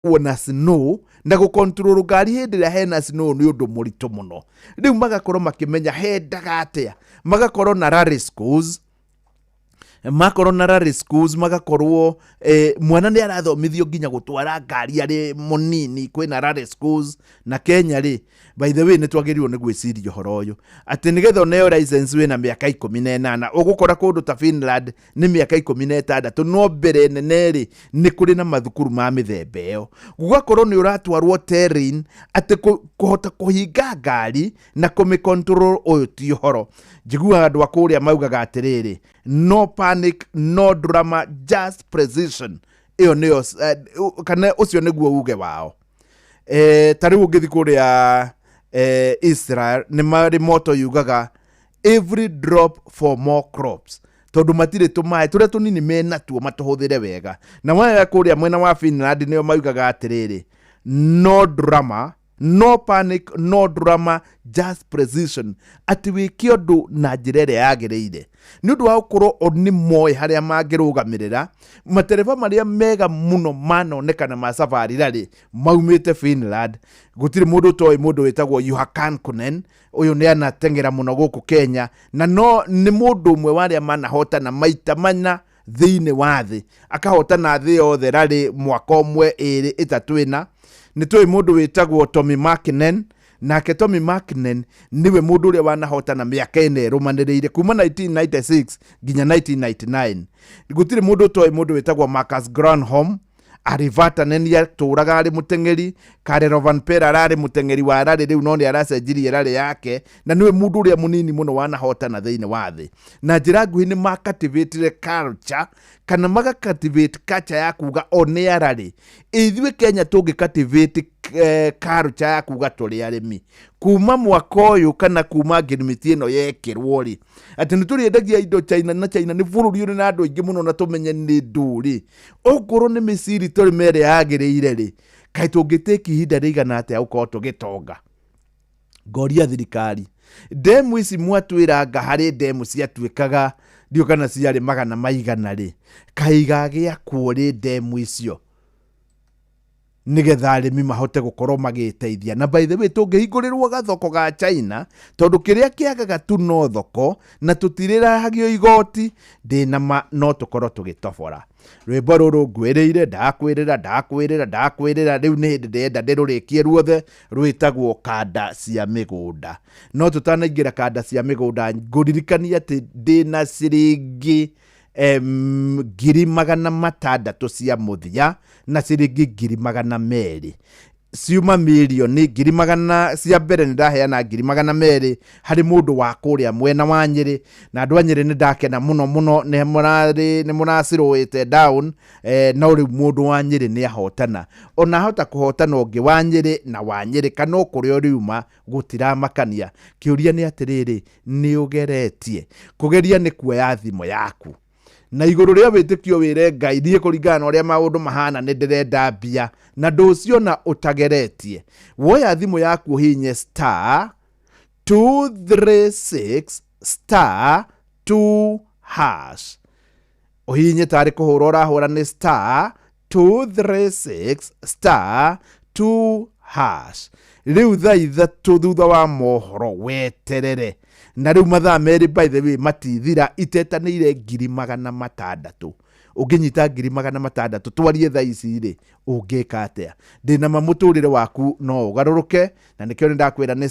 Na snow na gũcontrol ngari hĩndĩ ĩrĩa hena snow nĩ ũndũ mũritũ mũno. Rĩu magakorwo makĩmenya hendaga atĩa, magakorwo na rally schools, makorwo na rally schools, magakorwo mwana nĩ arathomithio nginya gũtwara ngari arĩ mũnini. Kwĩna rally schools na Kenya rĩ, by the way, nĩ twagĩrĩirwo nĩ gwĩciria ũhoro ũyũ atĩ nĩgetha ũneo license wĩna mĩaka 18, ũgũkora kũndũ ta Finland nĩ mĩaka 16. No mbere nene rĩ, nĩ kũrĩ na mathukuru ma mĩthemba ĩyo, gũgakorwo nĩ ũratwarwo terrain atĩ kũhota kũhinga ngari na kũmĩ control. Ũyũ ti ũhoro njiguaga andũ a kũrĩa maugaga atĩrĩrĩ, "No panic, no drama, just precision." Ĩyo nĩyo kana ũcio nĩguo uge wao. Ta rĩu ũngĩthi kũrĩa Israel, nĩ marĩ moto yugaga, "Every drop for more crops," tondũ matirĩ tũmaĩ tũrĩa tũnini menatuo matũhũthĩre wega. Na waya kũrĩa mwena wa Finland nĩo maugaga atĩrĩrĩ, "No drama, no panic, no drama, just precision," atĩ wĩke ũndũ na njĩra ĩrĩa yagĩrĩire nĩ ũndũ wa gũkorwo o nĩ moĩ harĩa mangĩrũgamĩrĩra. Matereba marĩa mega mũno manonekana ma safari rally maumĩte Finland. Gũtirĩ mũndũ ũtoĩ mũndũ wĩtagwo Juha Kankkunen. Ũyũ nĩ anateng'era mũno gũkũ Kenya na no nĩ mũndũ ũmwe wa arĩa manahotana maita mana thĩinĩ wa thĩ, akahotana thĩ yothe rally mwaka ũmwe, ĩrĩ, ĩtatũ, ĩna. Nĩ tũĩ mũndũ wĩtagwo Tommy Makinen. Nake Tommy Makinen nĩwe mũndũ ũrĩa wanahotana mĩaka ĩna ĩrũmanĩrĩire kuma 1996 nginya 1999. Gũtirĩ mũndũ ũtoĩ mũndũ wĩtagwo Marcus Granholm. Ari Vatanen atũraga arĩ mũteng'eri. Kalle Rovanperä ararĩ mũteng'eri wa rally rĩu, no nĩ aracenjirie rally yake na nĩwe mũndũ ũrĩa mũnini mũno wanahotana thĩinĩ wa thĩ. Na njĩra nguhĩ nĩ macultivatire culture kana maga cultivate culture ya kuga o nĩ ararĩ. Ithuĩ Kenya tũngĩ cultivate culture ya kuga tũrĩ arĩmi kuma mwaka ũyũ kana kuma ngirimiti ĩno yekĩrwo rĩ, atĩ nĩ tũrĩendagia indo China, na China nĩ bũrũri ũrĩ na andũ aingĩ mũno na tũmenye nĩ ndũrĩ okorwo nĩ mĩciri tũrĩme ĩrĩa yagĩrĩire rĩ, kaĩ tũngĩtĩki ihinda rĩigana atĩa gũkorwo tũgĩtonga? Ngoria thirikari, ndemu ici mwatwĩranga harĩ ndemu ciatuĩkaga ndiũ kana ciarĩ magana maigana rĩ, kaĩ igagĩakwo rĩ ndemu icio nĩgetha arĩmi mahote gũkorwo magĩteithia? Na by the way, tũngĩhingũrĩrwo gathoko ga China, tondũ kĩrĩa kĩagaga tu no thoko na tũtirĩrahagio igoti, ndĩna ma no tũkorwo tũgĩtobora. Rwĩmbo rũrũ ngwĩrĩire, ndakwĩrĩra, ndakwĩrĩra, ndakwĩrĩra, rĩu nĩ hĩndĩ ndĩrenda ndĩrũrĩkie ruothe. Rwĩtagwo Kanda cia Mĩgũnda. No tũtanaingĩra Kanda cia Mĩgũnda, ngũririkania atĩ ndĩna ciringi 600,000 cia mũthia na ciringi 200,000 ciuma mirioni ngiri magana cia mbere. Nĩ ndaheana 200,000 harĩ mũndũ wa kũrĩa mwena wa Nyĩrĩ, na andũ a Nyĩrĩ nĩ ndakena mũno mũno, nĩ mũrarĩ nĩ mũracirũĩte down. No rĩu mũndũ wa Nyĩrĩ nĩ ahotana, ona ahota kũhotana ũngĩ wa Nyĩrĩ na wa Nyĩrĩ kana o kũrĩa ũriuma gũtiramakania. Kĩũria nĩ atĩrĩrĩ, nĩ ũgeretie? Kũgeria nĩ kuoya thimũ yaku na igũrũ rĩa wĩtĩkio wĩre Ngai, "Niĩ kũringana na ũrĩa maũndũ mahana nĩ ndĩrenda mbia," na ndũciona ũtageretie. Woya thimũ yaku, ũhinye *236*2#, ũhihinye tarĩ kũhũra ũrahũra, nĩ *236*2#. Rĩu thaa 3 thutha wa mohoro weterere, na rĩu mathaa 2, by the way, matithira itetanĩire 600,000. Ũngĩnyita 600,000 twarie thaa ici rĩ, ũngĩka atĩa? Ndĩna ma mũtũrĩre waku no ũgarũrũke, na nĩkĩo nĩ ndakwĩra nĩ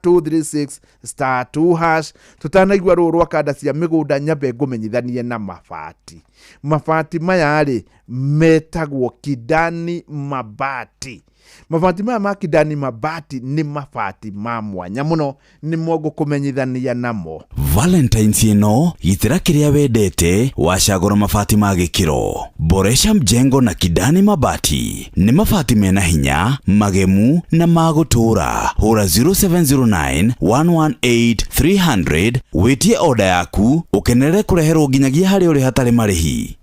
*236*2#. Tũtanaigua rũũ rwa Kanda cia Mĩgũnda, nyambe ngũmenyithanie na mabati. Mabati maya rĩ, metagwo Kidani Mabati. Mabati maya ma Kidani Mabati nĩ mabati ma mwanya mũno, nĩmo ngũkũmenyithania namo. Valentines ĩno, gitĩra kĩrĩa wendete wacagũra mabati ma gĩkĩro. Boresha mjengo na Kidani Mabati. Nĩ mabati mena hinya, magemu na ma gũtũũra. Hũra 0709 118 300 wĩtie oda yaku, ũkenerere kũreherwo nginyagia harĩa ũrĩ hatarĩ marĩhi.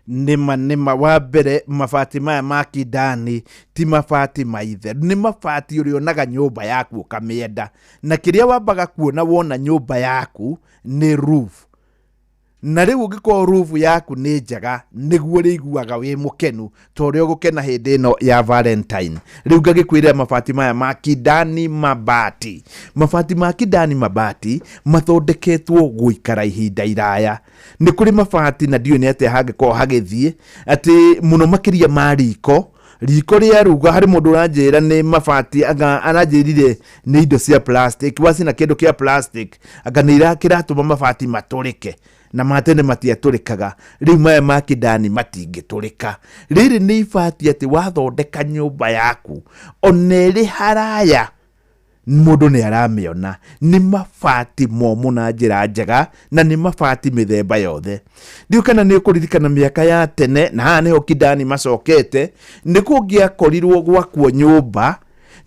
Nĩma nĩma wa mbere, mabati maya ma Kidani ti mabati maithe, nĩ mabati ũrĩonaga nyũmba yaku ũkamĩenda, na kĩrĩa wambaga kuona wona nyũmba yaku nĩ roof. Na rĩu ũngĩkorwo roof yaku nĩ njega, nĩguo ũrĩiguaga wĩ mũkenu ta ũrĩa ũgũkena hĩndĩ ĩno ya Valentine. Rĩu ngagĩkwĩrĩra mabati maya ma Kidani Mabati. Mabati ma Kidani Mabati mathondeketwo gũikara ihinda iraya. Nĩ kũrĩ mabati na ndiũĩ nĩ atĩa hangĩkorwo hagĩthiĩ, atĩ mũno makĩria ma riko, riko rĩa ruga, harĩ mũndũ ũranjĩra nĩ mabati, anga aranjĩrire nĩ indo cia plastic, wacina kĩndũ kĩa plastic, anga nĩ kĩratũma mabati matũrĩke, na ma tene matiatũrĩkaga. Rĩu maya ma Kidani matingĩtũrĩka. Rĩrĩ nĩ ibati atĩ wathondeka nyũmba yaku, ona ĩrĩ haraya, mũndũ nĩ aramĩona. Nĩ mabati momũ na njĩra njega, na nĩ mabati mĩthemba yothe. Ndiũĩ kana nĩ ũkũririkana mĩaka ya tene, na haha nĩho Kidani macokete, nĩ kũngĩakorirwo gwakwo nyũmba,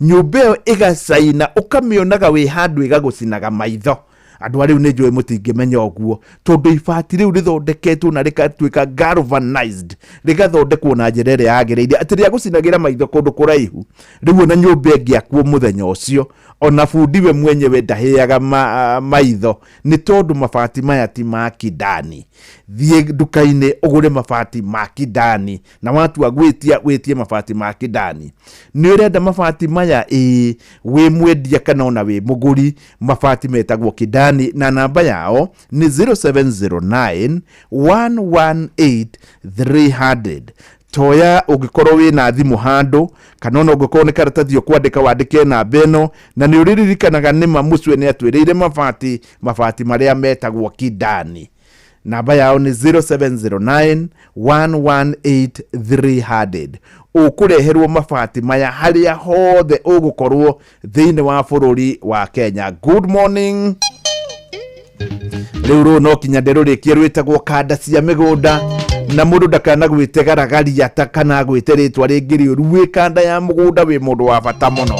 nyũmba ĩyo ĩgacaina, ũkamĩonaga wĩ handũ ĩgagũcinaga maitho. Andũ a rĩu nĩ njũĩ mũtingĩmenya ũguo, tondũ ibati rĩu rĩthondeketwo na rĩgatuĩka galvanized, rĩgathondekwo na njĩra ĩrĩa yagĩrĩire, atĩ rĩa gũcinagĩra maitho kũndũ kũraihu. Rĩu ona nyũmba ĩngĩakwo mũthenya ũcio, ona bundi we mwenyewe ndahĩaga maitho, nĩ tondũ mabati maya ti ma Kidani. Thiĩ nduka-inĩ ũgũre mabati ma Kidani, na watua gwĩtia, wĩtie mabati ma Kidani. Nĩ ũrenda mabati maya? Ĩĩ, wĩ mwendia kana ona wĩ mũgũri, mabati metagwo Kidani, na namba yao nĩ 0709 118 300. Toya ũngĩkorwo wĩna thimũ handũ, kana ona ũngĩkorwo nĩ karatathi ũkwandĩka, wandĩke namba ĩno, na nĩ ũrĩririkanaga nĩma mũcue nĩ atwĩrĩire mabati, mabati marĩa metagwo Kidani. Namba yao nĩ 0709 118 300. Ũkũreherwo mabati maya harĩa hothe ũgũkorwo thĩinĩ wa bũrũri wa Kenya. Good morning. Rĩu rũũ no kinya ndĩrũrĩkie, rwĩtagwo kanda cia mĩgũnda, na mũndũ ndakanagwĩte garagaria ta kana agwĩte rĩtwa rĩngĩ rĩũru. Wĩ kanda ya mũgũnda, wĩ mũndũ wa bata mũno.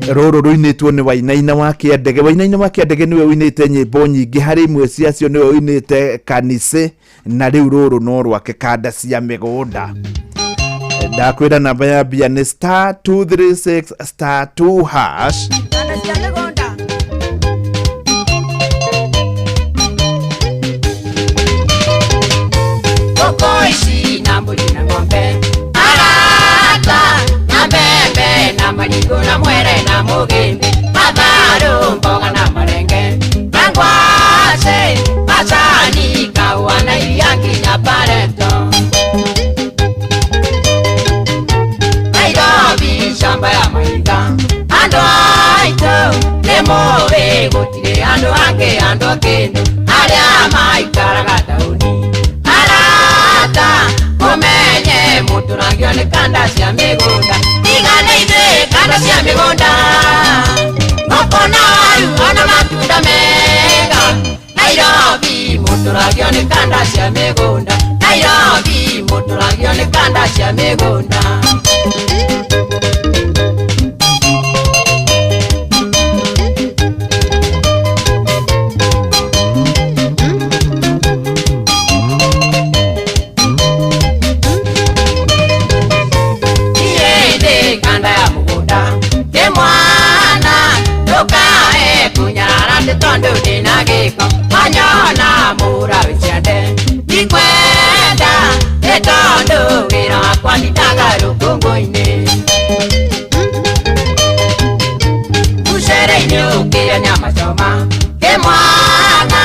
Rũrũ rũinĩtwo nĩ Wainaina wa Kĩandege. Wainaina wa Kĩandege nĩwe ũinĩte nyĩmbo nyingĩ, harĩ imwe ciacio nĩwe ũinĩte Kanise, na rĩu rũrũ no rwake, kanda cia mĩgũnda. Ndakwĩra namba ya mbia nĩ star 236 star 2 hash. Kanda cia mĩgũnda. Ngũkũ ici na mbũri na ng'ombe, arata na mbembe na marigũ na mwere na mũgĩmbĩ, matharũ, mboga na marenge na ngwacĩ, macani, kahũa na iria nginya pareto. Nairobi shamba ya mahiga, andũ aitũ nĩ mũĩ gũtirĩ andũ angĩ, andũ kĩndũ arĩa maikaraga taũni. Arata mũmenye mũtũragio nĩ kanda cia mĩgũnda, tigane ithuĩ kanda cia mĩgũnda, ngũkũ na waru ona matunda mega. Nairobi mũtũragio nĩ kanda cia mĩgũnda. Nairobi mũtũragio nĩ kanda cia mĩgũnda. Niĩ ndĩ kanda ya mũgũnda, ndĩ mwana, ndũkae kũnyarara ndĩ tondũ ndĩna gĩko, wanyona mũra wĩ ciande, ndikwenda nĩ tondũ wĩra wakwa ndindaga rũkũngũ-inĩ. Mũcere-inĩ ũkĩrĩa nyama choma, ndĩ mwana,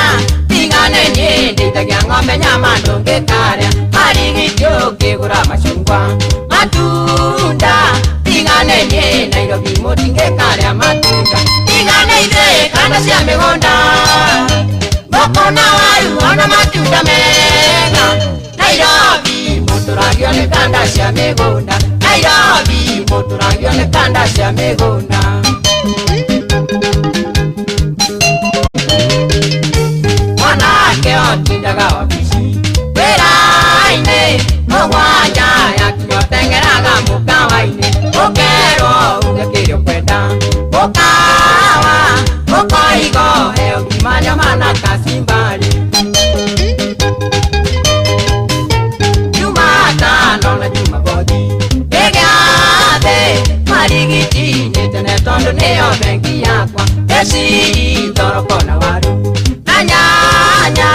tigane niĩ ndĩithagia ng'ombe nyama ndũngĩkarĩa, marigiti ũkĩgũra macungwa, matunda, tigane niĩ Nairobi mũtingĩkarĩa matunda, tigane ithuĩ kanda cia mĩgũnda, ngũkũ na waru ona matunda mega. Nairobi mũtũragio nĩ kanda cia mĩgũnda. Nairobi mũtũragio nĩ kanda cia mĩgũnda. Mwanake otindaga wabici wĩra-inĩ mũgwanja yakinya ũteng'eraga mũkawa-inĩ, ũkerwo uge kĩrĩa ũkwenda mũkawa, ũkoiga heo ngima, nyama na kacimbari. Jumatano na Jumamothi ĩgĩathĩ marigiti-inĩ tene tondũ nĩyo bengi yakwa, ĩciri, thoroko na waru na nyanya.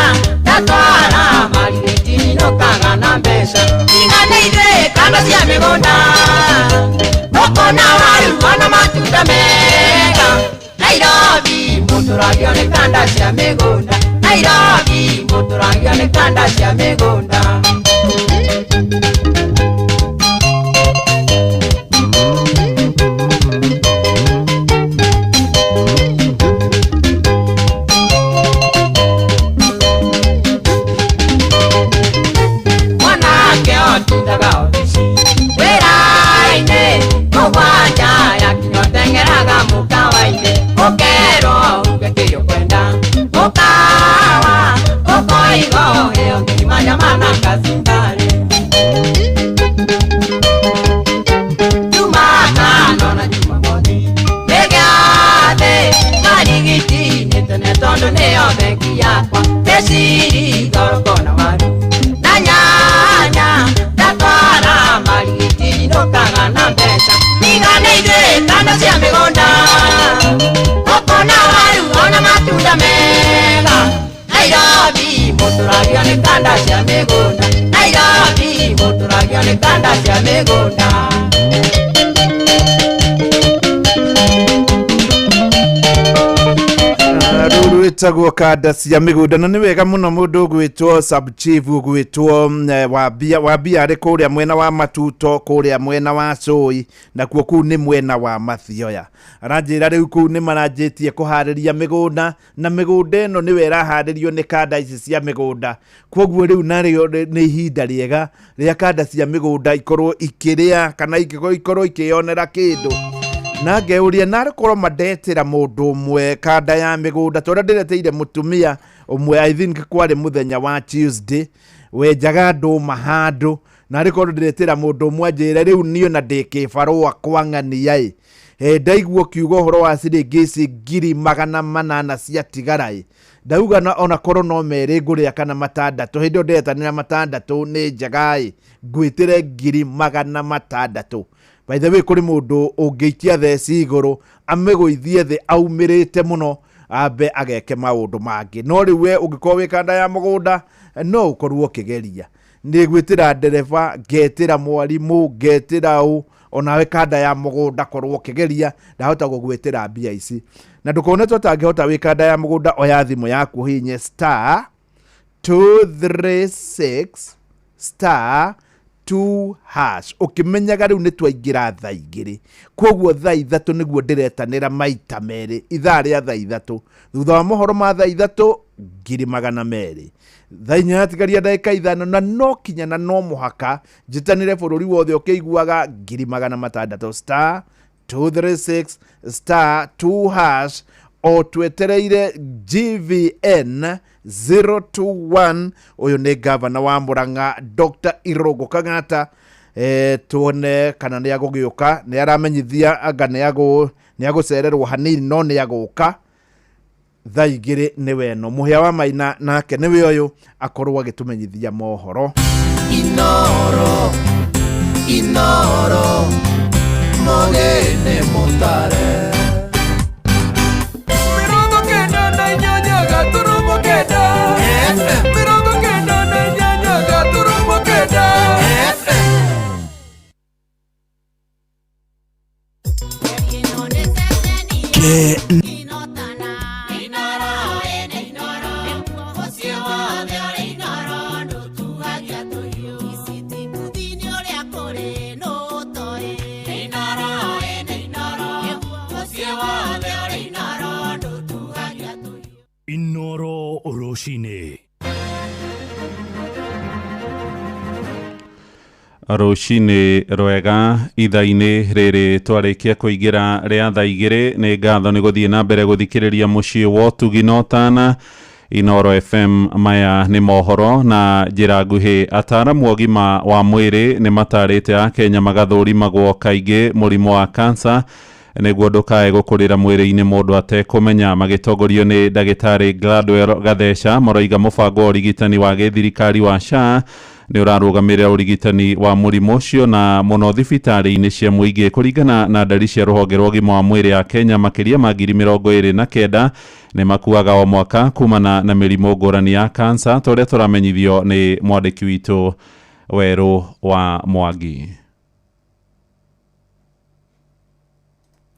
Kanda cia mĩgũnda Thũkũ na waru ona matunda mega Nairobi mũtũragio nĩ kanda cia mĩgũnda Nairobi mũtũragio nĩ kanda cia mĩgũnda. Mwanake otindaga obici wĩra-inĩ mũgwanja yakinya ũteng'eraga mũkawa-inĩ ũkerwo uge kĩrĩa ũkwenda mũkawa ũkoiga ũheo ngima nyama na kacumbari. Jumatano na Jumamothi nĩ gĩathĩ marigiti-inĩ tene tondũ nĩyo bengi yakwa mĩciri thoroko na waru na nyanya ndatwara marigiti nyinũkaga na mbeca tigane ithuĩ kanda cia mĩgũnda thũkũ na waru ona matunda mega Nairobi mũtũragio nĩ kanda cia mĩgũnda Nairobi mũtũragio nĩ kanda cia mĩgũnda. Rũrũ rwĩtagwo kanda cia mĩgũnda na nĩ wega mũno mũndũ ũgwĩtwo sub chief ũgwĩtwo Wambia. Wambia arĩ kũrĩa mwena wa Matuto, kũrĩa mwena wa Cũi, nakuo kũu nĩ mwena wa Mathioya. Aranjĩra rĩu kũu nĩ maranjĩtie kũharĩria mĩgũnda, na mĩgũnda ĩno nĩwe ĩraharĩrio nĩ kanda ici cia mĩgũnda. Koguo rĩu narĩo nĩ ihinda rĩega rĩa kanda cia mĩgũnda ikorwo ikĩrĩa kana ikorwo ikĩyonera kĩndũ. Na ngeuria narĩ korwo mandetĩra mũndũ ũmwe kanda ya mĩgũnda ta ũrĩa ndĩreteire mũtumia ũmwe, I think kwarĩ mũthenya wa Tuesday, wenjaga ndũma handũ, narĩ korwo ndĩretĩra mũndũ ũmwe anjĩre rĩu niĩ ona ndĩ kĩbarũa kwa ng'ania ĩ, ndaigua ũkiuga ũhoro wa ciringi ici 800,000 ciatigara ĩ, ndauga na ona korwo no 2 ngũrĩa kana 6, hĩndĩ ĩyo ndĩretanĩra 6 nĩ njega ĩ, ngwĩtĩre 600,000. By the way, kũrĩ mũndũ ũngĩikia theci igũrũ amĩgũithie thĩ aumĩrĩte mũno ambe ageke maũndũ mangĩ, no rĩu we ũngĩkorwo wĩ kanda ya mũgũnda no ũkorwo ũkĩgeria. Nĩ gwĩtĩra ndereba, ngetĩra mwarimũ, ngetĩra ũ, onawe kanda ya mũgũnda korwo ũkĩgeria, ndahota gũgwĩtĩra mbia ici. Na ndũkone ta ũtangĩhota wĩ kanda ya mũgũnda, oya thimũ yaku ũhihinye star 236 star 2 hash, ũkĩmenyaga rĩu nĩ twaingĩra thaa 2, koguo thaa 3 nĩguo ndĩretanĩra maita 2 ithaa rĩa thaa 3, thutha wa mohoro ma thaa 3 200,000, thaa 4 yatigaria ndagĩka 5, na no kinya na no mũhaka njĩtanĩre bũrũri wothe ũkĩiguaga 600,000 star 236 star 2 hash, o twetereire GVN 021. Ũyũ nĩ gavana wa Murang'a Dr. Irũngũ Kang'ata. Tuone kana nĩ agũgĩũka, nĩ aramenyithia anga nĩ agũcererwo hanini, no nĩ agũka thaa 2 nĩwe ĩno. Mũhĩa wa Maina nake nĩwe ũyũ akorwo agĩtũmenyithia mohoro. Inoro, Inoro, mogene motare. 98 FM 98.9 FM. Ke Inoro Rũcinĩ. Rũcinĩ rwega ithaa-inĩ rĩrĩ twarĩkia kũingĩra rĩa thaa 2. Nĩ ngatho nĩ gũthiĩ na mbere gũthikĩrĩria mũciĩ wa ũtugi na ũtana Inoro FM. Maya nĩ mohoro na njĩra nguhĩ. Ataaramu a ũgima wa mwĩrĩ nĩ matarĩte Akenya magathũrimagwo kaingĩ mũrimũ wa kansa nĩguo ndũkae gũkũrĩra mwĩrĩ-inĩ mũndũ atekũmenya. Magĩtongorio nĩ ndagĩtarĩ Gladwell Gatheca, maroiga mũbango wa ũrigitani wa gĩthirikari wa SHA nĩ ũrarũgamĩrĩra ũrigitani wa mũrimũ ũcio na mũno thibitarĩ-inĩ cia mũingĩ. Kũringana na ndari cia rũhonge rwa ũgima wa mwĩrĩ ya Kenya, makĩria ma 29,000 nĩ makuaga o mwaka kumana na mĩrimũ ngũrani ya kansa, ta ũrĩa tũramenyithio nĩ mwandĩki witũ Werũ wa Mwangi.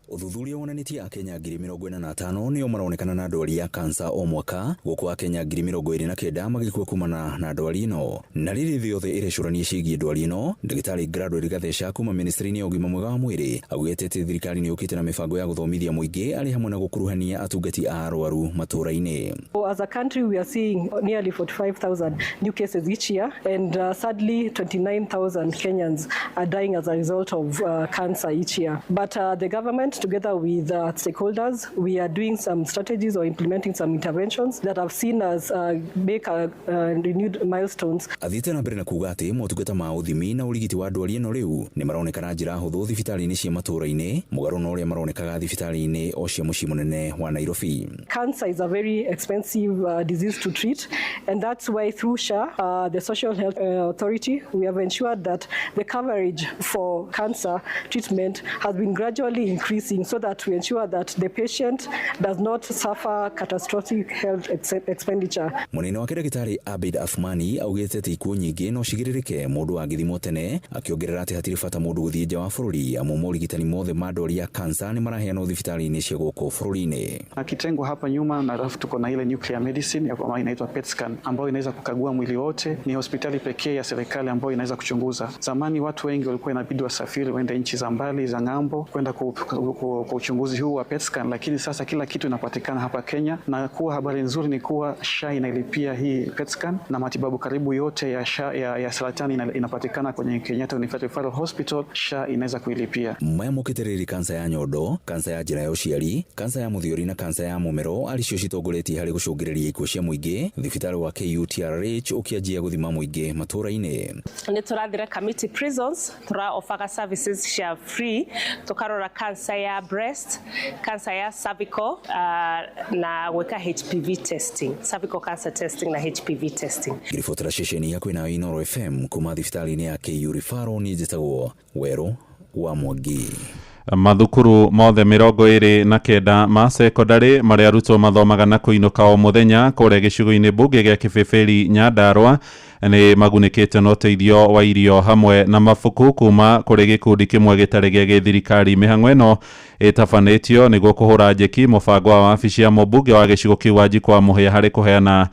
Ũthuthuria wonanĩtie Akenya 45,000 nĩo maronekana na ndwari ya kansa o mwaka, gũkũ Akenya 29,000 magĩkua kumana na ndwari ĩno. Na rĩrĩ thĩ yothe ĩrecũrania ciĩgiĩ ndwari ĩno, Ndagĩtarĩ Gladwell Gatheca kuma ministry-inĩ ya ũgima mwega wa mwĩrĩ augĩte atĩ thirikari nĩ yũkĩte na mĩbango ya gũthomithia mũingĩ arĩ hamwe na gũkuruhania atungati a arwaru matũũra-inĩ. As a country, we are seeing nearly 45,000 new cases each year, and sadly, 29,000 Kenyans are dying as a result of cancer each year. But the government, together with stakeholders, we are doing some strategies or implementing some interventions that have seen us make renewed milestones. Athiĩte na mbere na kuga atĩ motungata ma ũthimi na ũrigiti wa ndwari ĩno rĩu nĩ maroneka na njĩra hũthũ thibitarĩ-inĩ cia matũũra-inĩ, mũgarũ na ũrĩa maronekaga thibitarĩ-inĩ o cia mũciĩ mũnene wa Nairobi. Cancer is a very expensive disease to treat, and that's why through SHA, the Social Health Authority, we have ensured that the coverage for cancer treatment has been gradually increasing so that we ensure that the patient does not suffer catastrophic health expenditure. Mũnene wake Ndagĩtarĩ Abid Athmani augĩte atĩ ikuũ nyingĩ no cigirĩrĩke mũndũ angĩthimwo tene, akĩongerera atĩ hatirĩ bata mũndũ gũthiĩ nja wa bũrũri amu morigitani mothe ma ndwari ya kansa nĩ maraheanwo thibitarĩ-inĩ cia gũkũ bũrũri-inĩ. Na kitengo hapa nyuma na alafu tuko na ile nuclear medicine ambayo inaitwa PET scan ambayo inaweza kukagua mwili wote. Ni hospitali pekee ya serikali ambayo inaweza kuchunguza. Zamani watu wengi walikuwa inabidi wasafiri waende nchi za mbali za ng'ambo kwenda kwa uchunguzi huu wa PET scan, lakini sasa kila kitu inapatikana hapa Kenya, na kuwa habari nzuri ni kuwa SHA inailipia hii PET scan na matibabu karibu yote ya SHA, ya saratani inapatikana kwenye Kenyatta University Referral Hospital. SHA inaweza kuilipia. Maya mokĩte kansa ya nyondo, kansa ya njĩra ya ũciari, kansa ya mũthiori na kansa ya mũmero arĩ cio citongoretie harĩ gũcũngĩrĩria ikuũ cia mũingĩ, thibitarĩ wa KUTRH ũkĩanjia gũthima mũingĩ matũũra-inĩ. Nĩ tũrathire Kamiti Prisons, tũraofaga services cia free, tũkarora cancer ya breast, cancer ya cervical, na gwĩka HPV testing, cervical cancer testing na HPV testing. Ngĩribotera ceceni ya kwĩnayo Inooro FM kuma thibitarĩ-inĩ ya KU Referral, niĩ njĩtagwo Werũ wa Mwangi. Mathukuru mothe 29 ma sekondari marĩa arutwo mathomaga na kũinũka o mũthenya kũrĩa gĩcigo-inĩ mbunge gĩa Kĩbĩbĩri Nyandarũa nĩ magunĩkĩte na ũteithio wa irio hamwe na mabuku kuma kũrĩ gĩkundi kĩmwe gĩtarĩ gĩa gĩthirikari. Mĩhang'o ĩno ĩtabanĩtio nĩguo kũhũra njeki mũbango wa wabici ya mũmbunge wa gĩcigo kĩu Wanjikũ wa Mũhĩa harĩ kũheana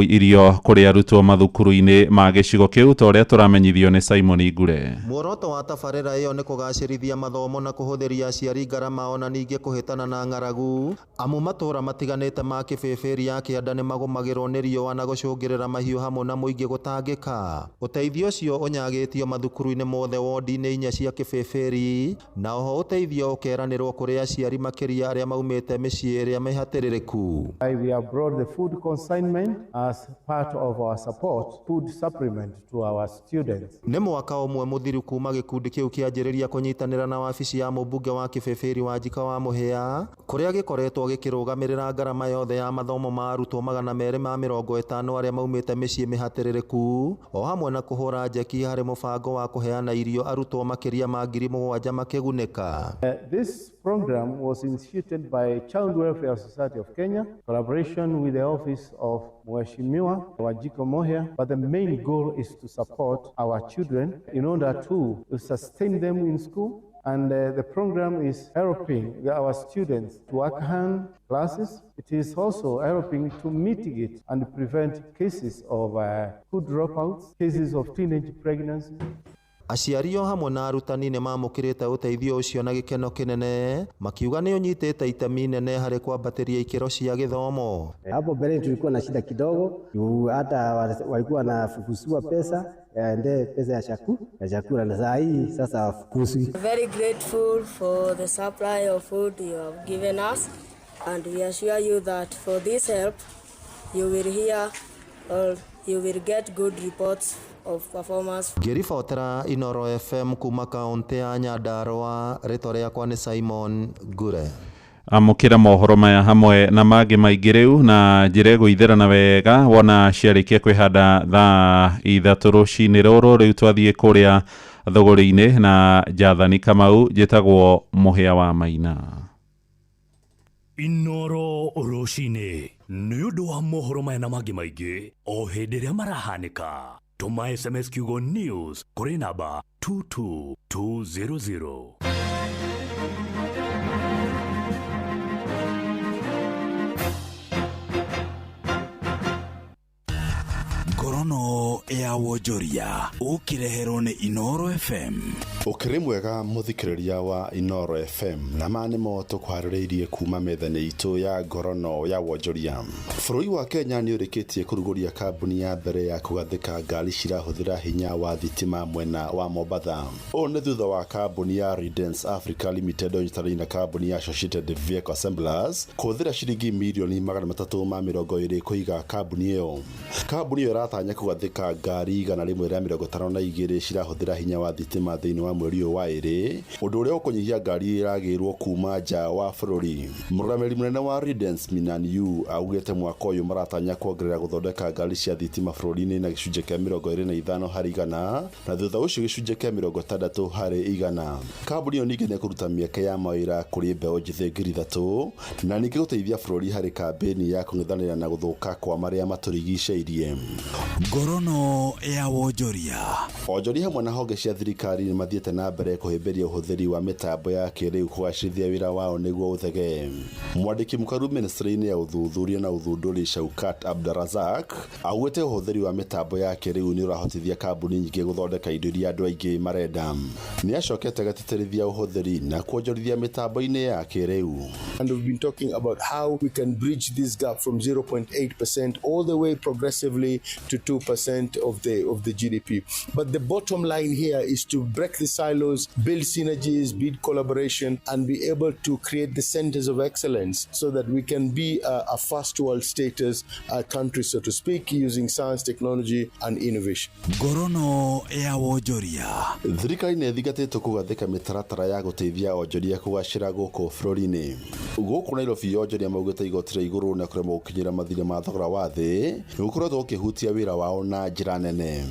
irio kũrĩ arutwo mathukuru-inĩ ma gĩcigo kĩu ta ũrĩa tũramenyithio nĩ Simon Ngure. Muoroto wa tabarĩra ĩyo nĩ kũgacĩrithia mathomo na kũhũthĩria aciari ngarama ona ningĩ kũhĩtana na ng'aragu, amu matũũra matiganĩte ma Kĩbĩbĩri ya kĩanda nĩ magũmagĩrwo nĩ riũa na gũcũngĩrĩra mahiũ hamwe na mũingĩ gũtangĩka. Ũteithio ũcio ũnyagĩtio mathukuru-inĩ mothe wondi-inĩ inya cia Kĩbĩbĩri, na oho ũteithio ũkeranĩrwo kũrĩ aciari makĩria arĩa maumĩte mĩciĩ ĩrĩa mĩhatĩrĩrĩku. We have brought the food consignment as part of our support, food supplement to our students. Nĩ mwaka ũmwe mũthiru kuma gĩkundi kĩu kĩanjĩrĩria kũnyitanĩra na wabici ya mũmbunge wa Kĩbĩbĩri Wanjika wa Mũhĩa, kũrĩa gĩkoretwo gĩkĩrũgamĩrĩra ngarama yothe ya mathomo ma arutwo 250 arĩa maumĩte mĩciĩ mĩhatĩrĩrĩku, o hamwe na kũhũra njeki harĩ mũbango wa kũheana irio arutwo makĩria ma 7,000 makĩgunĩka. This program was instituted by Child Welfare Society of Kenya, collaboration with the office of Mheshimiwa Wanjiko Muhia, but the main goal is to support our children in order to sustain them in school. And the program is helping our students to work hand classes. It is also helping to mitigate and prevent cases of school dropouts, cases of teenage pregnancy. Aciari o hamwe na arutani nĩ mamũkĩrĩte ũteithio ũcio na gĩkeno kĩnene, makiuga nĩ ũnyitĩte itemi nene harĩ kwambatĩria ikĩro cia gĩthomo. Hapo mbele tulikuwa na shida kidogo, hata walikuwa wanafukusiwa pesa ende pesa ya chakula, na saa hii sasa hawafukuzwi. Very grateful for the supply of food you have given us, and we assure you that for this help you will hear or you will get good reports of performance. Ngĩribotera Inooro FM kuma kaunti ya Nyandarũa, rĩtwa rĩakwa nĩ Simon Ngure. Amũkĩra mohoro maya hamwe na mangĩ maingĩ rĩu na njĩra ĩgũithĩrana wega wona ciarĩkia kwĩhanda thaa 3 rũcinĩ rũrũ. Rĩu twathiĩ kũrĩa thũgũrĩ-inĩ na Jathani Kamau, njĩtagwo Mũhĩa wa Maina. Inooro rũcinĩ nĩ ũndũ wa mohoro maya na mangĩ maingĩ o hĩndĩ ĩrĩa marahanĩka. Tũma SMS kiugo news kũrĩ namba 22200. Ngorono ya wonjoria ũkĩreherwo nĩ Inoro FM. Ũkĩrĩ mwega mũthikĩrĩria wa Inoro FM, na ma nĩmo tũkũharĩrĩirie kuma metha-inĩ itũ ya ngorono ya wonjoria. Bũrũri wa Kenya nĩ ũrĩkĩtie kũrugũria kambuni ya mbere ya kũgathĩka ngari cirahũthĩra hinya wa thitima mwena wa Mombatha. Ũũ nĩ thutha wa kambuni ya Redens Africa Limited ũnyitanĩire na kambuni ya Associated Vehicle Assemblers kũhũthĩra ciringi mirioni 320 kũiga kambuni ĩyo. Kambuni ĩyo ĩratanya kũgathĩka ngari 152 cirahũthĩra hinya wa thitima thĩinĩ wa mweri ũyũ wa ĩrĩ, ũndũ ũrĩa ũkũnyihia ngari iria iragĩrwo kuma nja wa bũrũri. Mũrũgamĩrĩri mũnene wa Redens Minan Yu augĩte mwaka ũyũ maratanya kuongerera gũthondeka ngari cia thitima bũrũri-inĩ na gĩcunjĩ kĩa 25 harĩ igana, na thutha ũcio gĩcunjĩ kĩa 60 harĩ igana. Kambuni ĩyo ningĩ nĩ ĩkũruta mĩeke ya mawĩra kũrĩ mbeũ njĩthĩ 3,000 na ningĩ gũteithia bũrũri harĩ kambĩini ya kũng'ethanĩra na gũthũka kwa marĩa matũrigicĩirie. Ngorono ya wonjoria. Onjoria hamwe na honge cia thirikari nĩ mathiĩte na mbere kũhĩmbĩria ũhũthĩri wa mĩtambo ya kĩrĩu kũgacĩrithia wĩra wao nĩguo ũthegee. Mwandĩki mũkaru ministry-inĩ ya ũthuthuria na ũthundũri Shaukat Abdarazak augĩte ũhũthĩri wa mĩtambo ya kĩrĩu nĩ ũrahotithia kambuni nyingĩ gũthondeka indo iria andũ aingĩ marenda. Nĩ acokete agatĩtĩrithia ũhũthĩri na kuonjorithia mĩtambo-inĩ ya kĩrĩu. And we've been talking about how we can bridge this gap from 0.8% all the way progressively to 2% of the GDP. But the bottom line here is to break the silos, build synergies, build collaboration, and be able to create the centers of excellence so that we can be a first world status country, so to speak, using science, technology, and innovation. Ngorono ya wonjoria. Thirikari nĩ ĩthingatĩtwo kũgathĩka mĩtaratara ya gũteithia onjoria kũgacĩra gũkũ bũrũri-inĩ. Gũkũ Nairobi onjoria maugĩte igoti rĩa igũrũ na kũremwo gũkinyĩra mathirĩ ma thogora wa thĩ nĩ gũkoretwo gũkĩhutia wĩra wao na njĩra nene.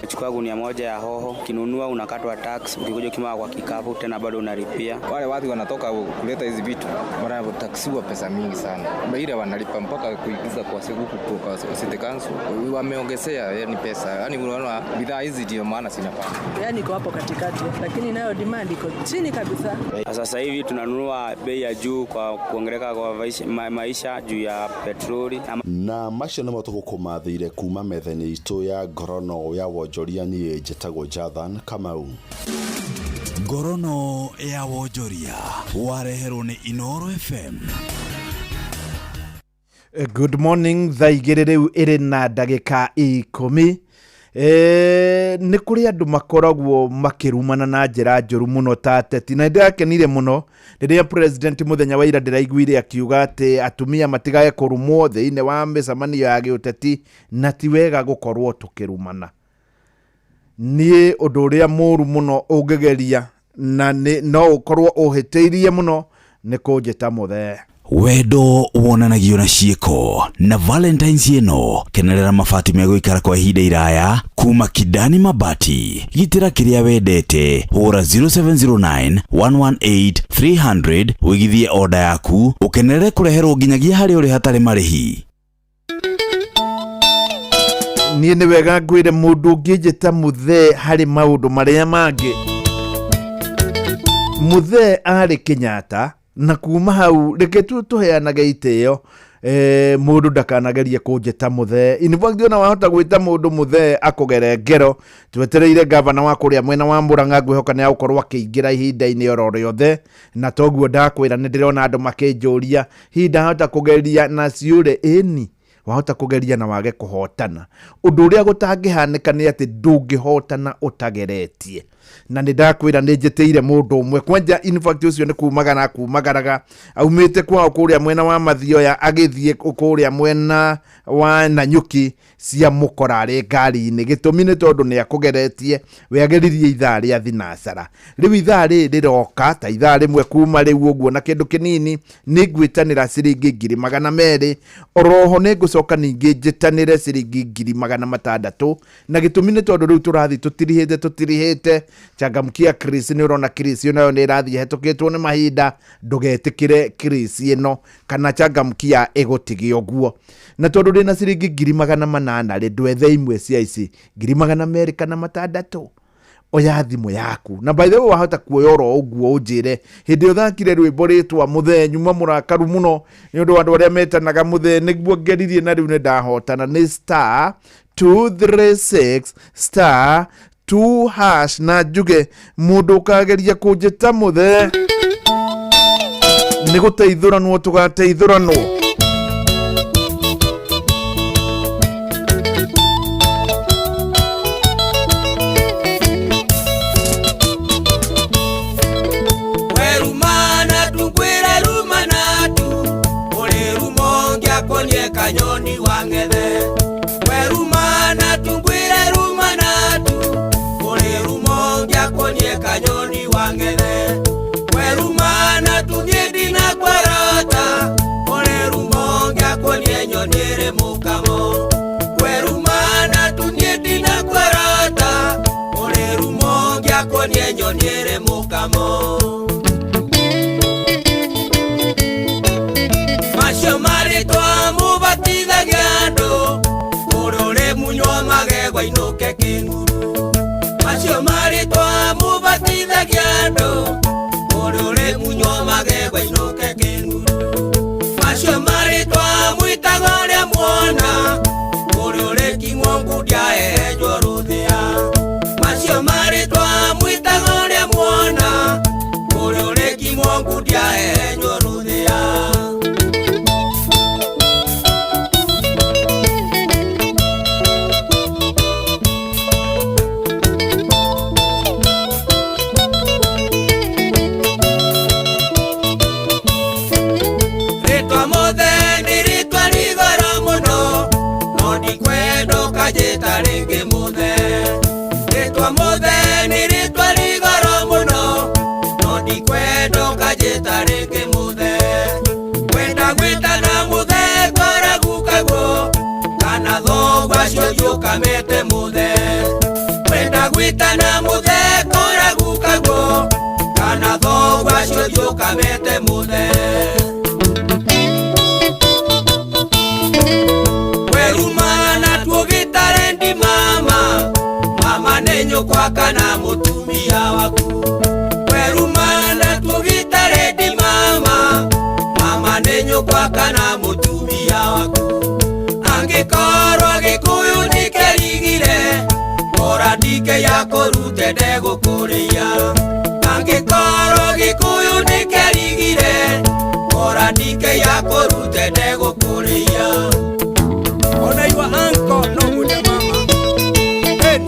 Chukua gunia moja ya hoho, ukinunua unakatwa tax, ukikuja ukimwaga kwa kikapu tena bado unalipia. Wale watu wanatoka kuleta hizi vitu wanataksiwa pesa mingi sana, ile wanalipa mpaka kuingiza kwa siku kwa city council wameongezea, yani pesa, yani unaona bidhaa hizi ndio maana zinapanda. Yani iko hapo katikati, lakini nayo demand iko chini kabisa. Sasa hivi tunanunua bei ya juu kwa kuongezeka kwa maisha juu ya petroli. Na macio nĩmo tũgũkũmathĩire kuma metha-inĩ itũ ya ngorono ya wonjoria. Niĩ njĩtagwo Jathan Kamau. Ngorono ya wonjoria wareherwo nĩ Inoro FM. Good morning, thaa igĩrĩ rĩu ĩrĩ na ndagĩka 10. Nĩ kũrĩ andũ makoragwo makĩrumana na njĩra njũru mũno ta ateti, na nĩndĩrakenire mũno rĩrĩa president mũthenya wa ira ndĩraiguire akiuga atĩ atumia matigage kũrumwo thĩinĩ wa mĩcemanio ya gĩũteti, na ti wega gũkorwo tũkĩrumana. Niĩ ũndũ ũrĩa mũru mũno ũngĩgeria na no ũkorwo ũhĩtĩirie mũno nĩ kũnjĩta mũthee. Wendo wonanagio na ciĩko, na Valentines ĩno kenerera mabati megũikara kwa ihinda iraya kuma Kidani Mabati. Gitĩra kĩrĩa wendete, hũra 0709 118 300 wĩgithie oda yaku ũkenerere kũreherwo nginyagia harĩa ũrĩ hatarĩ marĩhi. Niĩ nĩ wega ngwĩre mũndũ ũngĩnjĩta mũthee harĩ maũndũ marĩa mangĩ. Mũthee arĩ Kenyatta, na kuma hau reke tu tũheanage itĩo, mũndũ ndakanagerie kũnjĩta mũthee. In fact ona wahota gwĩta mũndũ mũthee akũgere ngero. Twetereire gavana wa kũrĩa mwena wa Murang'a, ngwĩhoka nĩ agũkorwo akĩingĩra ihinda-inĩ oro rĩothe, na toguo ndakwĩra nĩ ndĩrona andũ makĩnjũria hihi ndahota kũgeria na ciũre. Ĩni wahota kũgeria na wage kũhotana. Ũndũ ũrĩa gũtangĩhanĩka nĩ atĩ ndũngĩhotana ũtageretie. Na nĩ ndakwĩra nĩ njĩtĩire mũndũ ũmwe kwanja, in fact ũcio nĩ kumagara kumagaraga aumĩte kwao kũrĩa mwena wa Mathioya agĩthiĩ kũrĩa mwena wa Nanyuki cia mũkora arĩ ngari-inĩ. Gĩtũmi nĩ tondũ nĩ akũgeretie, we ageririe ithaa rĩa thinacara. Rĩu ithaa rĩrĩ rĩroka ta ithaa rĩmwe kuma rĩu ũguo na kĩndũ kĩnini, nĩ ngwĩtanĩra ciringi 200,000. Oroho nĩ ngũcoka ningĩ njĩtanĩre ciringi 600,000, na gĩtũmi nĩ tondũ rĩu tũrathiĩ tũtirihĩte. Changamkia Chris, nĩ ũrona Chris nayo nĩ ĩrathiĩ ĩhetũkĩtwo nĩ mahinda, ndũgetĩkĩre Chris ĩno kana changamkia ĩgũtige ũguo. Na tondũ ndĩna ciringi 800,000 rĩ, ndwethe imwe cia ici 200,000 kana 600. Oya thimũ yaku, na by the way wahota kuoya oro ũguo ũnjĩre hĩndĩ ĩyo thakire rwĩmbo rĩtwa mũthee, nyuma mũrakaru mũno nĩ ũndũ wa andũ arĩa metanaga mũthee, nĩguo ngeririe na rĩu nĩ ndahotana. Nĩ star 236 star 2 hash na njuge mundu ukageria kunjita muthe ni guteithuranwo tugateithuranwo. Werumana tungwire rumana tu uri rumo ngiakonie kanyoni wang'ethe. Werumana tungwire rumana tu uri rumo ngiakonie kanyoni wang'ethe. Werumana tunie ndina kwarata uri rumo ngiakonie nyoni iri mukamo. Werumana tunie ndina kwarata uri rumo ngiakonie nyoni iri mukamo. Macio marĩtwa mũbatithagia andũ kũrĩ ũrĩ munywa magego ainũke kĩng'uru. Macio marĩtwa mũbatithagia andũ kũrĩ ũrĩ munywa magego ainũke kĩng'uru. Macio marĩtwa mwĩtaga ũrĩa muona kũrĩ ũrĩ king'o ngundia ehenjwo rũthĩa. Macio marĩtwa mwĩtaga ũrĩa muona kũrĩ ũrĩ king'o ngundia ehenjwo rũthĩa. Rĩtwa mothe nĩ rĩtwa rigoro mũno no ndikwenda ũkanjĩta rĩngĩ mũthe. Rĩtwa mothe nĩ rĩtwa rigoro mũno no ndikwenda ũkanjĩta rĩngĩ mũthe. Kwenda gwĩtana mũthe ngoragukagwo kana thoguo acio ũkamete mũthe. Kwenda gwĩtana mũthe ngoragukagwo kana thoguo acio ũkamete mũthe. Werumana tuogitare ndi mama mama nĩ nyũkwa kana mũtumia waku. Werumana tuogitare ndi mama mama nĩ nyũkwa kana mũtumia waku. Angĩkorwo Gĩkũyũ ndĩkerigire ora ndike ya kũrute ndegũkũrĩia. Angĩkorwo Gĩkũyũ ndĩkerigire ora ndike ya kũrute ndegũkũrĩia. Ona iwa anko no mwende mama. Hey.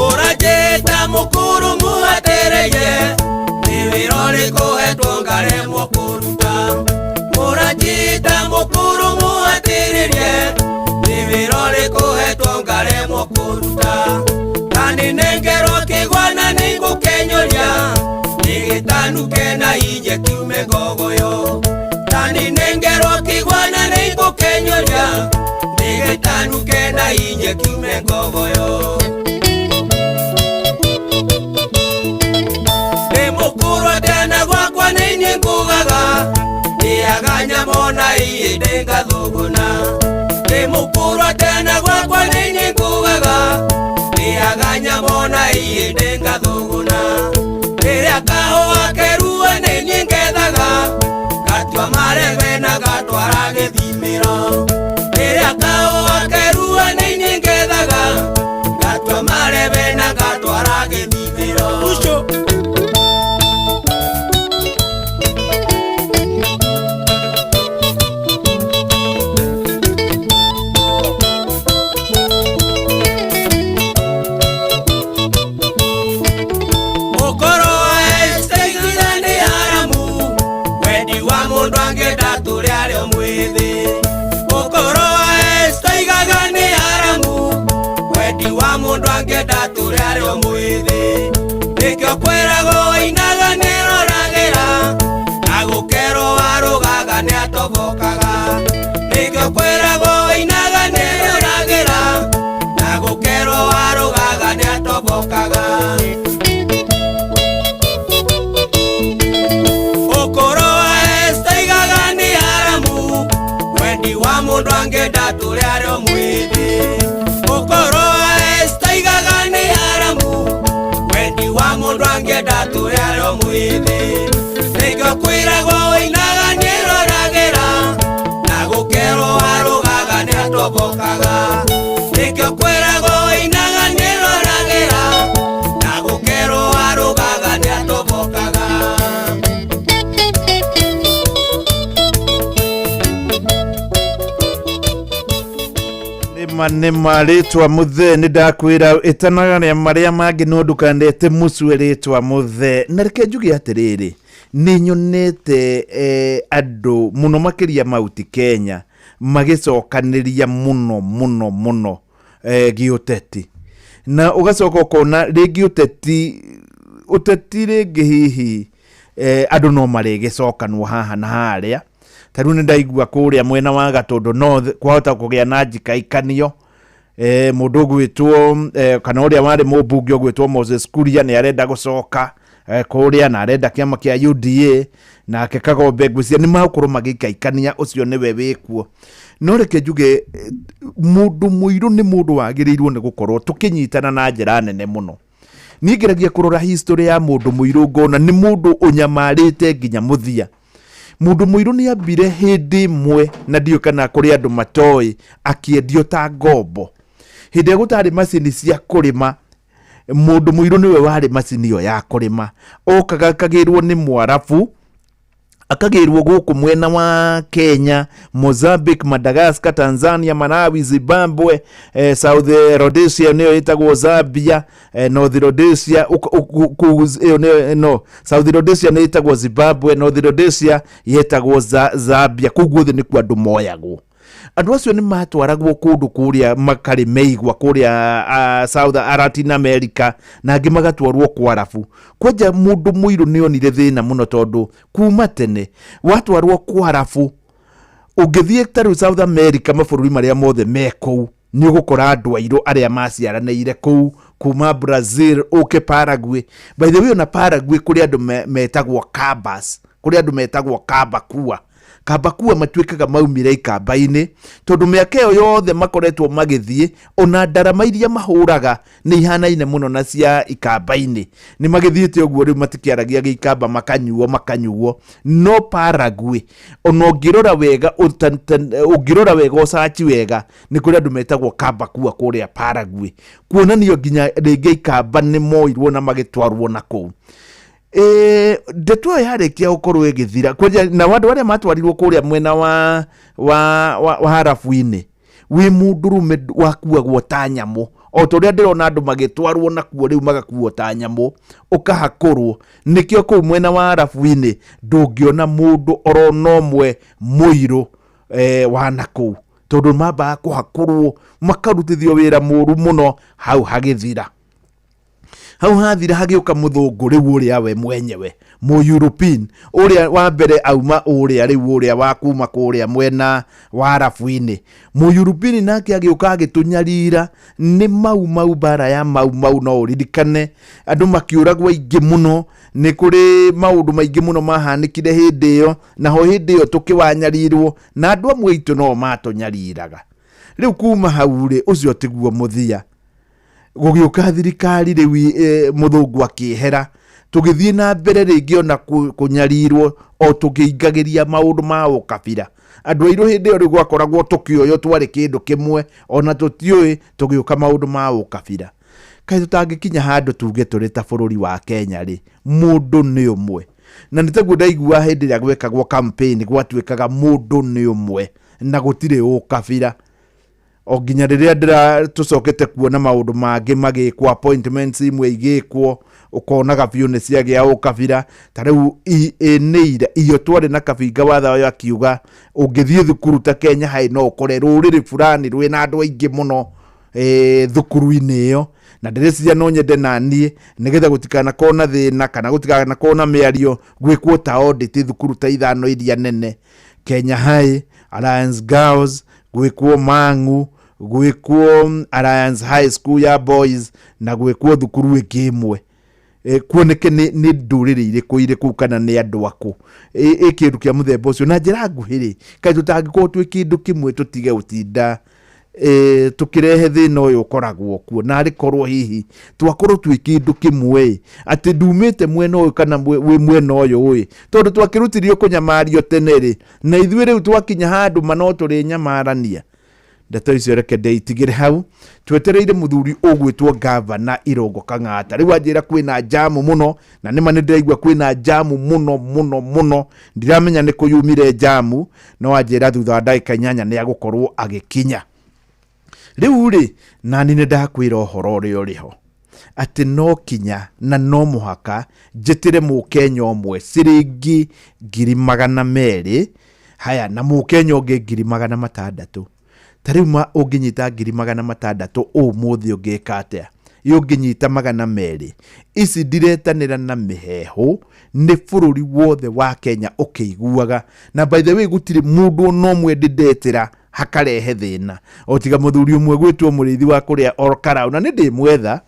Ũranjĩta mũkũrũ mũhatĩrĩrie nĩ wĩra ũrĩkũ hetwo ngaremwo kũruta. Ũranjĩta mũkũrũ mũhatĩrĩrie nĩ wĩra ũrĩkũ hetwo ngaremwo kũruta. Kaninengerwo kĩgwana nĩngũkenyũria nĩgĩtanuke na inje kiume ngogoyo. Kaninengerwo kĩgwana nĩngũkenyũria nĩgĩtanuke na inje kiume ngogoyo. Ndĩ mũkũrũ atĩa gwakwa nĩ niĩ ngugaga ndĩaga nyama ona iĩ ndĩ ngathũngũna. Ndĩ mũkũrũ atĩa gwakwa nĩ niĩ ngugaga ndĩaga nyama ona iĩ ndĩ ngathũngũna. Rĩrĩa kahũa kerua nĩ niĩ ngethaga ngatua marebe na ngatwara gĩthimĩro. Rĩrĩa kahũa kerua nĩ niĩ ngethaga ngatua marebe na ngatwara gĩthimĩro. Ucio. Ũkoro wa Estaigire nĩ haramu wendi wa mũndũ angĩenda tũrĩ arĩ o mwĩthĩ. Ũkoro wa Estaigaga nĩ haramu wendi wa mũndũ angĩenda tũrĩ arĩ o mwĩthĩ. Nĩkĩo kwĩragwo wainaga nĩroragĩra na gũkerwo warũgaga nĩatobokaga. Nĩkĩo kwĩragwo wainaga nĩroragĩra na gũkerwo warũgaga nĩatobokaga. Ũkũrũ wa Estaigaga nĩ haramu wendi wa mũndũ angĩenda tũrĩ arĩ o mwĩthĩ. Ũkũrũ wa Estaigaga nĩ haramu wendi wa Mũndũ angĩenda tũrĩ arĩ mwĩthĩ nĩkĩo kwĩragwo ũinaga nĩroragĩra na gũkerwo arũgaga nĩatobokaga nĩkĩo kwĩragwo ũinaga nĩroragĩra na gũkerwo arũgaga nĩatobokaga. Nĩma nĩma rĩtwa mũthee nĩ ndakwĩra ĩtanaga marĩa mangĩ no ndũkandete mũcue rĩtwa mũthee. Na reke njuge atĩrĩrĩ, nĩ nyonete andũ mũno makĩria Mount Kenya magĩcokanĩria mũno mũno mũno gĩũteti, na ũgacoka ũkona rĩngĩ ũteti rĩngĩ hihi andũ no marĩgĩcokanwo haha na harĩa. Ta rĩu nĩ ndaigua kũrĩa mwena wa Gatũndũ North kwahota kũgĩa na njikaikanio, mũndũ ũgwĩtwo kana ũrĩa warĩ mũmbunge ũgwĩtwo Moses Kuria nĩ arenda gũcoka kũrĩa na arenda kĩama kĩa UDA, nake Kagombe ngwĩciria nĩ magũkorwo magĩikaikania, ũcio nĩwe wĩkuo. No reke njuge, mũndũ mũirũ nĩ mũndũ wagĩrĩirwo nĩ gũkorwo tũkĩnyitana na njĩra nene mũno. Niĩ ngeragia kũrora history ya mũndũ mũirũ ngona nĩ mũndũ ũnyamarĩte nginya mũthia. Mũndũ mũirũ nĩ ambire hĩndĩ ĩmwe, na ndiũĩ kana kũrĩ andũ matoĩ, akĩendio ta ngombo. Hĩndĩ ĩrĩa gũtarĩ macini cia kũrĩma, mũndũ mũirũ nĩwe warĩ macini ĩyo ya kũrĩma. Okaga akagĩrwo nĩ Mwarabu, akagĩrwo gũkũ mwena wa Kenya, Mozambique, Madagascar, Tanzania, Malawi, Zimbabwe, South Rhodesia nĩyo ĩtagwo Zambia, North Rhodesia kũu ĩyo nĩyo, no South Rhodesia nĩ ĩtagwo Zimbabwe, North Rhodesia yetagwo Zambia. Kũu guothe nĩkuo andũ moyagwo. Andũ acio nĩ matwaragwo kũndũ kũrĩa makarĩme igwa kũrĩa South Latin America, na angĩ magatwarwo kwa Arabu. Kwanja mũndũ mũirũ nĩ onire thĩna mũno, tondũ kuma tene watwarwo kwa Arabu, ũngĩthiĩ ta rĩu South America, mabũrũri marĩa mothe me kũu, nĩ ũgũkora andũ airũ arĩa maciaranĩire kũu, kuma Brazil ũke Paraguay. By the way, ona Paraguay kũrĩ andũ metagwo Kambas, kũrĩ andũ metagwo Kambakua. Kambakua matuĩkaga maumire ikamba-inĩ, tondũ mĩaka ĩyo yothe makoretwo magĩthiĩ, ona ndarama iria mahũraga nĩ ihanaine mũno na cia ikamba-inĩ. Nĩ magĩthiĩte ũguo rĩu matikĩaragia gĩikamba, makanyuo makanyuo. No Paraguay ona ũngĩrora wega, ũngĩrora wega ũcaci wega, nĩ kũrĩ andũ metagwo Kambakua kũrĩa Paraguay, kuonanio nginya rĩngĩ ikamba nĩ moirwo na magĩtwarwo na kũu. Ndeto ĩyo yarĩkia gũkorwo ĩgĩthira kwanja, na andũ arĩa matwarirwo kũrĩa mwena wa Harabu-inĩ, wĩ mũndũrũme wakuagwo ta nyamũ, o ta ũrĩa ndĩrona andũ magĩtwarwo nakuo rĩu magakuo ta nyamũ, ũkahakũrwo. Nĩkĩo kũu mwena wa Arabu-inĩ ndũngĩona mũndũ oro na ũmwe mũirũ wa nakũu, tondũ mambaga kũhakũrwo makarutithio wĩra mũru mũno. Hau hagĩthira, hau hathira hagĩũka mũthũngũ rĩu ũrĩa we mwenyewe mũ European ũrĩa wa mbere auma ũrĩa rĩu ũrĩa wa kuma kũrĩa mwena wa Arabu-inĩ. Mũ European nake agĩũka agĩtũnyarira nĩ Mau Mau, mbara ya Mau Mau. No ũririkane andũ makĩũragwo aingĩ mũno, nĩ kũrĩ maũndũ maingĩ mũno mahanĩkire hĩndĩ ĩyo, naho hĩndĩ ĩyo tũkĩwanyarirwo na andũ amwe aitũ no matũnyariraga. Rĩu kuma hau rĩ, ũcio tiguo mũthia, gũgĩũka thirikari rĩu, mũthũngũ akĩehera, tũgĩthiĩ na mbere rĩngĩ ona kũnyarirwo o tũkĩingagĩria maũndũ ma ũkabira. Andũ airũ hĩndĩ ĩyo rĩu gwakoragwo tũkĩoywo twarĩ kĩndũ kĩmwe, ona tũtiũĩ, tũgĩũka maũndũ ma ũkabira. Kaĩ tũtangĩkinya handũ tuge tũrĩ ta bũrũri wa Kenya rĩ, mũndũ nĩ ũmwe? Na nĩ taguo ndaigua hĩndĩ ĩrĩa gwekagwo campaign, gwatuĩkaga mũndũ nĩ ũmwe na gũtirĩ ũkabira, o nginya rĩrĩa ndĩra tũcokete kuona maũndũ mangĩ magĩkwo, appointments imwe igĩkwo ũkonaga biũ nĩ ciagĩa ũkabira. Ta rĩu nĩ ira iyo twarĩ na Kabinga wa Thayo akiuga ũngĩthiĩ thukuru ta Kenya High no ũkore rũrĩrĩ fulani rwĩna andũ aingĩ mũno thukuru-inĩ ĩyo. Na ndĩreciria no nyende naniĩ, nĩgetha gũtikanakorwo na thĩna kana gũtikanakorwo na mĩario, gwĩkwo ta audit thukuru ta ithano iria nene, Kenya High, Alliance Girls, gwĩkwo Mang'u, gwĩkwo Alliance High School ya boys, na gwĩkwo thukuru ĩngĩ ĩmwe, kuoneke nĩ ndũrĩrĩ irĩkũ irĩ kũu kana nĩ andũ akũ. Ĩ kĩndũ kĩa mũthemba ũcio. Na njĩra nguhĩ rĩ, kaĩ tũtangĩkorwo twĩ kĩndũ kĩmwe, tũtige gũtinda Tukirehe thina uyu ukoragwo kuo na ari korwo hihi twakorwo twi kindu kimwe ati ndumite mwena uyu kana wi mwena uyu ui tondu twakirutirio kunyamario tene ri na ithuĩ riu twakinya handu mano turi nyamarania. Ndeto icio reke ndeitigire hau twetereire muthuri ugwitwo gavana Irongo Kang'ata. Riu anjira kwina jamu muno na nima ni ndiraigua kwina jamu muno muno muno, ndiramenya ni kuyumire jamu, no anjira thutha wa ndagika 8 ni agukorwo agikinya. Riu ri nani ni ndakwira uhoro uria uriho ati no kinya na no muhaka njitire mukenya umwe ciringi 200,000 haya na mukenya ungi 600,000. Ta riu ma unginyita 600,000 umuthi ungika atia? Unginyita 200 ici ndiretanira na mihehu ni bururi wothe wa Kenya ukiiguaga. Na by the way gutiri mundu no mwe ndetera hakarehe thina otiga muthuri umwe gwitwo murithi wa kuria Olkarau, na ni ndimwetha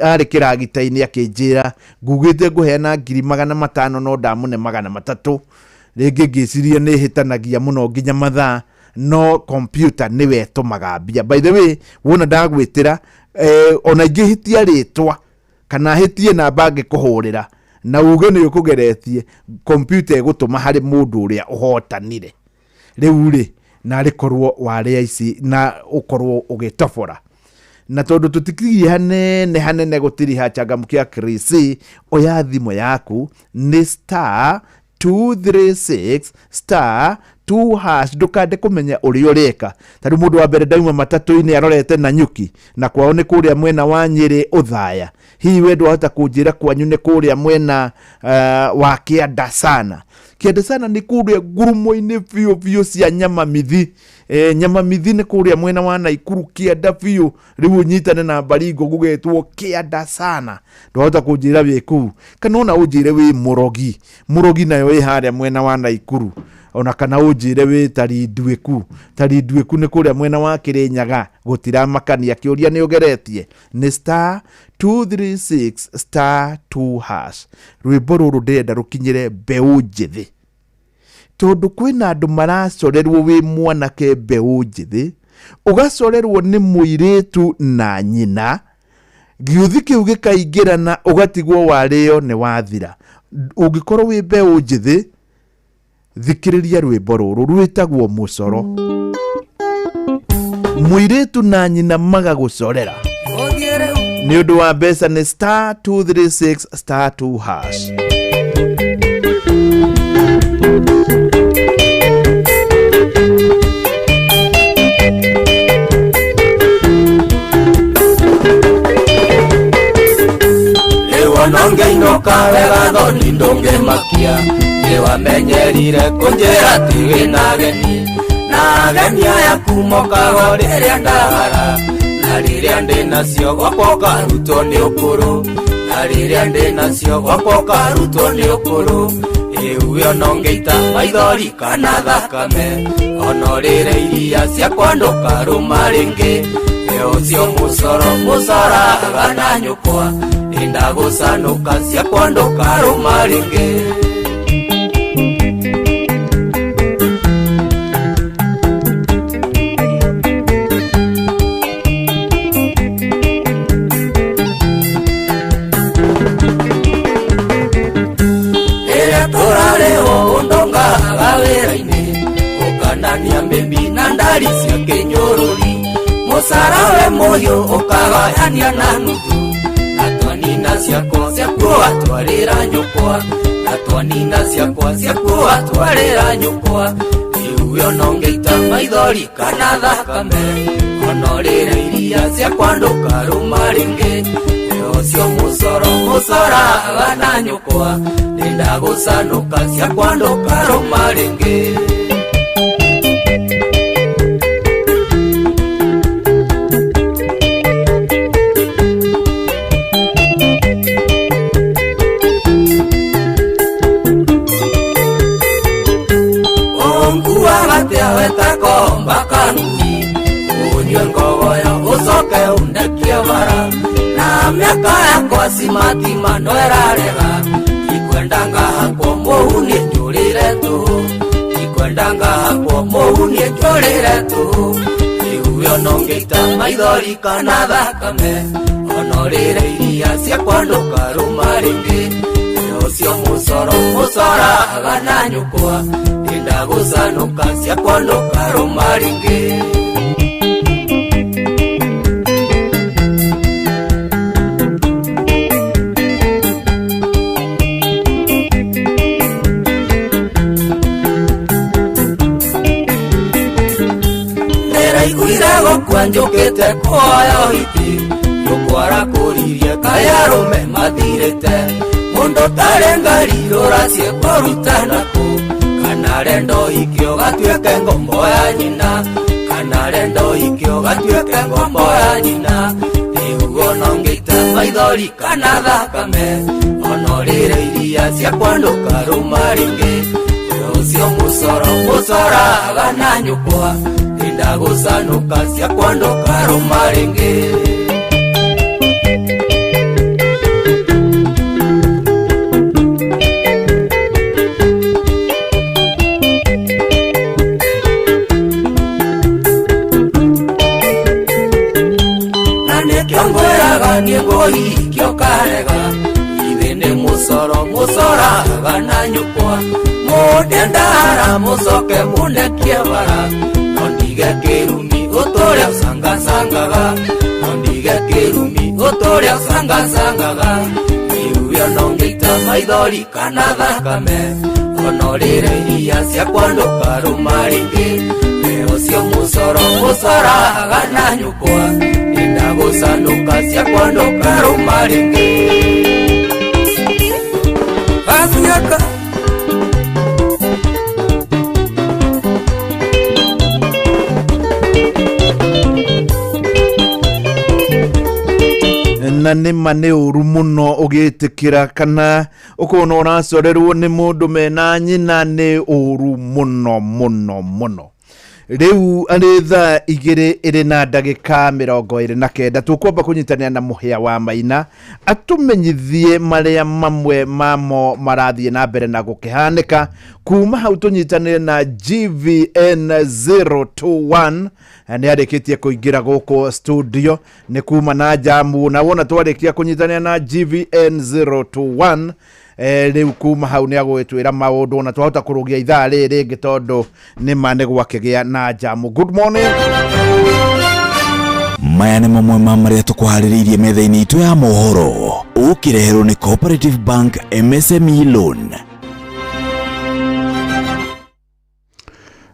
ari kiragita-ini akinjira ngugite nguheana 500,000 no ndamune 300. Ringi ngiciria ni hitanagia muno nginya mathaa no computer niwe ĩtũmaga mbia. By the way wona ndagwĩtĩra ona ingĩhĩtia rĩtwa kana hĩtie namba ngĩkũhũrĩra na uge nĩ ũkũgeretie, computer ĩgũtũma harĩ mũndũ ũrĩa ũhotanire. Rĩu rĩ narĩ korwo warĩa ici na ũkorwo ũgĩtobora, na tondũ tũtikirie hanene hanene gũtiriha changamkia Chris, oya thimũ yaku nĩ star 236 star 2 hash. Ndukande kumenya uria ureka tariu mundu wa mbere ndauma matatu-ini arorete na nyuki na kwao ni kuria mwena wa Nyeri Uthaya. Hihi we ndwahota kunjira kwanyu ni kuria mwena wa Kianda sana. Kianda sana ni kuria ngurumo-ini biũ biũ cia Nyamamithi. Nyamamithi ni kuria mwena wa Naikuru Kianda biũ. Riu unyitane na Baringo gugetwo Kianda sana. Ndwahota kunjira wi kuu kana ona unjire wi Murogi. Murogi nayo ĩ haria mwena wa Naikuru, ona kana unjire wi Tarinduiku. Tarinduiku ni kuria mwena wa Kirinyaga. Gutiramakania kiuria ni ugeretie ni star 236 star 2 hash. Rwimbo ruru ndirenda rukinyire mbeu njithi tondu kwina andu maracorerwo wi mwanake mbeu njithi, ugacorerwo ni muiritu na nyina, giuthi kiu gikaingirana ugatigwo wario ni wathira. Ungikorwo wi mbeu njithi thikiriria rwimbo ruru rwitagwo mucoro. Muiritu na nyina magagucorera ni undu wa mbeca ni star 236 star 2 hash. Nongeinoka wega thoni ndũngĩmakia nĩwamenyerire kũnjĩra ti wĩna ageni na ageni aya kumokago rĩrĩa ndahara na rĩrĩa ndĩnacio gwakwa ũkarutwo nĩ ũkũrũ na rĩrĩa ndĩnacio gwakwa ũkarutwo nĩ ũkũrũ. Ĩu onongĩita maithori kana thakame ona ũrĩre iria ciakwa ndũkarũma rĩngĩ. Ũcio mũcoro mũcoraga na nyũkwa ndagũcanũka ciakwa ndũkarũma rĩngĩ. Rĩrĩa tũrarĩhwo ũndongaga wĩra-inĩ ũkanania mbĩmbi na ndari cia kĩnyũrũri mũcara we mũhiũ ũkagayania na nuthu na twanina ciakwa ciakuo atwarĩra nyũkwa na twanina ciakwa ciakuo atwarĩra nyũkwa. Rĩu onongĩita maithori kana thakame ona ũrĩre iria ciakwa ndũkarũma rĩngĩ. Ũcio mũcoro mũcoraga na nyũkwa ndagũcanũka ciakwa ndũkarũma rĩngĩ. Miaka yakwa simatima no ĩrarega ikwenda ngahakwo mũhu nĩ njũrĩre tũhũ ikwenda ngahakwo mũhu nĩ njũrĩre tũhũ. Rĩu Ona ũngĩita maithori kana thakame ona ũrĩre iria ciakwa ndũkarũma rĩngĩ ũcio mũcoro mũcoraga na nyũkwa ndĩndagũcanũka ciakwa ndũkarũma rĩngĩ. Ndĩraiguire gũkua njũkĩte kuoya ũhiki nyũkwara kũririe kaĩ arũme mathirĩte mũndũ tarĩ ngari rũracie kũruta nakũ kana rendo ikĩo gatuĩke ngombo ya nyina kana rendo ikĩo gatuĩke ngombo ya nyina rĩu ona ũngĩita maithori kana thakame ona ũrĩre iria ciakwa ndũkarũma rĩngĩ ũcio mũcoro mũcoraga na nyũkwa ndĩndagũcanũka ciakwa ndũkarũma rĩngĩ. Na nĩkĩo ngwĩraga niĩ ngũhikio karega ithe nĩ mũcoro mũcoraga na nyũkwa mũndĩ ndara mũcoke mũnekie bara no ndige kĩrumi ũtũre ũcangacangaga no ndige kĩrumi ũtũre ũcangacangaga rĩu ona ũngĩita maithori kana thakame ona ũrĩre iria ciakwa ndũkarũma rĩngĩ ũcio mũcoro mũcoraga na nyũkwa ndĩndagũcanũka ciakwa ndũkarũma rĩngĩ. Atuĩka na nĩ ma nĩ ũru mũno ũgĩtĩkĩra kana ũkona ũracorerwo nĩ mũndũ mena nyina nĩ ũru mũno mũno mũno. Rĩu arĩ thaa 2 ĩrĩ na ndagĩka 29 tũkwamba kũnyitanĩra na Mũhĩa wa Maina atũmenyithie marĩa mamwe mamo marathiĩ na mbere na gũkĩhanĩka. Kuma hau tũnyitanĩre na GVN 021 nĩ arĩkĩtie kũingĩra gũkũ studio nĩ kuma na jamu na wona twarĩkia kũnyitanĩra na GVN 021 rĩu kuma hau nĩ agũgĩtwĩra maũndũ na twahota kũrũgia ithaa rĩrĩ rĩngĩ tondũ nĩ ma nĩ gwakĩgĩa na jamu. Good morning. Maya nĩ mamwe ma marĩa tũkũharĩrĩirie metha-inĩ itũ ya mohoro ũkĩreherwo nĩ Cooperative Bank MSME Loan.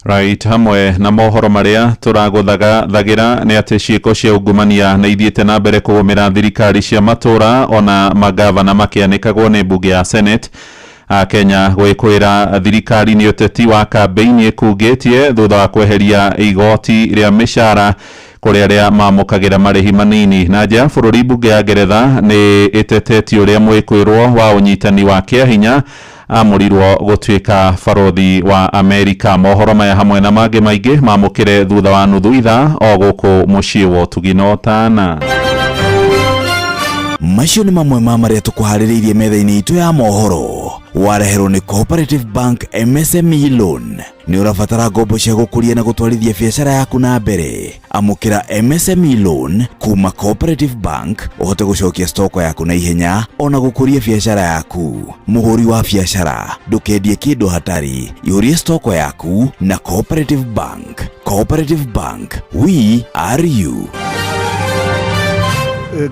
Right, hamwe na mohoro maria turaguthaga thagira nĩ atĩ ciĩko cia ungumania nĩ ithiĩte na mbere kũgũmĩra thirikari cia matũra ona magavana makĩanĩkagwo nĩ mbunge ya Senate. Kenya gwĩkwĩra thirikari nĩ ũteti wa kambĩini ĩkungĩtie thutha wa kweheria igoti rĩa mĩcara kũrĩ arĩa mamũkagĩra marĩhi manini. Na nja ya bũrũri mbunge ya Ngeretha nĩ ĩtetetie ũrĩa mwĩkwĩrwo wa ũnyitani wa kĩahinya amũrirwo gũtuĩka barothi wa Amerika. Mohoro maya hamwe na mangĩ maingĩ mamũkĩre thutha wa nuthu ithaa o gũkũ mũciĩ wa ũtugi na ũtana. Macio nĩ mamwe ma marĩa tũkũharĩrĩirie metha-inĩ itũ ya mohoro wareherwo nĩ Cooperative Bank MSME Loan. Nĩ ũrabatara ngombo cia gũkũria na gũtwarithia biacara yaku na mbere. Amũkĩra MSME Loan kuma Cooperative Bank ũhote gũcokia stoko yaku na ihenya ona gũkũria biacara yaku. Mũhũri wa biacara ndũkendie kĩndũ hatari, ihũrie stoko yaku na Cooperative Bank. Cooperative Bank, we are you.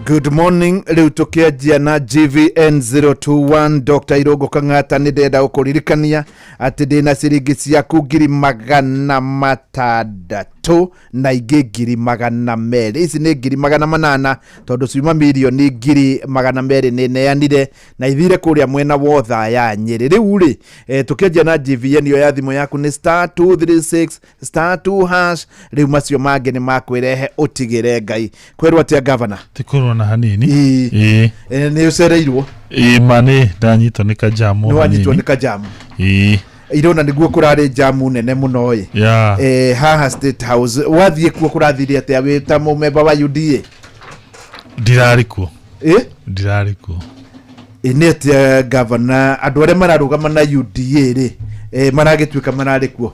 Good morning. Rĩu tũkĩanjia na GVN 021 Dr. Irũngũ Kang'ata nĩ ndĩrenda gũkũririkania atĩ ndĩna ciringi ciaku 600,000 na ingĩ 200,000. Ici nĩ 800,000 tondũ ciuma mirioni 200,000 nĩ neanire na ithire kũrĩa mwena wa Othaya Nyĩrĩ. Rĩu rĩ tũkĩanjia na GVN yo ya thimũ yaku nĩ star 236 star 2 hash. Rĩu macio mangĩ nĩ makwĩrehe ũtigĩre Ngai. Kwĩrwo atĩa governor? Tikorwo na hanini. Ĩĩ nĩ ũcereirwo? Ĩĩ ma nĩ ndanyitwo nĩ kajamu. Nĩ wanyitwo nĩ kajamu. Ĩĩ irona nĩguo kũrarĩ jamu nene mũno ĩ. Haha State House wathiĩ kuo kũrathire atĩa wĩ ta mũmemba wa UDA? Ndirarĩ kuo. Ĩ? Ndirarĩ kuo. Ĩ nĩ atĩa governor andũ arĩa mararũgama na UDA rĩ maragĩtuĩka mararĩ kuo?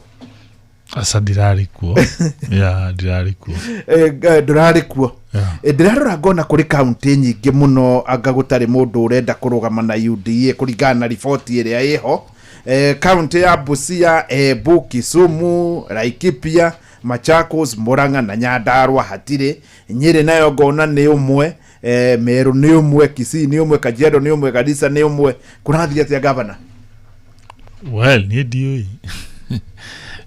Aca, ndirarĩ kuo. Ya, ndirarĩ kuo. Ndũrarĩ kuo. Ndĩrarora ngona kũrĩ kaunti nyingĩ mũno anga gũtarĩ mũndũ ũrenda kũrũgama na UDA kũringana na riboti ĩrĩa ĩho. Kaunti ya Busia, Embu, Kisumu, Laikipia, Machakos, Murang'a na Nyandarua hatirĩ. Nyĩrĩ nayo ngona nĩ ũmwe, Meru nĩ ũmwe, Kisii nĩ ũmwe, Kajiado nĩ ũmwe, Garissa nĩ ũmwe. Kũrathiĩ atĩa, gavana? Well, niĩ ndiũĩ,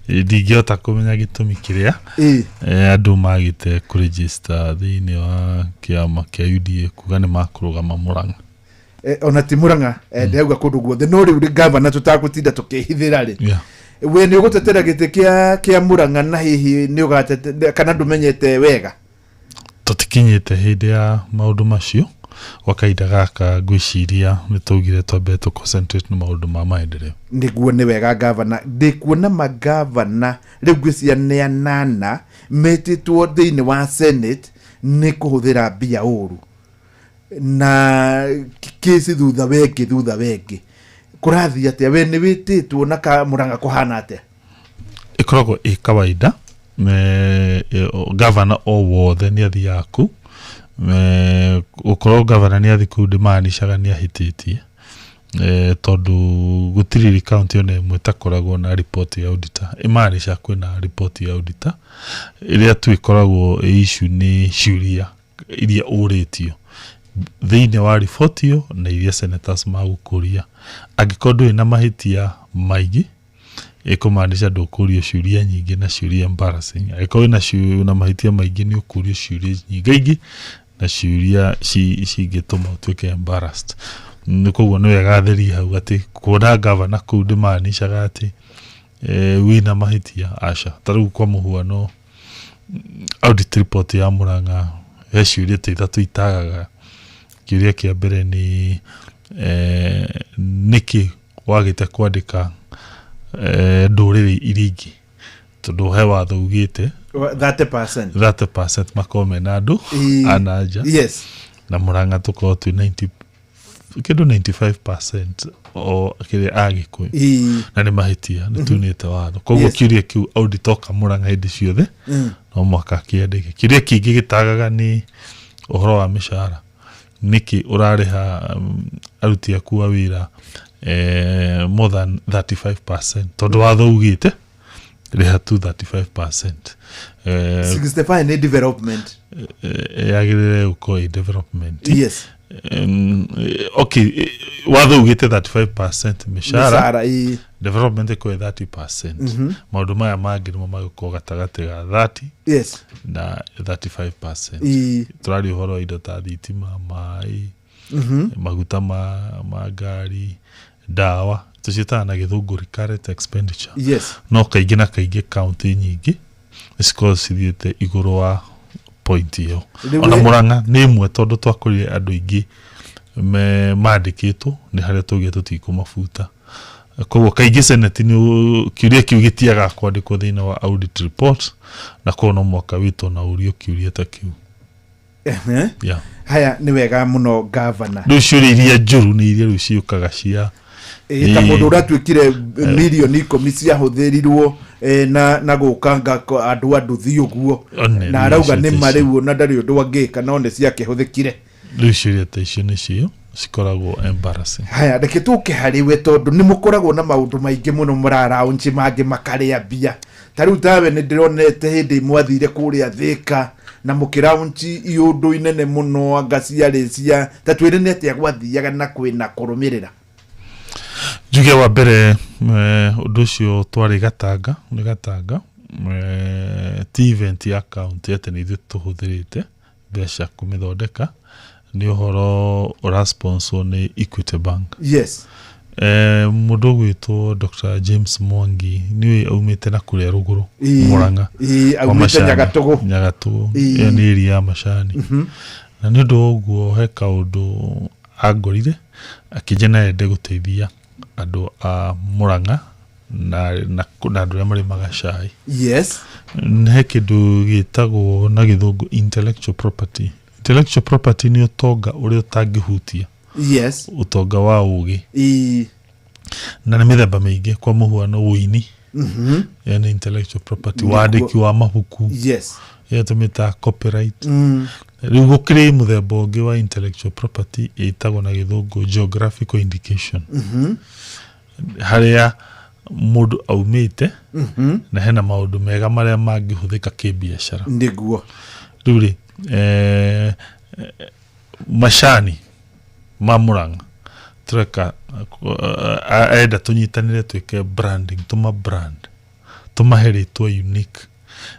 ndingĩhota kũmenya gĩtũmi kĩrĩa andũ magĩte kũregister thĩinĩ wa kĩama kĩa UDA kuga nĩ makũrũgama Mũrang'a. Ona ti Murang'a, ndĩrauga kũndũ guothe. No rĩu rĩ, gavana, tũtagũtinda tũkĩhithĩra rĩ, we nĩ ũgũtetera gĩtĩ kĩa Murang'a na hihi nĩ ũgatete kana ndũmenyete wega? Tũtikinyĩte hĩndĩ ya maũndũ macio gwa kahinda gaka. Ngwĩciria nĩ twaugire twambe tũ concentrate na maũndũ ma maendeleo. Nĩguo, nĩ wega, gavana. Ndĩkuona magavana rĩu ngwĩciria nĩ 8 metĩtwo thĩinĩ wa Senate nĩ kũhũthĩra mbia ũru na kĩci thutha wengĩ thutha wengĩ. Kũrathiĩ atĩa? We nĩ wĩtĩtwo na ka Murang'a kũhana atĩa? Ĩkoragwo ĩ kawaida. Gavana o wothe nĩ athiaga kũu. Gũkorwo gavana nĩ athiĩ kũu ndĩmaanishaga nĩ ahĩtĩtie, tondũ gũtirĩ kaunti ona ĩmwe ĩtakoragwo na report ya auditor. Ĩmaanisha kwĩna report ya auditor. Ĩrĩa tu ĩkoragwo ĩ issue nĩ ciũria iria ũrĩtio thĩinĩ wa riboti ĩyo na iria senators magũkũria. Angĩkorwo ndũrĩ na mahĩtia maingĩ, ĩkũmaanisha ndũkũrio ciũria nyingĩ na ciũria embarrassing. Angĩkorwo wĩna na mahĩtia maingĩ, nĩ ũkũrio ciũria nyingaingĩ na ciũria cingĩtũma ũtuĩke embarrassed. Nĩ koguo nĩ wega therie hau atĩ kuona gavana kũu ndĩmaanishaga atĩ wĩna mahĩtia, aca. Ta rĩu kwa mũhuano, audit report ya Murang'a he ciũria ta ithatũ itagaga. Kĩũria kĩa mbere nĩ nĩkĩ wagĩte kwandĩka ndũrĩrĩ iria ingĩ, tondũ he watho ugĩte 30%. 30% makorwo mena andũ a na nja. Na Murang'a tũkorwo twĩ 90 kĩndũ 95% o kĩrĩa Agĩkũyũ. Na nĩ mahĩtia, nĩ tunĩte watho. Koguo kĩũria kĩu auditoka Murang'a hĩndĩ ciothe no mũhaka kĩandĩke. Kĩũria kĩngĩ gĩtagaga nĩ ũhoro wa mĩcara. Nĩkĩ ũrarĩha aruti aku a wĩra more than 35%, tondũ watho ugĩte rĩha tu 35%? 65 nĩ development. Yagĩrĩre gũkorwo ĩ development. Okay, watho ugĩte 35% mĩcara. Mĩcara, ĩĩ. Development ĩkorwo ĩ 30%. Maũndũ maya mangĩ nĩmo magũkorwo gatagatĩ ga 30 na 35%. Tũraria ũhoro wa indo ta thitima, maĩ, maguta ma ngari, ndawa, tũciĩtaga na Gĩthũngũ recurrent expenditure. No kaingĩ na kaingĩ kaunti nyingĩ nĩ cikoragwo cithiĩte igũrũ wa point ĩyo. Ona Murang'a nĩ ĩmwe, tondũ twakorire andũ aingĩ me mandĩkĩtwo nĩ harĩa twaugire tũtikũmabuta. Koguo kaingĩ Senate nĩ kĩũria kĩu gĩtiagaga kwandĩkwo thĩinĩ wa audit report, na koguo no mũhaka wĩtwo na ũrio kĩũria ta kĩu. Yeah. Haya, nĩ wega mũno, gavana. Rĩu ciũria iria njũru nĩ iria rĩu ciũkaga cia ta mũndũ ũratuĩkire mirioni 10 ciahũthĩrirwo na gũkanga andũ a nduthi ũguo. One, na rĩu arauga icio nĩ ta ma icio. rĩu ona ndarĩ ũndũ angĩka, no nĩ ciakĩhũthĩkire. Rĩu ciũria ta icio nĩcio cikoragwo embarrassing. Haya, reke tũke harĩ we, tondũ nĩ mũkoragwo na maũndũ maingĩ mũno mũraraũnji mangĩ makarĩa mbia. Ta rĩu tawe nĩ ndĩronete hĩndĩ mwathire kũrĩa Thĩka na mũkĩraũnji iũndũ inene mũno anga ciarĩ cia ta twĩre nĩ atĩa gwathiaga na kwĩna kũrũmĩrĩra. Njuge wa mbere, ũndũ ũcio twarĩ Gatanga, nĩ Gatanga, ti event ya county atĩ nĩ ithuĩ tũhũthĩrĩte mbeca kũmĩthondeka. Nĩ ũhoro ũrasponsor nĩ Equity Bank. Mũndũ ũgwĩtwo Dr. James Mwangi nĩwe aumĩte na kũrĩa rũgũrũ Murang'a. Kwa Aumĩte macani. Nyagatũgũ. Nyagatũgũ. Ĩyo nĩ area ya macani. Na nĩ ũndũ wa ũguo he kaũndũ angorire akĩnjia no ende gũteithia andũ a Murang'a na andũ arĩa marĩmaga cai. He kĩndũ gĩtagwo na Gĩthũngũ intellectual property. Intellectual property nĩ ũtonga ũrĩa ũtangĩhutia. Ũtonga wa ũgĩ. Na nĩ mĩthemba mĩingĩ, kwa mũhuano ũini. Ĩyo nĩ intellectual property. Nĩguo. Wandĩki wa mabuku, ĩyo tũmĩtaga copyright. Rĩu gũkĩrĩ mũthemba ũngĩ wa intellectual property ĩtagwo na gĩthũngũ geographical indication, harĩa mũndũ aumĩte na hena maũndũ mega marĩa mangĩhũthĩka kĩbiacara. Rĩu rĩ, macani ma Murang'a tũreka, enda tũnyitanĩre twĩke branding, tũma brand, tũmahe rĩtwa unique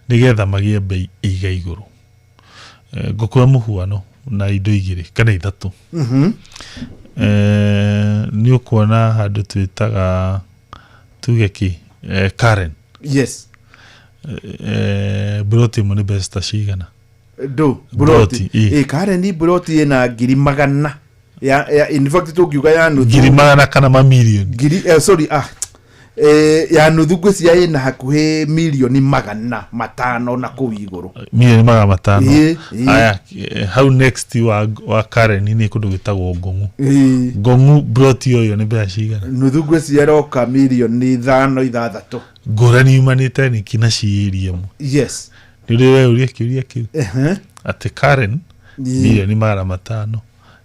nĩgetha magĩe bei ĩiga igũrũ. Ngũkũhe mũhuano na indo igĩrĩ kana ithatũ. Nĩ ũkuona handũ twĩtaga, tuge kĩ, Karen. Broti ĩmwe nĩ mbeca ta cigana? Ndũ broti? Ĩ. Ĩ, Karen, broti ĩna 100,000 ya in fact tũngiuga ya nuthu. 100,000 kana mamirioni? Ngiri, sorry, ya nuthu ngwĩciria ĩna hakuhĩ 500,000,000 na kũu igũrũ. 500,000,000. Ĩ. Aya, hau next wa Karen nĩ kũndũ gwĩtagwo Ngong'u. Ngong'u broti ũyũ nĩ mbeca cigana? Nuthu ngwĩciria ĩroka 5,000,000, 6. Ngũrani yumanĩte nĩkĩ na ciĩria ĩmwe? Nĩ ũrĩ weuria kĩũria kĩu atĩ Karen 500,000,000,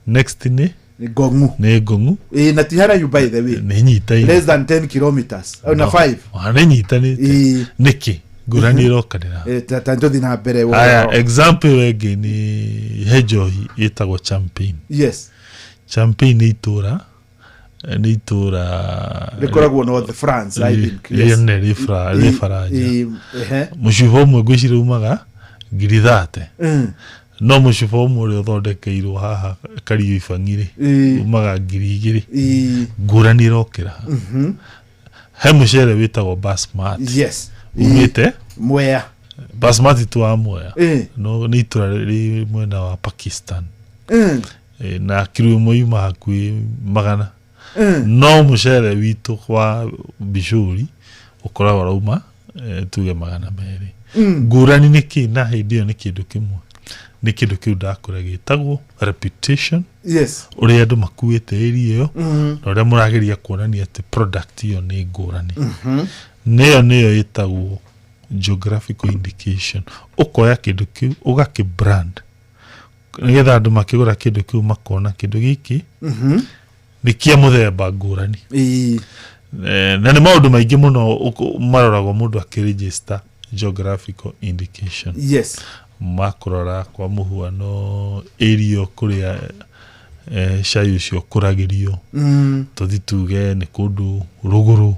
next nĩ Ngong'u. Nĩ Ngong'u. Ĩ, na ti haraihu, by the way. Nĩ nyitaine. Less than 10 kilometers na 5. Nĩ nyitanĩte nĩkĩ? Ngũrani ĩrokanĩra. Ta tũthiĩ na mbere Aya, ũhoro. example ĩyo ĩngĩ nĩ he njohi ĩtagwo Champagne. Champagne nĩ itũra, nĩ itũra Rĩkoragwo North France, I think. Yes. Rĩne rĩ Faranja. Mũcuba ũmwe ngwĩciria umaga 30,000. No mũcuba ũmwe ũrĩa ũthondekeirwo haha Kario Ibang'i rĩ, umaga 2,000. Ngũrani ĩrokĩra ha? He mũcere wĩtagwo basmati. Umĩte Mwea. Basmati tu wa Mwea. No nĩ itũra rĩ mwena wa Pakistan. Na kiro ĩmwe yuma hakuhĩ 100. No mũcere witũ wa Bicũri ũkoragwo ũrauma, tuge 200. Ngũrani nĩ kĩ? Na hĩndĩ ĩyo nĩ kĩndũ kĩmwe, nĩ kĩndũ kĩu ndakũra gĩtagwo reputation, ũrĩa andũ makuĩte area ĩyo, na ũrĩa mũrageria kuonania atĩ product ĩyo nĩ ngũrani. Nĩyo ĩtagwo geographical indication. Ũkoya kĩndũ kĩu ũgakĩ brand nĩgetha andũ makĩgũra kĩndũ kĩu makona kĩndũ gĩkĩ nĩ kĩa mũthemba ngũrani. Na nĩ maũndũ maingĩ mũno maroragwo mũndũ akĩregister geographical indication. Makũrora kwa mũhuano area kũrĩa, cai ũcio ũkũragĩrio. Tũthi tuge nĩ kũndũ rũgũrũ,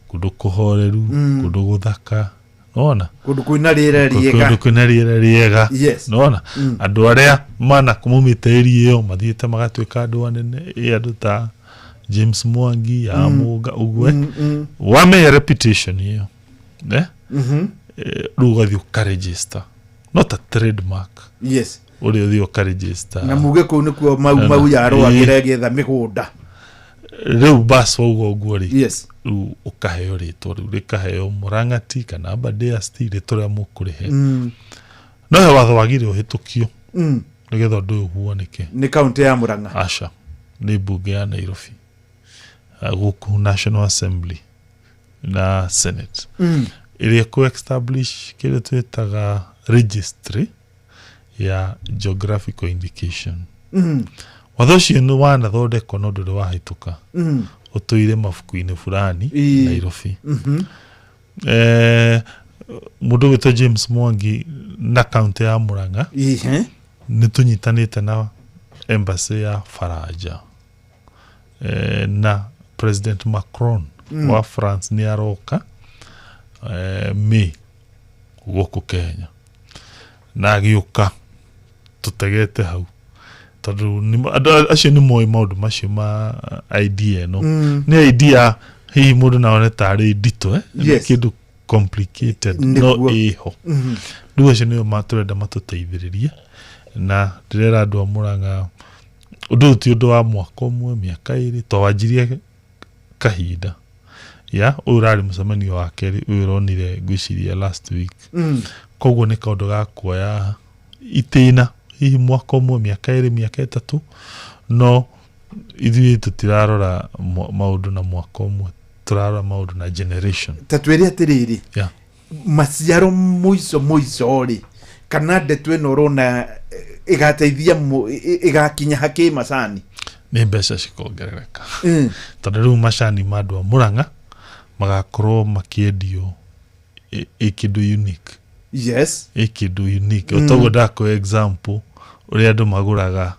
kũndũ kũhoreru, kũndũ gũthaka, nona Kũndũ kwĩna rĩera rĩega. Kũndũ kwĩna rĩera rĩega. Nona andũ arĩa mana maumĩte area ĩyo mathiĩte magatuĩka andũ anene, ĩ andũ ta James Mwangi ya Mũnga ũguo. Wamenya reputation ĩyo, eh? Rĩu ũgathiĩ ũkaregister, not a trademark. Ũrĩa ũthiĩ ũkaregister. Na muge kũu nĩkuo Mau Mau yarũagĩra ĩgĩetha mĩgũnda. Rĩu bas wauga ũguo rĩ, rĩu ũkaheo rĩtwa, rĩu rĩkaheo Mũrang'ati kana Aberdares, ti rĩtwa rĩrĩa mũkũrĩhe. No he watho wagĩrĩire ũhĩtũkio nĩgetha ũndũ ũyũ ũhuanĩke. Nĩ kaũntĩ ya Murang'a? Aca, nĩ mbunge ya Nairobi. Gũkũ National Assembly na Senate, ĩrĩa kũ establish kĩrĩa twĩtaga registry ya geographical indication. Watho ũcio nĩ wanathondekwo no ndũrĩ wahĩtũka. Ũtũire mabuku-inĩ fulani Nairobi. Mũndũ ũgwĩtwo James Mwangi na kaũntĩ ya Murang'a nĩ tũnyitanĩte na embassy ya Faranja, na President Macron wa France nĩ aroka, May gũkũ Kenya, na agĩũka tũtegete hau tondũ andũ acio nĩ moĩ maũndũ macio ma idea ĩno. Nĩ idea hihi mũndũ naone tarĩ nditũ, eh? Nĩ kĩndũ complicated no ĩho. Rĩu acio nĩo tũrenda matũteithĩrĩrie, na ndĩrera andũ a Murang'a ũndũ ũyũ ti ũndũ wa mwaka ũmwe, mĩaka 2, twawanjirie kahinda ya ũyũ ũrarĩ mũcemanio wa kerĩ ũyũ ũronire ngwĩciria last week. Koguo nĩ kaũndũ ga kuoya itĩna hihi mwaka ũmwe, mĩaka 2, mĩaka 3, no ithuĩ tũtirarora maũndũ na mwaka ũmwe. Tũrarora maũndũ na generation. Ta twĩre atĩrĩrĩ, maciaro mũico mũico rĩ, kana ndeto ĩno ũrona ĩgateithia ĩgakinya hakĩ macani? Nĩ mbeca cikongerereka, tondũ rĩu macani ma andũ a Mũrang'a magakorwo makĩendio ĩ kĩndũ unique. Ĩ kĩndũ unique. Toguo ndakũhe example ũrĩa andũ magũraga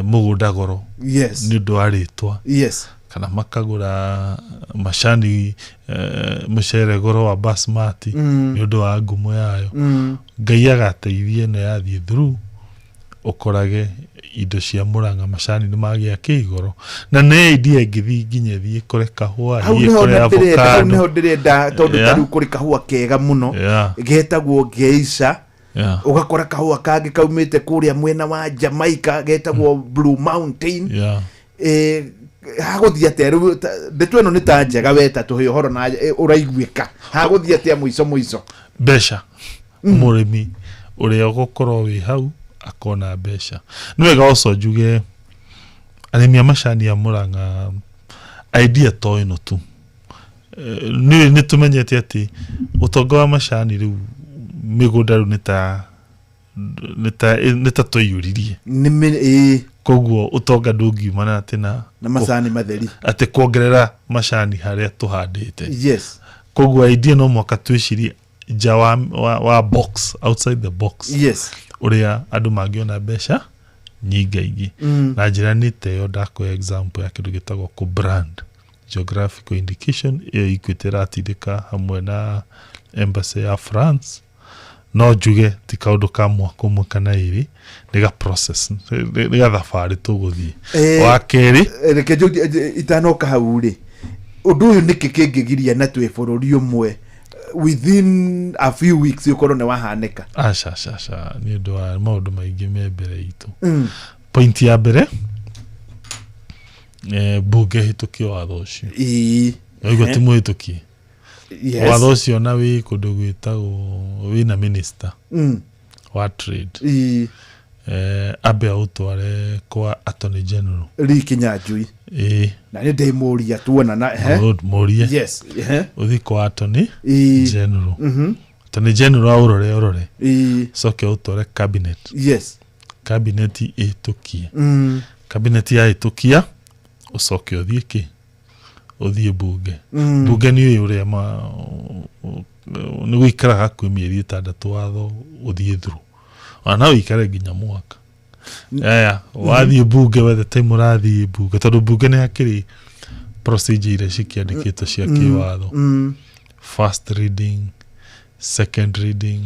mũgũnda goro nĩ ũndũ wa rĩtwa, kana makagũra macani, mũcere goro wa basmati nĩ ũndũ wa ngumo yayo. Ngai agateithia ĩno yathiĩ through, ũkorage indo cia Mũrang'a, macani nĩ magĩa kĩigoro, na nĩ idea ĩngĩthiĩ nginya ĩthiĩ kũre kahũa, Hau ĩthiĩ nĩho kũre na ndĩrenda, hau avocado. nĩho ndĩrenda, tondũ ta rĩu kũrĩ kahũa kega mũno getagwo Geisha. Ũgakora kahũa kangĩ kaumĩte kũrĩa mwena wa Jamaica getagwo Blue Mountain. Hagũthiĩ atĩa rĩu ndeto ĩno nĩ ta njega weta tũhe ũhoro na ũraiguĩka, hagũthiĩ atĩa mũico mũico? Mbeca, mũrĩmi ũrĩa ũgũkorwo wĩ hau akona mbeca. Nĩ wega oco njuge arĩmi a macani a Mũrang'a, idea to ĩno tu. Nĩ tũmenyete atĩ ũtonga wa macani rĩu mĩgũnda rĩu nĩ ta twaiyũririe. Koguo ũtonga ndũngiumana atĩ na Na macani matheri, atĩ kuongerera macani harĩa tũhandĩte. Koguo idea no mũhaka twĩcirie nja wa box, outside the box, ũrĩa andũ mangĩona mbeca nyingaingĩ. Na njĩra nĩ ta ĩyo ndakũhe example ya kĩndũ gĩtagwo kũ-brand geographical indication, ĩyo Equity ĩratindĩka hamwe na embassy ya France. No njuge ti kaũndũ ka mwaka ũmwe kana ĩrĩ, nĩ ga process, nĩ gathabarĩ tũgũthiĩ. Wa kerĩ, Reke itanoka hau rĩ, ũndũ ũyũ nĩkĩ kĩngĩgiria na twĩ bũrũri ũmwe within a few weeks ũkorwo nĩ wahanĩka? Aca, aca, aca, nĩ ũndũ wa maũndũ maingĩ me mbere itũ. Point ya mbere, mbunge ĩhĩtũkie watho ũcio. Waigua ti mũhĩtũkie watho ũcio, na wĩ kũndũ gwĩtagwo wĩna minister wa trade, ambe aũtware kwa attorney general. Lee Kinyanjui. Ĩĩ. Na nĩ ndĩmũria tuona na Good, mũrie. Ũthiĩ kwa attorney general. Attorney general aũrore ũrore, coke ũtware cabinet. Cabinet ĩhĩtũkie. Cabinet yahĩtũkia, ũcoke ũthiĩ kĩ, ũthiĩ bunge. Bunge nĩ ũĩ ũrĩa ma nĩ gũikara hakuhĩ mĩeri 6 watho ũthiĩ through, ona no ũikare nginya mwaka. Aya, wathiĩ bunge, wethe time ũrathiĩ bunge, tondũ bunge nĩ hakĩrĩ procedure iria cikĩandĩkĩtwo cia kĩwatho. First reading, second reading,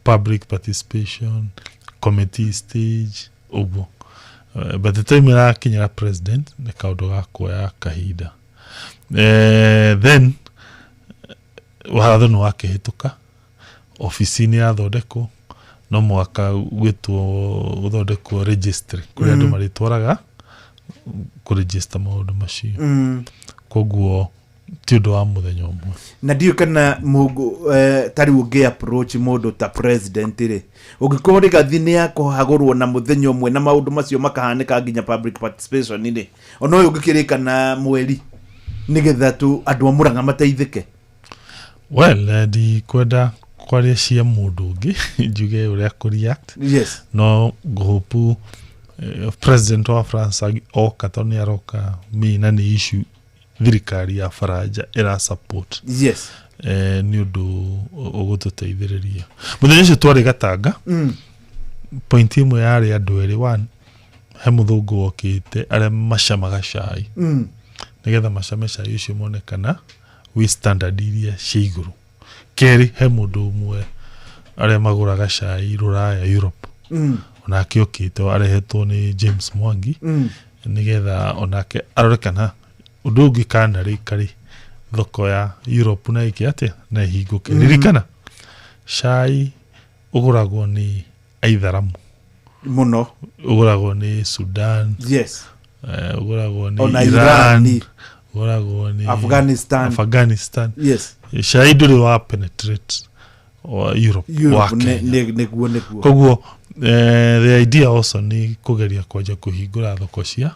public participation, committee stage, ũguo. By the time ĩrakinyĩra president nĩ kaũndũ ga kuoya kahinda. Then watho nĩ wakĩhĩtũka, obici-inĩ yathondekwo, no mũhaka gwĩtwo gũthondekwo registry kũrĩa andũ marĩtwaraga kũregister maũndũ macio. Koguo ti ũndũ wa mũthenya ũmwe. Na ndiũĩ kana mũngũ ta rĩu ũngĩ approach mũndũ ta president rĩ, ũngĩkorwo rĩgathi nĩ yakũhagũrwo na mũthenya ũmwe na maũndũ macio makahanĩka nginya public participation rĩ, ona ũyũ ũngĩkĩrĩka na mweri nĩgetha tu andũ a Mũrang'a mateithĩke? Well, ndikwenda kwaria cia mũndũ ũngĩ njuge ũrĩa kũ-react. No ngũhope president wa France oka, tondũ nĩ aroka May, na nĩ issue thirikari ya Faranja ĩra support. Nĩ ũndũ ũgũtũteithĩrĩria. Mũthenya ũcio twarĩ Gatanga, point ĩmwe yarĩ andũ erĩ. One, he mũthũngũ wokĩte arĩa macamaga cai, nĩgetha macame cai ũcio mone kana wĩ standard iria cia igũrũ. Kerĩ, he mũndũ ũmwe arĩa magũraga cai rũraya, Europe, onake okĩte arehetwo nĩ James Mwangi, nĩgetha onake arore kana ũndũ ũngĩ kanarĩka rĩ thoko ya Europe na ĩke atĩa na ĩhingũke. Ririkana cai ũgũragwo nĩ aitharamu mũno, ũgũragwo nĩ Sudan, ũgũragwo nĩ Ona Iran, Irani. Ũgũragwo nĩ Afghanistan. Afghanistan. Cai ndũrĩ wa penetrate wa Europe, wa Europe Kenya. Nĩguo. Koguo the idea also nĩ kũgeria kwanja kũhingũra thoko cia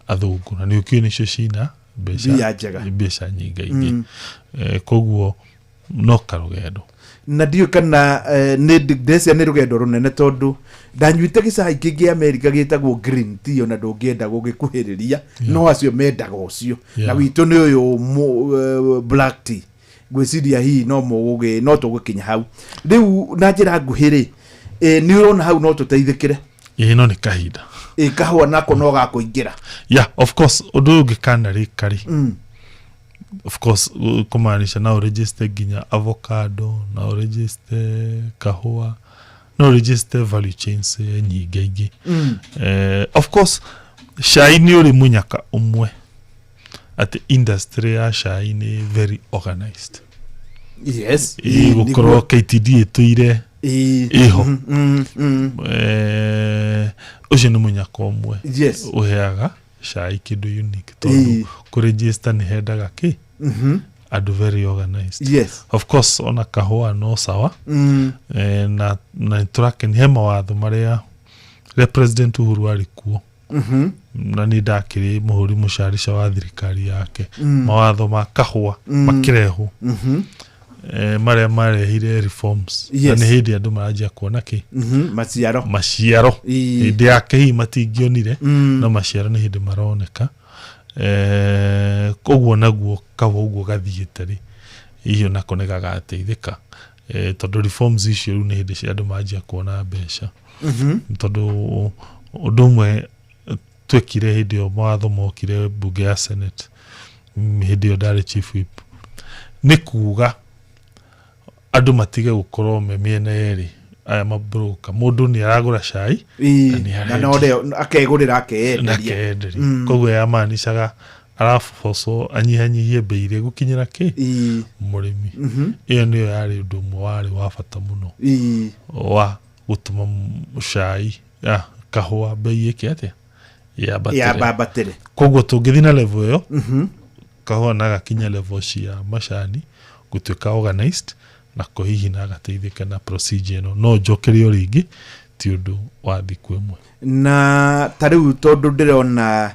athũngũ, na nĩ ũkĩũĩ nĩcio cina mbeca Mbia njega. Mbeca nyingaingĩ. Koguo no karũgendo. Na ndiũĩ kana nĩ ndĩrecia nĩ rũgendo rũnene tondũ ndanyuĩte gĩcai kĩngĩ Amerika gĩtagwo green tea, ona ndũngĩenda gũgĩkuhĩrĩria, no acio mendaga ũcio, na witũ nĩ ũyũ black tea. Ngwĩciria hihi no mũgũgĩ no tũgũkinya hau rĩu na njĩra nguhĩ rĩ, nĩ ũrona hau no tũteithĩkĩre? Ĩĩ, no nĩ kahinda. Ĩ kahũa nako no gakũingĩra? Yeah, of course, ũndũ ũyũ ũngĩkanarĩka rĩ, of course kũmaanisha no ũregister nginya avocado, no ũregister kahũa, no ũregister value chains nyingĩ ingĩ. Of course cai nĩ ũrĩ mũnyaka ũmwe atĩ industry ya cai nĩ very organized. Ĩ, gũkorwo KTD ĩtũire ĩho. Ũcio nĩ mũnyaka ũmwe ũheaga cai kĩndũ unique, tondũ kũregister nĩ hendaga kĩ andũ very organized. Of course ona kahũa no sawa. Na nĩtũrakenia he mawatho marĩa rĩrĩa President Uhuru arĩ kuo, na niĩ ndakĩrĩ mũhũri mũcarica wa thirikari yake, mawatho ma kahũa makĩrehwo, marĩa marehire reforms, na nĩ hĩndĩ andũ maranjia kuona kĩ Maciaro. Maciaro. Hĩndĩ yake hihi matingĩonire, no maciaro nĩ hĩndĩ maroneka. Koguo naguo kahũa ũguo gathiĩte rĩ, hihi onako nĩ gagateithĩka, tondũ reforms icio rĩu nĩ hĩndĩ cia andũ manjia kuona mbeca. Tondũ ũndũ ũmwe twekire hĩndĩ ĩyo mawatho mokire mbunge ya Senate, hĩndĩ ĩyo ndarĩ chief whip, nĩ kuga andũ matige gũkorwo me mĩena yerĩ, aya mabroka, mũndũ nĩ aragũra cai na nĩ na arendia. No rĩo akegũrĩra, na akeyenderia. Akeyenderia. Koguo yamaanishaga arabocwo anyihanyihie bei iria gũkinyĩra kĩ mũrĩmi. Ĩyo nĩyo yarĩ ũndũ ũmwe warĩ wa bata mũno wa gũtũma cai ya kahũa bei ĩke atĩa, yambatĩre. Yambatĩre. Koguo tũngĩthiĩ na level ĩyo, kahũa na gakinya level cia macani gũtuĩka organized, nako hihi na gateithĩka na procedure ĩno, no njokerie o rĩngĩ ti ũndũ wa thikũ ĩmwe. Na ta rĩu tondũ ndĩrona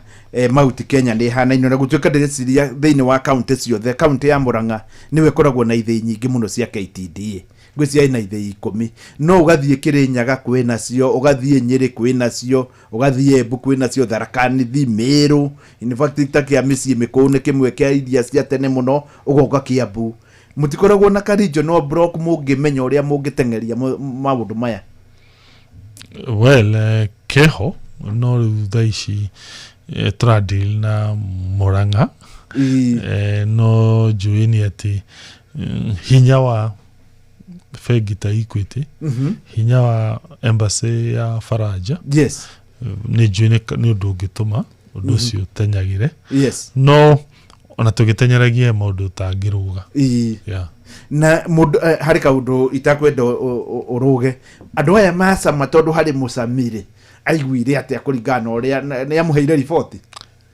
Mount Kenya nĩ ĩhanaine, na gũtuĩka ndĩreciria thĩinĩ wa kaunti ciothe, kaunti ya Murang'a nĩwe ĩkoragwo na ithĩi nyingĩ mũno cia KTDA, ngwĩciria ĩna ithĩi 10, no ũgathiĩ Kĩrĩnyaga kwĩ nacio, ũgathiĩ Nyĩrĩ kwĩ nacio, ũgathiĩ Embu kwĩ nacio, Tharaka Nithi, Meru, in fact ta kĩa mĩciĩ mĩkũũ nĩ kĩmwe kĩa iria cia tene mũno, ũgoka Kiambu, mũtikoragwo na ka regional block mũngĩmenya ũrĩa mũngĩteng'eria maũndũ maya? Well, keho, no rĩu thaa ici tũradeal na Murang'a. No njũĩ nĩ atĩ hinya wa bengi ta Equity, hinya wa embassy ya Faranja, nĩ njũĩ nĩ ũndũ ũngĩtũma ũndũ ũcio ũtenyagĩre. No ona tũgĩtenyeragia maũndũ ũtangĩrũga. Yeah. Na mũndũ harĩ kaũndũ itakwenda ũrũge andũ aya macama, tondũ harĩ mũcamire aiguire atĩa kũringana na ũrĩa nĩ amũheire riboti?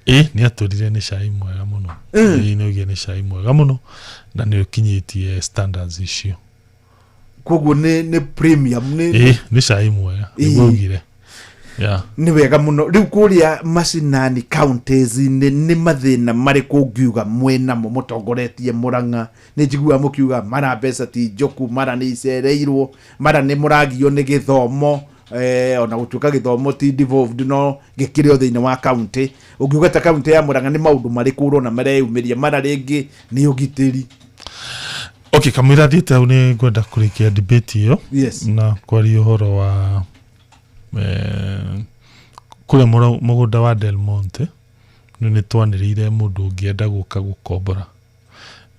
Ĩ, nĩ atũrire nĩ cai mwega mũno. Ĩ, nĩ oigire nĩ cai mwega mũno na nĩ ũkinyĩtie standards icio. Koguo nĩ premium nĩ Ĩ, nĩ cai mwega nĩguo augire. Yeah. Nĩ wega mũno. Rĩu kũrĩa macinani counties-inĩ nĩ mathĩna marĩkũ ũngiuga mwĩnamo mũtongoretie Murang'a? Nĩ njiguaga mũkiuga mara mbeca ti njũku, mara nĩ icereirwo, mara nĩ mũragio nĩ gĩthomo, ona gũtuĩka gĩthomo ti devolved no gĩkĩrĩ o thĩinĩ wa county. Ũngiuga ta county ya Murang'a nĩ maũndũ marĩkũ ũrona mareyumĩria, mara rĩngĩ nĩ ũgitĩri? Okay, kamũira thiĩte hau nĩ ngwenda kũrĩkia debate ĩyo na kwaria ũhoro wa kũrĩa mũgũnda wa Del Monte. Nĩ twanĩrĩire mũndũ ũngĩenda gũka gũkombora,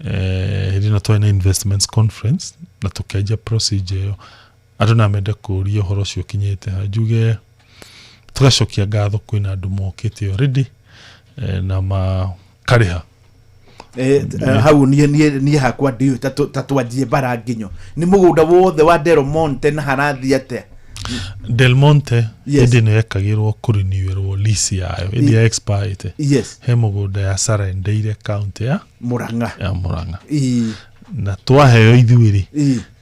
hĩndĩ ĩno twarĩ na investments conference na tũkĩanjia procedure ĩyo, andũ no mende kũũria ũhoro ũcio ũkinyĩte ha. Njuge tũgacokia ngatho kwĩna andũ mokĩte already, na makarĩha. Hau niĩ hakwa ndiũĩ ta twanjie bara nginyo nĩ mũgũnda wothe wa Del Monte na harathiĩ atĩa? Del Monte hĩndĩ ĩno yekagĩrwo kũrenewĩrwo lease yayo hĩndĩ ya expire, he mũgũnda ya surrendeire county ya Murang'a. Ya Murang'a. Na twaheo ithuĩ rĩ,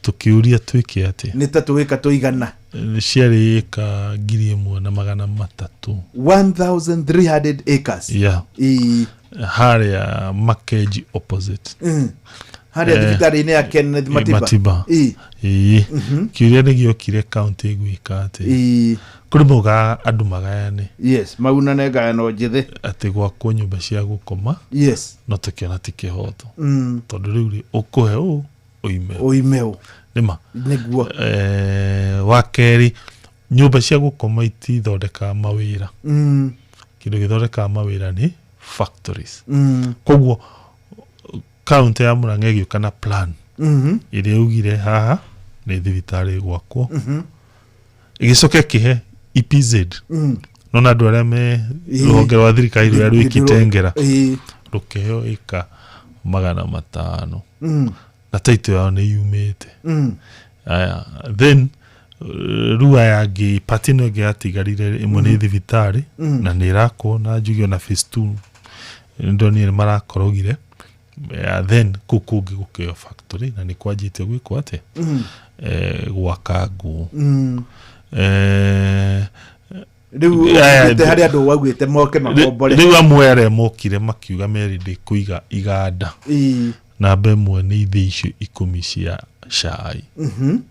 tũkĩũria twĩke atĩa. Nĩ ta tũĩka tũigana? Ciarĩ ĩka 1300. 1300 acres. Yeah. Harĩa Makenji opposite. Harĩa thibitarĩ-inĩ ya Kenneth Matiba. Matiba. Ĩĩ. Kĩũria nĩ gĩokire, kaunti ĩgwĩka atĩa? Kũrĩ maugaga andũ magayane. Yes, maunane ngayano njĩthĩ. Atĩ gwakwo nyũmba cia gũkoma. No tũkĩona ti kĩhoto. Tondũ rĩu rĩ, ũkũhe ũ ũime ũ. Ũime ũ. Nĩma. Nĩguo. Wa kerĩ, nyũmba cia gũkoma itithondekaga mawĩra. Kĩndũ gĩthondekaga mawĩra nĩ factories. Koguo kaunti ya Murang'a ĩgĩũka na plan ĩrĩa yaugire haha nĩ thibitarĩ ĩgwakwo. Ĩgĩcoka ĩkĩhe EPZ. Nona andũ arĩa me rũhonge rwa thirikari rũrĩa rwĩ Kitengera rũkĩheo ĩka 500. Na title yao nĩ yumĩte. Aya, then rĩu aya angĩ, part ĩno ĩngĩ yatigarire ĩmwe nĩ thibitarĩ. Na nĩ ĩrakwo, na njuge ona phase 2 ndonire nĩ marakorogire. Yeah, then kũu kũngĩ gũkĩoyo factory na nĩ kwanjĩtie gwĩkwo atĩa? Gwaka nguo. Rĩu Yeah, ũgĩte harĩ andũ waugĩte moke makombore. Rĩu amwe arĩa mokire makiuga merĩ kũiga iganda. Namba ĩmwe nĩ ithĩ icio 10 cia cai.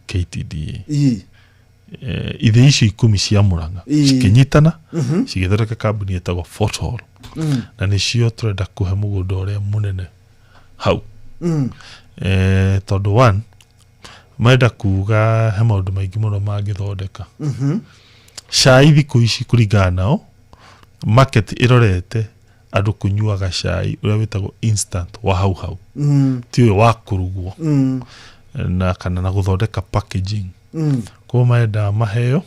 KTDA. Ithĩ icio 10 cia Murang'a cikĩnyitana, cigĩthondeka kambuni ĩtagwo Fort Hall. Na nĩcio tũrenda kũhe mũgũnda ũrĩa mũnene hau. Tondũ one, marenda kuga he maũndũ maingĩ mũno mangĩthondeka. Cai thikũ ici kũringana nao, market ĩrorete andũ kũnyuaga cai ũrĩa wĩtagwo instant, wa hau hau. Ti ũyũ wa kũrugwo. Na kana na gũthondeka packaging. Koguo marenda maheo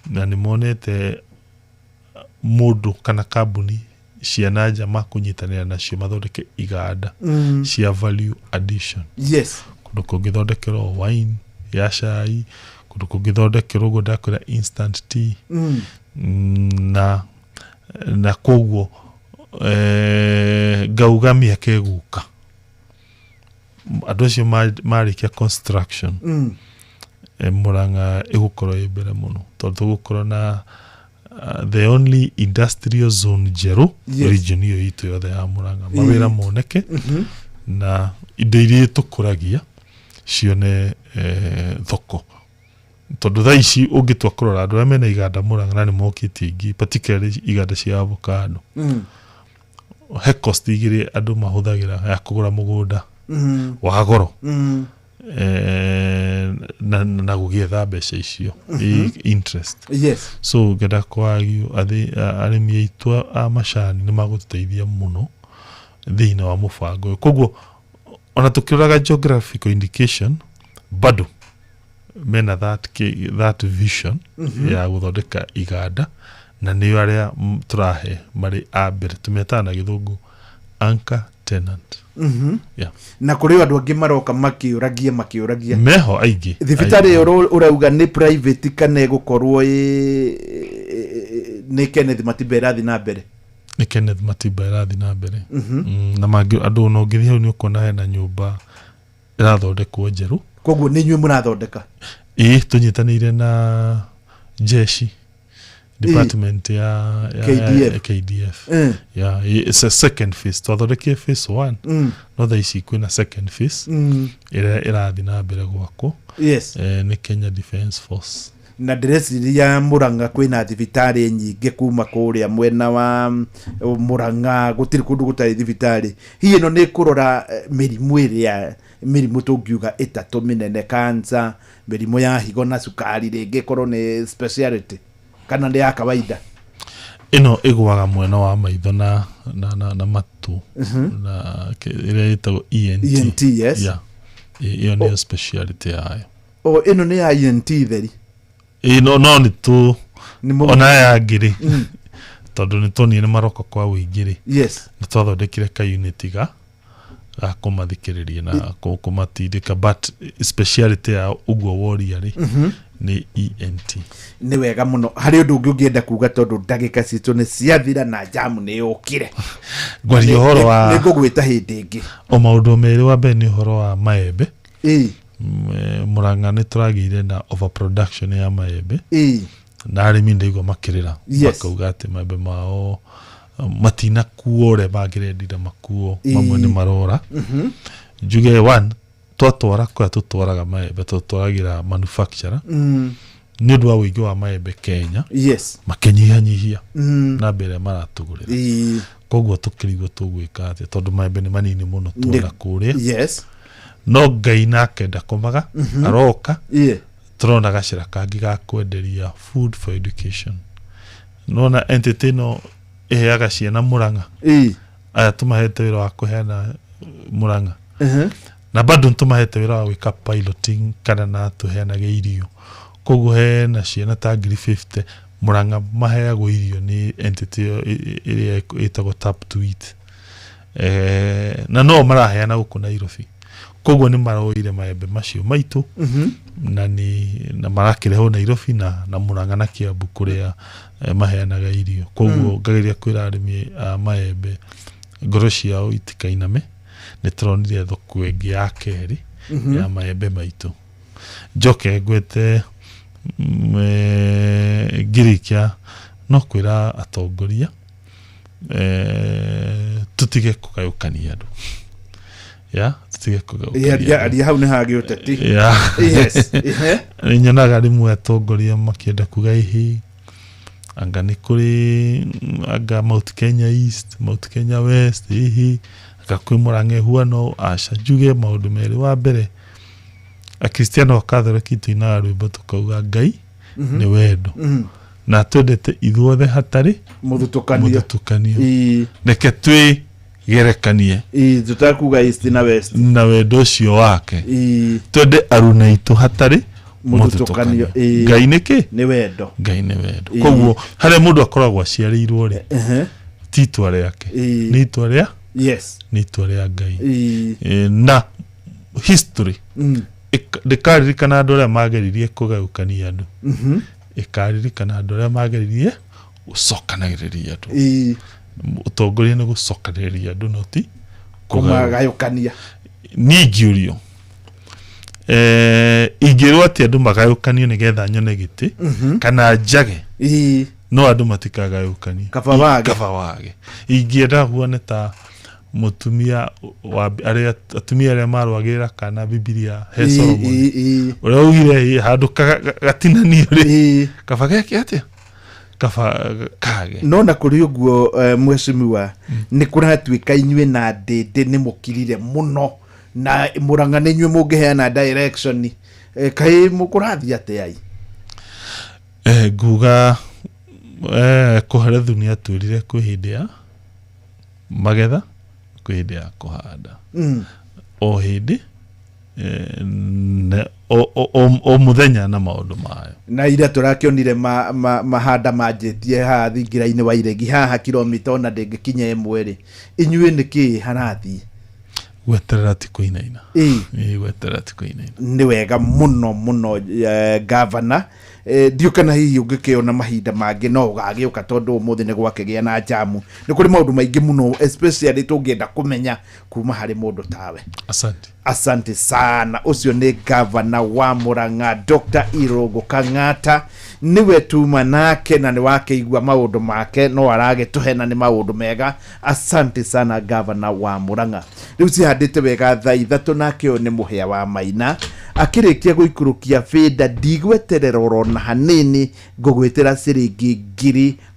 na nĩ monete mũndũ kana kambuni cia na nja makũnyitanĩra nacio mathondeke iganda cia value addition. Kũndũ kũngĩthondekerwo wine ya cai, kũndũ kũngĩthondekerwo ũguo ndakwĩra instant tea. Na koguo ngauga mĩaka ĩgũka andũ acio marĩkia construction, Murang'a ĩgũkorwo ĩ mbere mũno, tondũ tũgũkorwo na the only industrial zone njerũ region ĩyo itũ yothe ya Murang'a. Mawĩra moneke na indo iria tũkũragia cione thoko, tondũ thaa ici ũngĩtua kũrora andũ arĩa mena iganda Murang'a na nĩ mokĩtie ingĩ, particularly iganda cia avocado, he cost igĩrĩ andũ mahũthagĩra ya kũgũra mũgũnda wa goro na gũgĩetha mbeca icio, interest. So ngenda kwagio arĩmi aitũ a macani nĩ magũtũteithia mũno thĩinĩ wa mũbango ũyũ. Koguo ona tũkĩroraga geographical indication, bado mena that vision ya gũthondeka iganda, na nĩo arĩa tũrahe marĩ a mbere, tũmetaga na gĩthũngũ anchor tenant. Yeah. Na kũrĩ andũ angĩ maroka makĩũragia makĩũragia. Meho aingĩ. Thibitarĩ ĩyo ũrauga nĩ private kana ĩgũkorwo nĩ Kenneth Matiba ĩrathiĩ na mbere? Nĩ Kenneth Matiba ĩrathiĩ na mbere. Na mangĩ andũ ona ũngĩthiĩ hau nĩ ũkuona hena nyũmba ĩrathondekwo njerũ. Koguo nĩ inyuĩ mũrathondeka? Ĩĩ, tũnyitanĩire na jeshi department ya KDF. Ya KDF. Yeah, it's a second phase. Twathondekire phase 1. No thaa ici kwĩna second phase ĩrĩa ĩrathiĩ na mbere gwakwo. Nĩ Kenya Defence Force. Na ndĩreciria Murang'a kwĩna thibitarĩ nyingĩ kuma kũrĩa mwena wa Murang'a, gũtirĩ kũndũ gũtarĩ thibitarĩ. Hihi ĩno nĩ kũrora mĩrimũ ĩrĩa mĩrimũ tũngiuga ĩtatũ mĩnene, cancer, mĩrimũ ya higo na cukari, rĩngĩ ĩkorwo nĩ speciality kana nĩ ya kawaida? Ĩno ĩgũaga mwena wa maitho na matũ na ĩrĩa ĩtagwo ENT. ENT, yes. Yeah. Ĩyo nĩyo speciality yayo. O ĩno nĩ ya ENT theri? Ĩ, no nĩ tũ Nĩ ona aya angĩ rĩ, tondũ nĩ tuonire nĩ maroka kwa ũingĩ rĩ, nĩ twathondekire ka unit ga Ga kũmathikĩrĩria na kũmatindĩka, but speciality yao ũguo woria rĩ, nĩ ENT. Nĩ wega mũno. Harĩ ũndũ ũngĩ ũngĩenda kuga, tondũ ndagĩka citũ nĩ ciathira na jamu nĩ yũkire? Ngwaria ũhoro wa Nĩ ngũgwĩta hĩndĩ ĩngĩ. O maũndũ merĩ. Wa mbere nĩ ũhoro wa maembe. Mũrang'a nĩ tũragĩire na overproduction ya maembe na arĩmi ndaigua makĩrĩra, makauga atĩ maembe mao matinakuo ũrĩa mangĩrendire makuo. Mamwe nĩ marora. Njuge one, twatwara kũrĩa tũtwaraga maembe, tũtwaragĩra manufacturer, nĩ ũndũ wa ũingĩ wa maembe Kenya, makĩnyihanyihia namba ĩrĩa maratũgũrĩra. Koguo tũkĩrigwo tũgwĩka atĩa, tondũ maembe nĩ manini mũno twara kũrĩa. No Ngai nake ndakomaga, aroka. Tũrona gacĩra kangĩ ga kwenderia food for education. Nona entity ĩno ĩheaga ciana Mũrang'a, aya tũmahete wĩra wa kũheana Mũrang'a, na bado nĩtũmahete wĩra wa gwĩka piloting kana na tũheanage irio. Koguo hena ciana ta 50,000 Mũrang'a maheagwo irio nĩ entity ĩyo ĩrĩa ĩtagwo Tap to Eat, na no maraheana gũkũ Nairobi. Koguo nĩ maroire maembe macio maitũ na nĩ na marakĩrehwo Nairobi na Mũrang'a na Kiambu kũrĩa maheanaga irio. Koguo ngageria kwĩra arĩmi a maembe ngoro ciao itikainame, nĩ tũronire thoko ĩngĩ ya kerĩ ya maembe maitũ. Njoke ngwete ngĩrĩkia no kwĩra atongoria tũtige kũgayũkania andũ, ya tũtige kũgayũkania Aria andũ. Aria hau nĩ hagĩ ũteti. Ya. Yes. Nĩ nyonaga rĩmwe atongoria makĩenda kuga ĩhĩ anga nĩ kũrĩ anga Mount Kenya East, Mount Kenya West, ĩhĩ anga kwĩ Mũrang'a ĩhuano. Aca, njuge maũndũ merĩ. Wa mbere, Akristiano a Katholiki tũinaga rwĩmbo tũkauga Ngai nĩ wendo na twendete ithuothe hatarĩ mũthutũkanio. Mũthutũkanio. Reke twĩgerekanie Tũtakuga east na west na wendo ũcio wake, twende aruna aitũ hatarĩ mũthutũkanio. mũthutũkanio. Ngai nĩ kĩ? Nĩ wendo. Ngai nĩ wendo. Koguo harĩa mũndũ akoragwo aciarĩirwo rĩ, ti itua rĩake, nĩ itua rĩa nĩ itua rĩa Ngai. Na history ndĩkaririkana andũ arĩa mageririe kũgayũkania andũ, ĩkaririkana andũ arĩa mageririe gũcokanagĩrĩria andũ. Ũtongoria nĩ gũcokanĩrĩria andũ, no ti kũmagayũkania. Niĩ ingĩũrio, ingĩrwo atĩ andũ magayũkanio nĩgetha nyone gĩtĩ kana njage, no andũ matikagayũkanio. Kaba wage. Kaba wage. Ingĩenda huane ta mũtumia wa arĩa atumia arĩa marũagĩrĩra kana Bibilia he Solomon, ũrĩa augire, "Ĩ, handũ gatinanio rĩ, kaba geke atĩa, kaba kage." No na kũrĩ ũguo, mheshimiwa, nĩ kũratuĩka inyuĩ na Ndĩndĩ nĩ mũkirire mũno na Mũrang'a nĩ inyuĩ mũngĩheana direction. Kaĩ mũkũrathiĩ atĩa i? Nguga Kũharethu nĩ atwĩrire kwĩ hĩndĩ ya magetha, kwĩ hĩndĩ ya kũhanda. O hĩndĩ o mũthenya na maũndũ mayo. Na ira tũrakĩonire mahanda manjĩtie haha thingira-inĩ wa iregi haha kilomita ona ndĩngĩkinya 1 rĩ, inyuĩ nĩ kĩ harathiĩ? Gweterera ti kũinaina. Ĩĩ, gweterera ti kũinaina. Nĩ wega mũno mũno, gavana. Ndiũ kana hihi ũngĩkĩona mahinda mangĩ no ũgagĩũka, tondũ ũmũthĩ nĩ gwakĩgĩa na jamu, nĩ kũrĩ maũndũ maingĩ mũno especially tũngĩenda kũmenya kuma harĩ mũndũ tawe. Asante. Asante sana. Ũcio nĩ gavana wa Murang'a, Dr. Irũngũ Kang'ata, nĩwe tuma nake na nĩ wakĩigua maũndũ make no aragĩtũhe na nĩ maũndũ mega. Asante sana, gavana wa Murang'a. Rĩu cihandĩte wega thaa 3, nake ũyũ nĩ mũhĩa wa Maina akĩrĩkia gũikũrũkia bĩnda. Ndigweterera orona hanini, ngũgwĩtĩra ciringi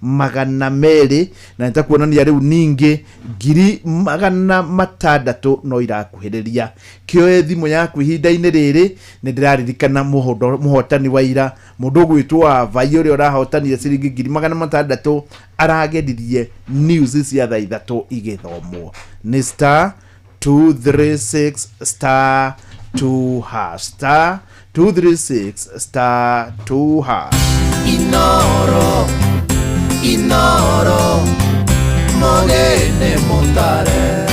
200,000 na nĩtakuonania rĩu ningĩ 600,000 no irakuhĩrĩria. Kĩoe thimũ yaku ihinda-inĩ rĩrĩ. Nĩ ndĩraririkana mũhotani wa ira, mũndũ ũgwĩtwo wa Vai, ũrĩa ũrahotanire ciringi 600,000, arageririe news cia thaa 3 igĩthomwo. Nĩ star 236 star 2 hash, star 236 star 2 hash. Inoro, Inoro, mogene montare.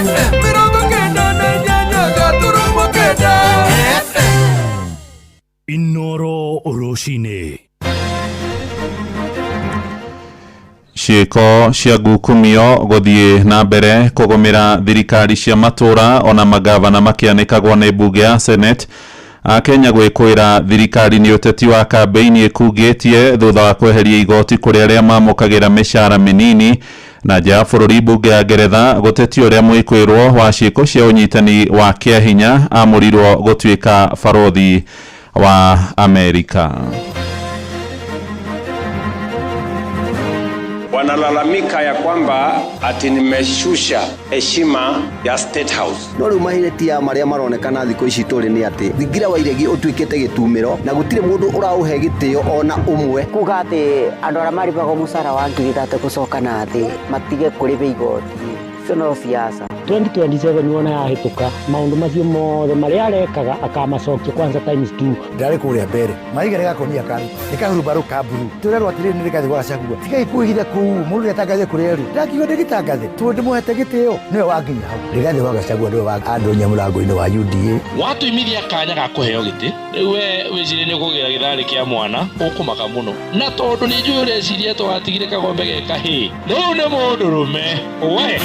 Mĩrongo kenda na inyanya gaturumo kenda FM. Inoro rũcinĩ. Ciĩko cia ngukumio gũthiĩ na mbere kũgũmĩra thirikari cia matũra ona magavana makĩanĩkagwo nĩ mbunge ya Senate. Akenya gwĩkũĩra thirikari nĩ ũteti wa kambĩini ĩkungĩtie thutha wa kweheria igoti kũrĩ arĩa mamũkagĩra mĩcara mĩnini. Na nja ya bũrũri, mbunge ya Ngeretha gũtetia ũrĩa mwĩkwĩrwo wa ciĩko cia ũnyitani wa kĩahinya amũrirwo gũtuĩka barothi wa Amerika. Wanalalamika ya kwamba ati nimeshusha heshima ya State House. No rĩu mahĩtia marĩa maronekana thikũ ici tũrĩ nĩ atĩ thingira wa iregi ũtuĩkĩte gĩtumĩro na gũtirĩ mũndũ ũraũhe gĩtĩo ona ũmwe. Kuga atĩ andũ arĩa marĩhagwo mũcara wa 3,000 gũcoka na thĩ matige kũrĩha igoti, icio no siasa. 2027 wona yahĩtũka maũndũ macio mothe marĩa arekaga akamacokia kwanza times 2. Ndarĩ kũrĩa mbere mariga gakonia karu nĩ kahurubarũ ka mburu tũrerwo atĩrĩrĩ nĩ Rigathĩ wa Gachagua tigai kwĩhitha kũu mũndũ nĩatangathe kũrĩa rĩ ndakiuga ndĩgĩtangathe tondũ ndĩmũhete gĩtĩo nĩwe wanginya hau. Rigathĩ wa Gachagua nĩwe wandonya mũrango-inĩ wa UDA. Watuimithia kanya ga kũheo gĩtĩ rĩu we wĩcirie nĩ ũkũgĩra gĩtharĩ kĩa mwana ũkũmaka mũno, na tondũ nĩ njũĩ ũreciria twatigire kagombe ge kahĩĩ rĩu nĩ mũndũrũme we.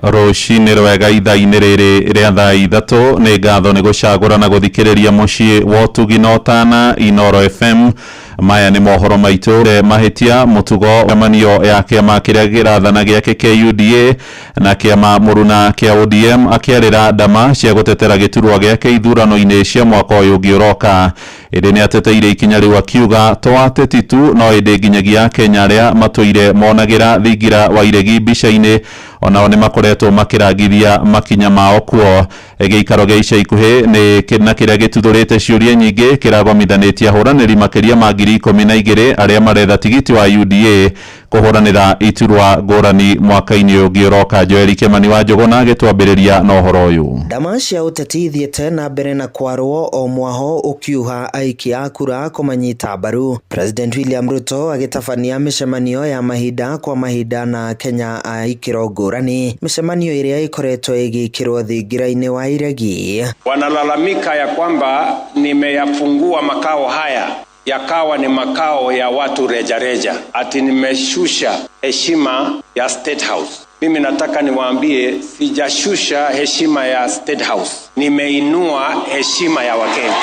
Rũcinĩ rwega ithaa-inĩ rĩrĩ rĩa thaa 3 nĩ ngatho nĩ gũcagũra na gũthikĩrĩria mũciĩ wa ũtugi na ũtana Inoro FM. Maya nĩ mohoro maitũ mahĩtia mũtugo cemanio ya kĩama kĩrĩa kĩrathana gĩake kĩa UDA na kĩama mũruna kĩa ODM akĩarĩra ndama cia gũtetera gĩturwa gĩake ithurano-inĩ cia mwaka ũyũ ũngĩ ũroka. Ĩndĩ nĩ ateteire ikinya rĩu akiuga to ateti tu no ĩndĩ nginyagia Akenya arĩa matũire monagĩra thingira wa iregi mbica-inĩ onao nĩ makoretwo makĩrangithia makinya mao kuo. Gĩikaro gĩa ica ikuhĩ nĩ na kĩrĩa gĩtuthũrĩte ciũria nyingĩ kĩragomithanĩtie ahũranĩri makĩria ma 12,000 arĩa maretha tigiti wa UDA kũhũranĩra iturwa ngũrani mwaka-inĩ ũngĩ ũroka. Joel Kĩmani wa Njũgũna agĩtwambĩrĩria na ũhoro ũyũ. Ndama cia ũteti ithiĩte na mbere na kwarwo o mwaho ũkiuha aikia a kura kũmanyita mbaru. President William Ruto agĩtabania mĩcemanio ya mahinda kwa mahinda na Kenya a ikĩro ngũrani, mĩcemanio ĩrĩa ĩkoretwo ĩgĩkĩrwo thingira-inĩ wa iregi. Wanalalamika ya kwamba nimeyafungua makao haya yakawa ni makao ya watu rejareja, ati nimeshusha heshima ya State House. Mimi nataka niwaambie sijashusha heshima ya State House, nimeinua heshima ya Wakenya.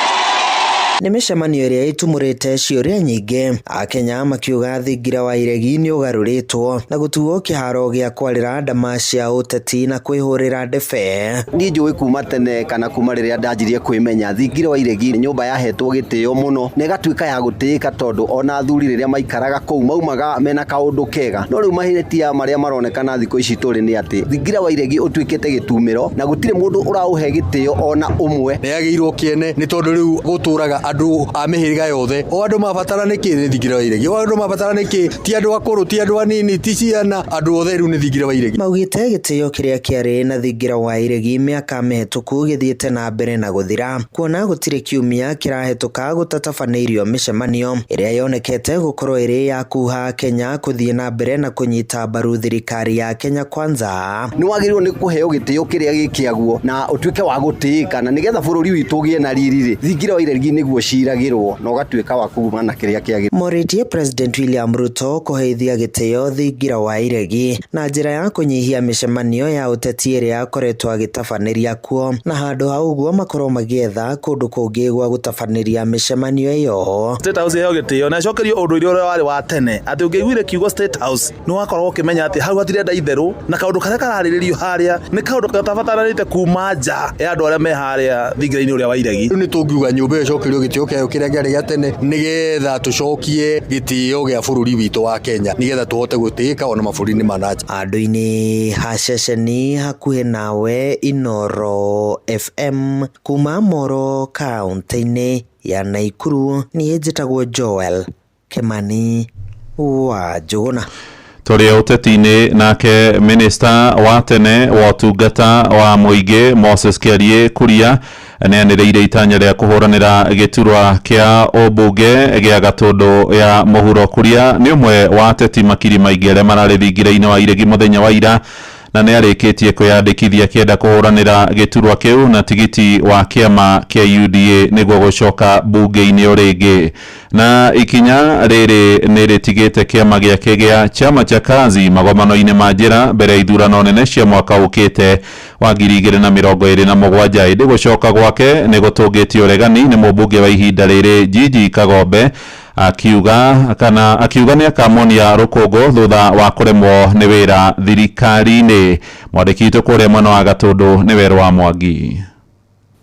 Nĩ mĩcemanio ĩrĩa ĩtumũrĩte ciũria nyingĩ, Akenya makiuga thingira wa iregi nĩ ũgarũrĩtwo na gũtuo kĩharo gĩa kwarĩra ndama cia ũteti na kwĩhũrĩra ndebe. Niĩ njũĩ kuma tene kana kuma rĩrĩa ndanjirie kwĩmenya thingira wa iregi nĩ nyũmba yahetwo gĩtĩo mũno na ĩgatuĩka ya gũtĩĩka tondũ ona athuri rĩrĩa maikaraga kũu maumaga mena kaũndũ kega. No rĩu mahĩtia marĩa maronekana thikũ ici tũrĩ nĩ atĩ thingira wa iregi ũtuĩkĩte gĩtumĩro na gũtirĩ mũndũ ũraũhe gĩtĩo ona ũmwe. Nĩ yagĩirwo kĩene nĩ tondũ rĩu gũtũraga andũ a mĩhĩrĩga yothe, o andũ mabatara nĩkĩ nĩ thingira wa iregi, o andũ mabatara nĩkĩ, ti andũ akũrũ, ti andũ anini, ti ciana, andũ othe rĩu nĩ thingira wa iregi. Maugĩte gĩtĩo kĩrĩa kĩarĩ na thingira wa iregi mĩaka mĩhetũku gĩthiĩte na mbere na gũthira, kuona gũtirĩ kiumia kĩrahĩtũka gũtatabanĩirio mĩcemanio ĩrĩa yonekete gũkorwo ĩrĩ ya kuha Kenya kũthiĩ na mbere na kũnyita mbaru thirikari ya Kenya Kwanza. Nĩ wagĩrĩirwo nĩ kũheo gĩtĩo kĩrĩa gĩkĩaguo na ũtuĩke wa gũtĩĩka na nĩgetha bũrũri witũ ũgĩe na riri rĩ, thingira wa iregi nĩguo ciragĩrwo na ũgatuĩka wa kuma na kĩrĩa kĩagĩrĩire. Morĩtie President William Ruto kũheithia gĩtĩo thingira wa iregi na njĩra ya kũnyihia mĩcemanio ya ũteti ĩrĩa akoretwo agĩtabanĩria kuo, na handũ ha ũguo makorwo magĩetha kũndũ kũngĩ gwa gũtabanĩria mĩcemanio ĩyo. State House ĩheo gĩtĩo na ĩcokerio ũndũire ũrĩa warĩ wa tene, atĩ ũngĩaiguire kiugo State House nĩ wakoragwo ũkĩmenya atĩ hau hatirenda itherũ na kaũndũ karĩa kararĩrĩrio harĩa nĩ kaũndũ gatabatarĩte kuma nja ya andũ arĩa me harĩa thingira-inĩ ũrĩa wa iregi. Rĩu nĩ tũngiuga nyũmba ĩyo ĩcokerio gĩtĩo kĩayo kĩrĩa kĩarĩ gĩa tene nĩgetha tũcokie gĩtĩo gĩa bũrũri witũ wa Kenya nĩgetha tũhote gũtĩĩka ona mabũrũri-inĩ ma na nja. Andũ-inĩ ha ceceni hakuhĩ nawe Inoro FM kuma Moro kaũntĩ-inĩ ya Naikuru, niĩ njĩtagwo Joel Kĩmani wa Njũgũna. Tũrĩ ũteti-inĩ nake minista wa tene wa ũtungata wa mũingĩ Moses Kĩarie Kuria nĩanĩrĩire itanya rĩa kũhũranĩra gĩturwa kĩa ũmbunge gĩa Gatũndũ ya mũhuro. Kuria nĩ ũmwe wa ateti makiri maingĩ arĩa mararĩ thingira-inĩ wa iregi mũthenya wa ira na nĩarĩkĩtie kwĩyandĩkithia akĩenda kũhũranĩra gĩturwa kĩu na tigiti wa kĩama kĩa UDA nĩguo gũcoka mbunge-inĩ o rĩngĩ. Na ikinya rĩrĩ nĩ rĩtigĩte kĩama gĩake gĩa Chama cha Kazi magomano-inĩ ma njĩra mbere ya ithurano nene cia mwaka ũkĩte wa 2027. Ĩndĩ gũcoka gwake nĩ gũtũngĩtie ũregani nĩ mũmbunge wa ihinda rĩrĩ Gigi Kagombe akiuga kana akiuga nĩ akamonia rũkũngũ thutha wa kũremwo nĩ wĩra thirikari-inĩ. Mwandĩki witũ kũrĩa mwena wa Gatũndũ nĩ Werũ wa Mwangi.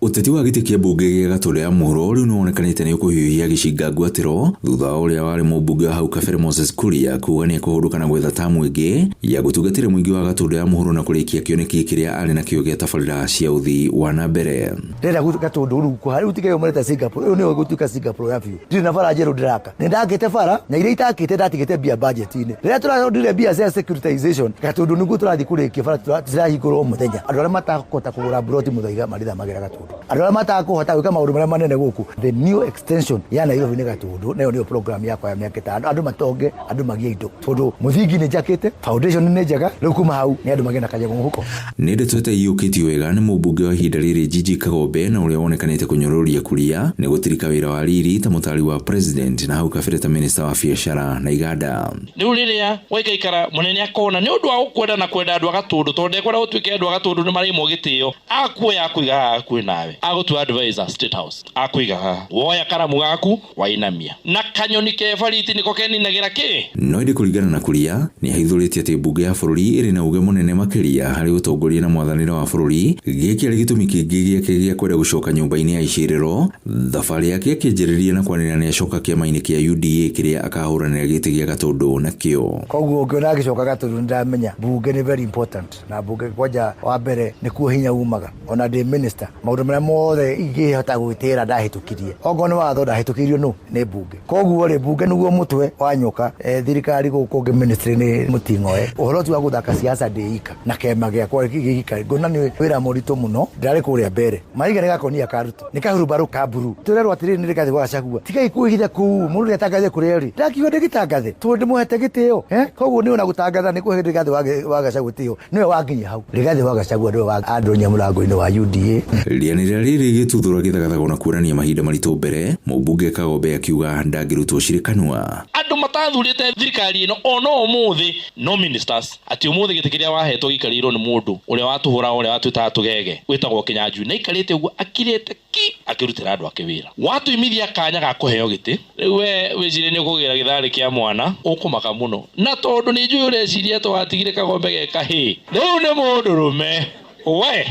Ũteti wa gĩtĩ kĩa mbunge gĩa Gatũndũ ya mũhuro rĩu nĩwonekanĩte nĩ ũkũhiũhia gĩcinga ngwatĩro thutha wa ũrĩa warĩ mũmbunge wa hau kabere Moses Kuria kuga nĩ ekũhũndũka na gwetha tamu ĩngĩ ya gũtungatĩra mũingĩ wa Gatũndũ ya mũhuro na kũrĩkia kĩoneki kĩrĩa arĩ nakĩo gĩa tabarĩra cia ũthii wa na mbere. Ndĩrenda Gatũndũ rĩu kũha rĩu tiga mareta Singapore rĩu nĩyo ĩgũtuĩka Singapore ya biũ. Ndirĩ na bara njerũ ndĩraka, nĩ ndakĩte bara na iria itakĩte ndatigĩte mbia budget-inĩ. Rĩrĩa tũrarondire mbia cia securitization Gatũndũ nĩguo tũrathiĩ kũrĩkia bara cirahingũrwo mũthenya. Andũ arĩa matakũhota kũgũra mburoti Muthaiga marĩthamagĩra Gatũndũ, andũ arĩa matakũhota gwĩka maũndũ marĩa manene gũkũ. The new extension ya Nairobi nĩ Gatũndũ, nayo nĩyo program yakwa ya mĩaka 5. Andũ matonge, andũ magĩe indo, tondũ mũthingi nĩ njakĩte, foundation nĩ njega, rĩu kuma hau nĩ andũ magĩe na kanyamũ mũhuko. Nĩ ndeto ĩtaiyũkĩtio wega nĩ mũmbunge wa ihinda rĩrĩ Gigi Kagombe na ũrĩa wonekanĩte kũnyũrũria Kuria nĩ gũtirika wĩra wa riri ta mũtari wa president na hau kabere ta minista wa biacara na iganda. Rĩu rĩrĩa waikaikara mũnene akona nĩ ũndũ wa gũkwenda na kwenda andũ a Gatũndũ, tondũ ndekwenda gũtuĩke andũ a Gatũndũ nĩ maraimwo gĩtĩo, akuoya akũiga haha hakuhĩ nawe, agũtua advisor State House, akũiga haha, woya karamu gaku wainamia na kanyoni ke bariti nĩko keninagĩra kĩ. No ĩndĩ kũringana na Kuria nĩ ahithũrĩtie atĩ mbunge ya bũrũri ĩrĩ na uge mũnene makĩria harĩ ũtongoria na mwathanĩre wa bũrũri. Gĩkĩ arĩ gĩtũmi kĩngĩ gĩake gĩa kwenda gũcoka nyũmba-inĩ ya icirĩro. Thabarĩ yake akĩanjĩrĩria na kwanĩrĩra nĩ acoka kĩama-inĩ kĩa UDA kĩrĩa akahũranĩra gĩtĩ gĩa Gatũndũ nakĩo. Koguo ũngĩona agĩcoka Gatũndũ nĩndamenya mbunge nĩ very important, na mbunge kwanja wa mbere nĩkuo hinya umaga. Ona ndĩ minister maũndũ marĩa mothe ingĩhota gwĩtĩra ndahĩtũkirie, okorwo nĩ watho ndahĩtũkirio nũ nĩ mbunge. Koguo rĩ mbunge nĩguo mũtwe wa nyoka. Thirikari gũkũ ũngĩ ministry nĩ mũting'oe. Ũhoro ti wa gũthaka siasa ndĩ ika na kĩama gĩakwa gĩgĩika, ngona nĩ wĩra mũritũ mũno. Ndĩrarĩ kũrĩa mbere Mariga nĩ gakonia karuto nĩ kahurumbarũ ka mburu, tũrerwo atĩrĩrĩ nĩ Rigathĩ wa Gachagua, tigai kwĩhitha kũu mũndũ nĩatangathe kũrĩa rĩ, ndakiuga ndĩgĩtangathe tondũ ndĩmũhete gĩtĩo. Koguo nĩ ona gũtangatha nĩ kũhe Rigathĩ wa Gachagua gĩtĩo, nĩwe wanginya hau. Rigathĩ wa Gachagua nĩwe wa andonya mũrango-inĩ wa UDA. Rĩanĩrĩra rĩrĩ gĩtuthũra gĩthagathago na kuonania mahinda maritũ mbere, mũmbunge Kagombe akiuga ndangĩrutwo cirĩ kanua. Andũ matathurĩte thirikari ĩno ona ũmũthĩ no ministers, atĩ ũmũthĩ gĩtĩ kĩrĩa wahetwo gĩikarĩirwo nĩ mũndũ ũrĩa watũhũraga, ũrĩa watwĩtaga tũgege, wĩtagwo Kĩnyanjui, na aikarĩte ũguo akirĩte ki akĩrutĩra andũ ake wĩra. Watuimithia kanya ga kũheo gĩtĩ, rĩu we wĩcirie nĩ ũkũgĩra gĩtharĩ kĩa mwana, ũkũmaka mũno. Na tondũ nĩ njũĩ ũreciria twatigire Kagombe ge kahĩĩ, rĩu nĩ mũndũrũme we.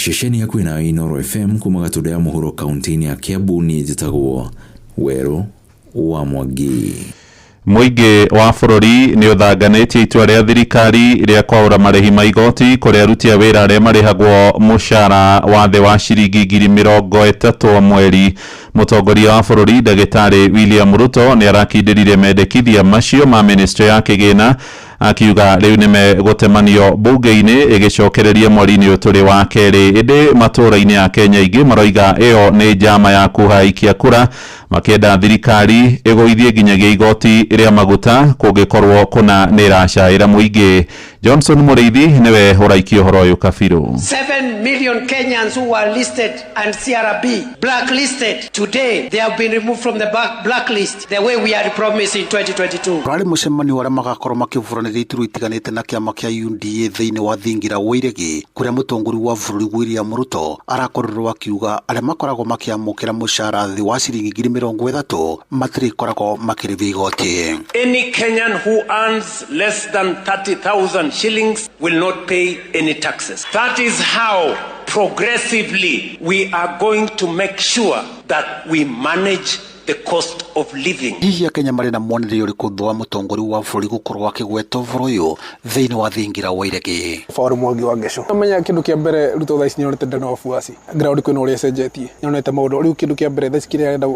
Ceceni hakuhĩ nawe Inooro FM kuma Gatũndũ ya mũhuro kaunti-inĩ ya Kiambu, niĩ njĩtagwo Werũ wa Mwangi. Mũingĩ wa bũrũri nĩ ũthanganĩtie itua rĩa thirikari rĩa kwaũra marĩhi ma igoti kũrĩ aruti a wĩra arĩa marĩhagwo mũcara wa thĩ wa ciringi 30,000 mweri. Mũtongoria wa bũrũri Ndagĩtarĩ William Ruto nĩ arakindĩrire mendekithia macio ma ministry ya kĩgĩna, akiuga rĩu nĩ megũtemanio mbunge-inĩ ĩgĩcokereria mweri-inĩ ũyũ tũrĩ wa kerĩ. Ĩndĩ matũũra-inĩ ya Kenya ingĩ maroiga ĩyo nĩ njama ya kũhaikia kura, makĩenda thirikari ĩgũithie nginyagia igoti rĩa maguta kũngĩkorwo kũna nĩ ĩracaĩra mũingĩ. Johnson Mũrĩithi nĩwe ũraikia ũhoro ũyũ kabirũ. 7 million Kenyans who were listed and CRB blacklisted today, they have been removed from the blacklist the way we had promised in 2022. Rarĩ mũcemanio arĩa magakorwo makĩburanĩria iturwa itiganĩte na kĩama kĩa UDA thĩinĩ wa thingira wa Iregi, kũrĩa mũtongoria wa bũrũri William Ruto arakorirwo akiuga arĩa makoragwo makĩamũkĩra mũcara thĩ wa ciringi 30,000 matirĩkoragwo makĩrĩhia igoti. Any Kenyan who earns less than 30,000 shillings will not pay any taxes. That is how progressively we are going to make sure that we manage the cost of living. Hihi Akenya marĩ na muonere ũrĩkũ thutha wa mũtongoria wa bũrũri gũkorwo akĩgweta ũhoro ũyũ thĩinĩ wa thingira wa iregi? Paul Mwangi wa Ngeco. Menya kindu kia mbere Ruto thaa ici nĩonete ndena wafuasi ground kwĩna ũrĩa ĩcenjetie, nĩonete maũndũ rĩu. Kĩndũ kĩa mbere thaa ici kĩrĩa arenda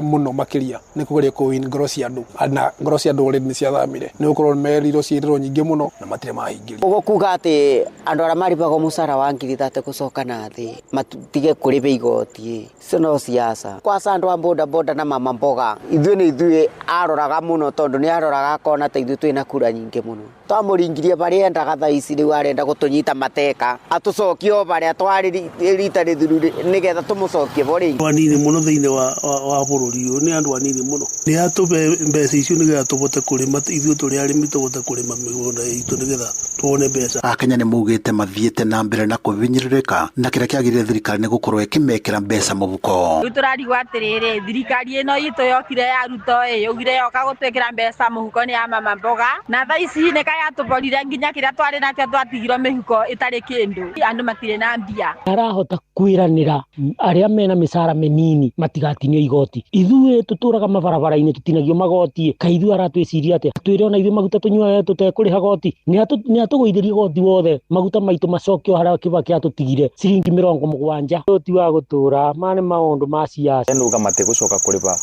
mũno makĩria nĩ kũgeria kũ win ngoro cia andũ, na ngoro cia andũ already nĩ ciathamire, nĩ gũkorwo merirwo ciĩrĩro nyingĩ mũno na matirĩ mahingĩrio. Ũguo kuga atĩ andũ arĩa marĩhagwo mũcara wa 30,000 gũcoka na thĩ matige kũrĩha igoti, icio no siasa. Kwanza andũ a boda boda na mama mboga, ithuĩ nĩ ithuĩ aroraga mũno, tondũ nĩ aroraga akona ta ithuĩ twĩna kura nyingĩ mũno. Twamũringirie barĩa endaga, thaa ici rĩu arenda gũtũnyita mateka atũcokie o barĩa twarĩ rita rĩthiru nĩgetha tũmũcokie bo rĩngĩ. Andũ anini mũno thĩinĩ wa bũrũri ũyũ, nĩ andũ anini mũno. Nĩ atũhe mbeca icio nĩgetha tũhote kũrĩma, ithuĩ tũrĩ arĩmi tũhote kũrĩma mĩgũnda itũ nĩgetha tuone mbeca. Akenya nĩ maugĩte mathiĩte na mbere na kũhinyĩrĩrĩka, na kĩrĩa kĩagĩrĩire thirikari nĩ gũkorwo ĩkĩmekĩra mbeca mũhuko. Rĩu tũrarigwo atĩrĩrĩ, thirikari ĩno itũ yokire ya Ruto ĩ yaugire yoka gũtwĩkĩra mbeca mũhuko nĩ ya mama mboga, na thaa ici nĩ kayatũborire nginya kĩrĩa twarĩ nakĩo twatigirwo mĩhuko ĩtarĩ kĩndũ, andũ matirĩ na mbia. Arahota kwĩranĩra arĩa mena mĩcara mĩnini matigatinio igoti, ithuĩ tũtũraga mabarabara-inĩ tũtinagio magoti, kaĩ ithuĩ aratwĩciria atĩa? Twĩre ona ithuĩ maguta tũnyuaga tũtekũrĩha goti, nĩ atũgũithĩrie goti wothe, maguta maitũ macokio harĩa Kibaki atũtigire ciringi 70. Ũyũ ti wa gũtũra, maya nĩ maũndũ ma siasa. Ndenuga matigũcoka kũrĩha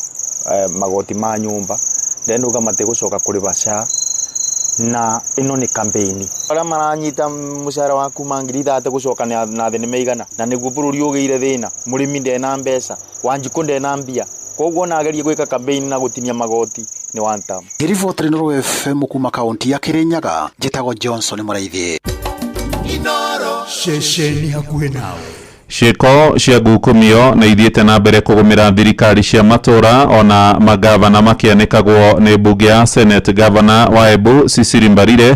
magoti ma nyũmba, ndenuga matigũcoka kũrĩha SHA, na ĩno nĩ campaign. Arĩa maranyita mũcara wa kuma 30,000 gũcoka na thĩ nĩ meigana, na nĩguo bũrũri ũgĩire thĩna, mũrĩmi ndena mbeca, Wanjikũ ndena mbia, koguo ona agerie gwĩka campaign na gũtinia magoti nĩ one term. Ngĩribotera Inooro FM kuma kaunti ya Kirinyaga, njĩtagwo Johnson Mũraithi. Ceceni hakuhĩ nawe. Ciĩko cia ngukumio nĩ ithiĩte na mbere kũgũmĩra thirikari cia matũra ona magavana makĩanĩkagwo nĩ mbunge ya Senate. Gavana wa Embu Cecily Mbarire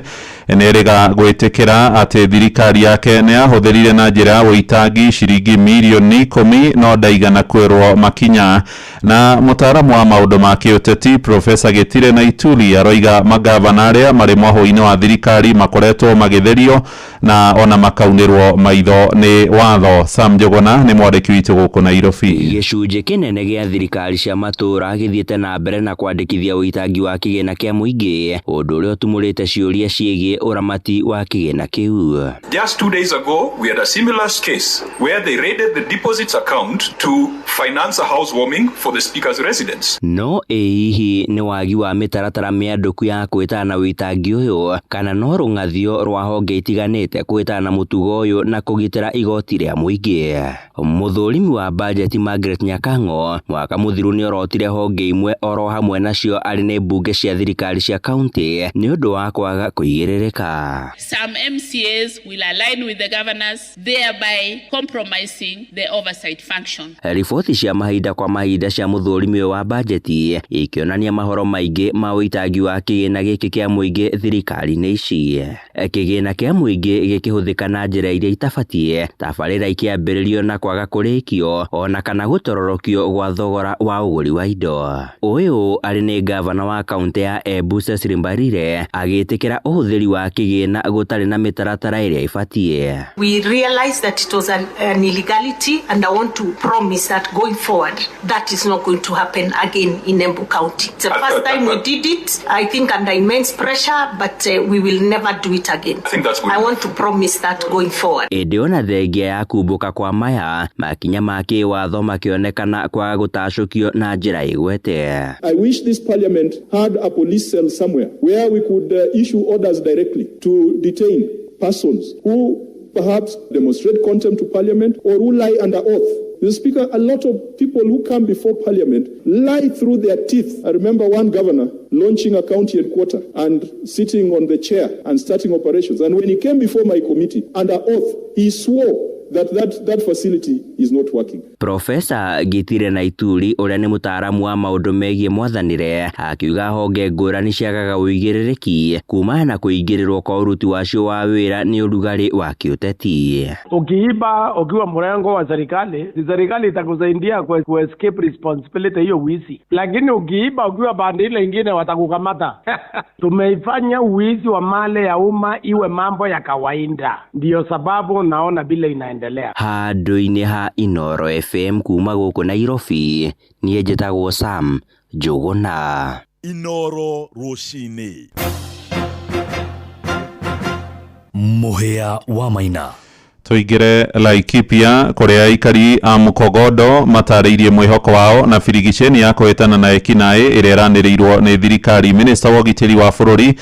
nĩ gwĩtĩkĩra atĩ thirikari yake nĩ yahũthĩrire na njĩra ya ũitangi ciringi mirioni 10 no ndaigana kwĩrwo makinya. Na mũtaaramu wa maũndũ ma kĩũteti Profesa Gĩtire na Ituli aroiga magavana arĩa marĩ mwahũ-inĩ wa thirikari makoretwo magĩtherio na ona makaunĩrwo maitho nĩ watho. Sam Njuguna nĩ mwandĩki witũ gũkũ Nairobi. Gĩcunjĩ kĩnene gĩa thirikari cia matũra gĩthiĩte na mbere na kwandĩkithia ũitangi wa kĩgĩna kĩa mũingĩ, ũndũ ũrĩa ũtumũrĩte ciũria ciĩgiĩ ũramati wa kĩgĩna kĩu. Just 2 days ago, we had a similar case where they raided the deposits account to finance a housewarming for the speaker's residence. No ĩ hihi nĩ wagi wa mĩtaratara mĩandũku ya kwĩtana na ũitangi ũyũ, kana no rũng'athio rwa honge itiganĩte kwĩtana na mũtugo ũyũ na kũgitĩra igoti rĩa mũingĩ? Mũthũrimi wa bajeti Margaret Nyakang'o mwaka mũthiru nĩorotire honge imwe oro hamwe nacio arĩ nĩ mbunge cia thirikari cia kaunti nĩ ũndũ wa kwaga kũigĩrĩrĩka. Some MCAs will align with the governors, thereby compromising the oversight function. Riboti cia mahinda kwa mahinda cia mũthũrimi ũyũ wa bajeti ikĩonania mahoro maingĩ ma ũitangi wa kĩgĩna gĩkĩ kĩa mũingĩ thirikari-inĩ ici. Kĩgĩna kĩa mũingĩ gĩkĩhũthĩka na njĩra iria itabatiĩ, tabarĩra ikĩambĩrĩrio na kwaga kũrĩkio ona kana gũtororokio gwa thogora wa ũgũri wa indo. Ũyũ arĩ nĩ gavana wa kaunti ya Embu Cecily Mbarire agĩtĩkĩra ũhũthĩri wa kĩgĩna gũtarĩ na mĩtaratara ĩrĩa ĩbatiĩ. We realized that it was an illegality, and I want to promise that going forward that is not going to happen again in Embu County. It's the first time we did it, I think under immense pressure, but we will never do it again. I think that's good. I want to promise that going forward. Ĩndĩ ona thengia ya kumbũka kwa maya, makinya ma kĩwatho makĩonekana kwaga gũtacũkio na njĩra ĩgwete. I wish this parliament had a police cell somewhere where we could issue orders directly to detain persons who perhaps demonstrate contempt to parliament or who lie under oath. Mr. Speaker, a lot of people who come before parliament lie through their teeth. I remember one governor launching a county headquarters and sitting on the chair and starting operations. And when he came before my committee, under oath, he swore that facility is not working. Profesa Gitire na Ituri ũrĩa nĩ mũtaaramu wa maũndũ megiĩ mwathanĩre akiuga honge ngũrani ciagaga ũigĩrĩrĩki kumana na kũingĩrĩrwo kwa ũruti wacio wa wĩra nĩ ũrugarĩ wa kĩũteti. Ukiiba ukiwa mrengo wa serikali, serikali itakusaidia ku escape responsibility hiyo wizi, lakini ukiiba ukiwa pande ile ingine watakukamata. Tumeifanya wizi wa mali ya umma iwe mambo ya kawaida, ndio sababu naona bila inaendelea. inaendelea. Handũ-inĩ ha Inoro FM kuma gũkũ Nairobi, niĩ njĩtagwo Sam Njũgũna. Inoro rũcinĩ. Mũhĩa wa Maina. Tũingĩre Laikipia kũrĩa aikari a Mukogodo matarĩirie mwĩhoko wao na birigiceni ya kũhĩtana na ekinaĩ ĩrĩa ĩranĩrĩirwo nĩ thirikari. Minista wa ũgitĩri wa bũrũri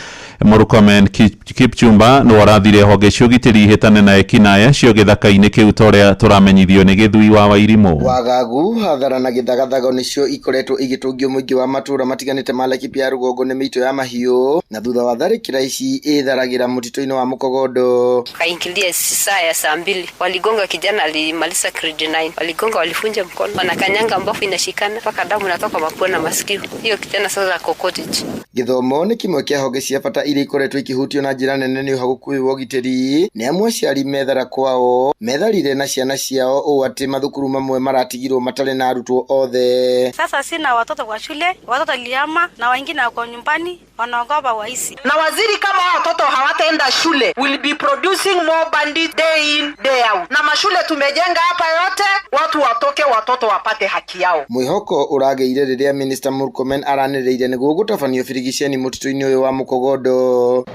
Murkomen Kipchumba nĩwe ũrathire honge cia ũgitĩri ihĩtane na ekinaĩ acio gĩthaka-inĩ kĩu ta ũrĩa tũramenyithio nĩ Gĩthui wa Wairimũ. Wagagu, hathara na gĩthagathago nĩcio ikoretwo igĩtũngio mũingĩ wa matũra matiganĩte ma Laikipia ya rũgongo nĩ mĩito ya mahiũ, na thutha wa tharĩkĩra ici ĩtharagĩra mũtitũ-inĩ wa Mũkogondo. Kaingilia saa ya 2:00, waligonga kijana alimaliza grade 9, waligonga walifunja mkono, wanakanyanga mbafu inashikana mpaka damu inatoka mapua na masikio. Hiyo kijana sasa ako cottage. Gĩthomo nĩ kĩmwe kĩa honge cia bata iria ikoretwo ikĩhutio na njĩra nene nĩ ũhagũku ũyũ wa ũgitĩri, nĩ amu aciari methara kwao metharire na ciana ciao ũũ atĩ mathukuru mamwe maratigirwo matarĩ na arutwo othe. Sasa sina watoto kwa shule, watoto liama na wengine wako nyumbani wanaogopa waisi. Na waziri kama watoto hawataenda shule will be producing more bandits day in day out. Na mashule tumejenga hapa yote, watu watoke, watoto wapate haki yao. Mwĩhoko ũragĩire rĩrĩa Minister Murkomen aranĩrĩire nĩguo gũtabanio birigiceni mũtitũ-inĩ ũyũ wa Mukogodo.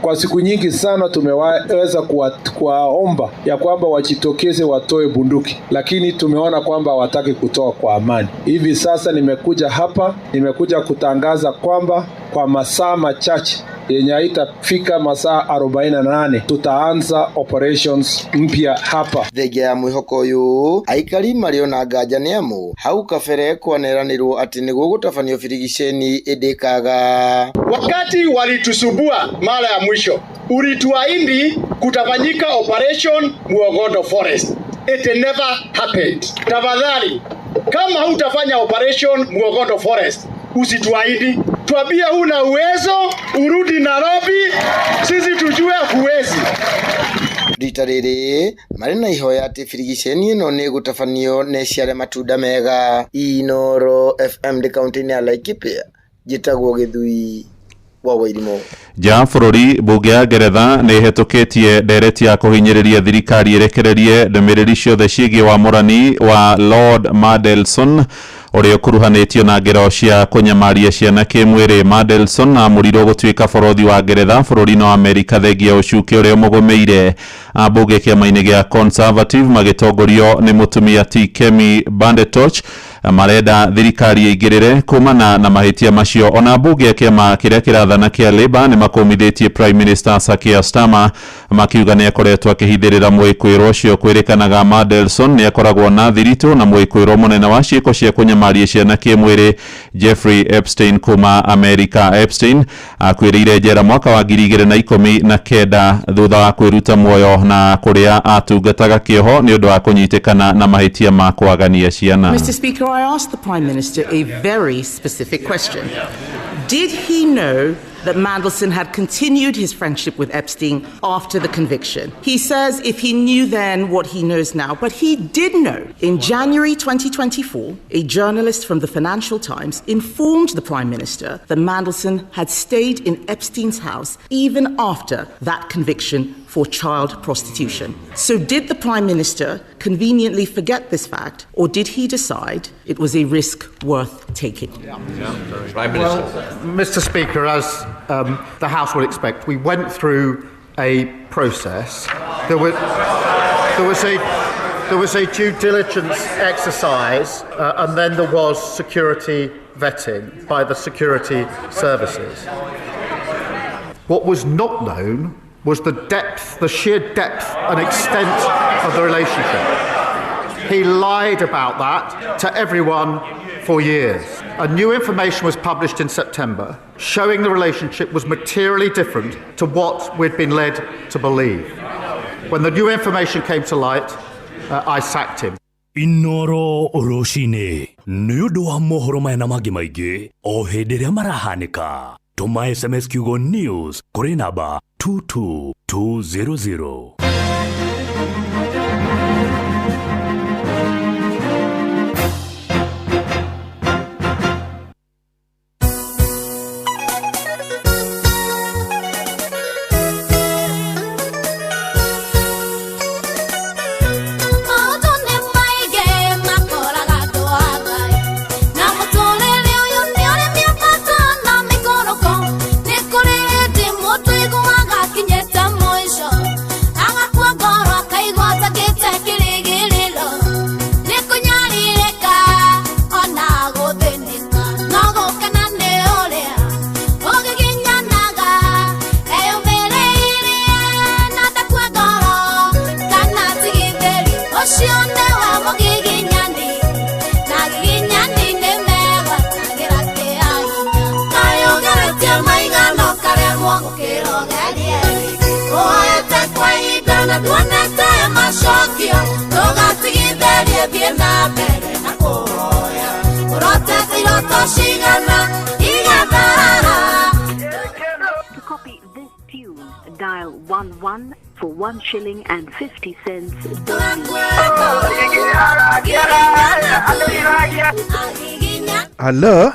Kwa siku nyingi sana tumeweza kuwaomba ya kwamba wajitokeze watoe bunduki, lakini tumeona kwamba hawataki kutoa kwa amani. Hivi sasa nimekuja hapa, nimekuja kutangaza kwamba kwa masaa machache yenye haitafika masaa 48 tutaanza operations mpya hapa. Thengia ya mwĩhoko ũyũ, aikari marĩ ona nganja nĩ amu hau kabere kwaneranĩrwo atĩ nĩguo gũtabanio birigiceni ĩndĩkaga. Wakati walitusubua mara ya mwisho, ulituahidi kutafanyika operation Muogondo Forest. It never happened. Tafadhali, kama hutafanya operation Muogondo Forest, usituahidi. Tuambie huna uwezo, urudi Nairobi, sisi tujue huwezi. Rita rĩrĩ marĩ na ihoya atĩ birigiceni ĩno nĩ ĩgũtabanio na ĩciare matunda mega. Inoro FM ndĩ kaũntĩ-inĩ ya Laikipia, njĩtagwo Gĩthui wa Wairimũ. Nja ya bũrũri, mbunge ya Ngeretha nĩ ĩhetũkĩtie ndereti ya kũhinyĩrĩria thirikari ĩrekererie ndũmĩrĩri ciothe ciĩgiĩ wamũrani wa Lord Mandelson ũrĩa ũkuruhanĩtio na ngero cia kũnyamaria ciana kĩmwĩrĩ. Mandelson aamũrirwo gũtuĩka borothi wa Ngeretha bũrũri-inĩ wa Amerika thengia ũcuke ũrĩa ũmũgũmĩire. Ambunge kĩama-inĩ gĩa Conservative magĩtongorio nĩ mũtumia T Kemi Badenoch marenda thirikari ĩingĩrĩre kumana na mahĩtia macio. Ona mbunge ya kĩama kĩrĩa kĩrathana kĩa Labour nĩ makũmithĩtie Prime Minister Sir Keir Starmer makiuga nĩ akoretwo akĩhithĩrĩra mwĩkwĩrwo ũcio. Kwĩrĩkanaga Mandelson nĩ akoragwo na thiritũ na mwĩkwĩrwo mũnene wa ciĩko cia kũnyamaria ciana kĩmwĩrĩ Jeffrey Epstein kuma Amerika. Epstein akuĩrĩire njera mwaka wa 2019 thutha wa kwĩruta muoyo na kũrĩa atungataga kĩoho nĩ ũndũ wa kũnyitĩkana na mahĩtia ma kwagania ciana. Mr. Speaker, I asked the Prime Minister a very specific question. Did he know that Mandelson had continued his friendship with Epstein after the conviction? He says if he knew then what he knows now, but he did know. In January 2024, a journalist from the Financial Times informed the Prime Minister that Mandelson had stayed in Epstein's house even after that conviction for child prostitution. So did the Prime Minister conveniently forget this fact, or did he decide it was a risk worth taking? Prime Minister. Well, Mr. Speaker, as the House will expect, we went through a process. There was a due diligence exercise, and then there was security vetting by the security services. What was not known was the depth, the sheer depth and extent of the relationship. He lied about that to everyone for years. And new information was published in September showing the relationship was materially different to what we'd been led to believe. When the new information came to light, I sacked him. Inoro rũcinĩ nĩ ũndũ wa mohoro maya na mangĩ maingĩ o hĩndĩ ĩrĩa marahanĩka. Tũma SMS kiugo news kũrĩ namba 22200. Ũcio nĩwe mũgiginyani na giginyani nĩ megwatagĩra kĩa hinya. Kaĩ ũgeretie maigana ũkaremwo gũkĩra ũgerie rĩngĩ. Ũhoete kwa ihinda na nduonete macokio, ndũgatigithĩrie thiĩ na mbere na kũhoya. Ũrotete iroto cigana igatharara. To copy this tune, dial 11 for 1 shilling and 50 cents. Hallo?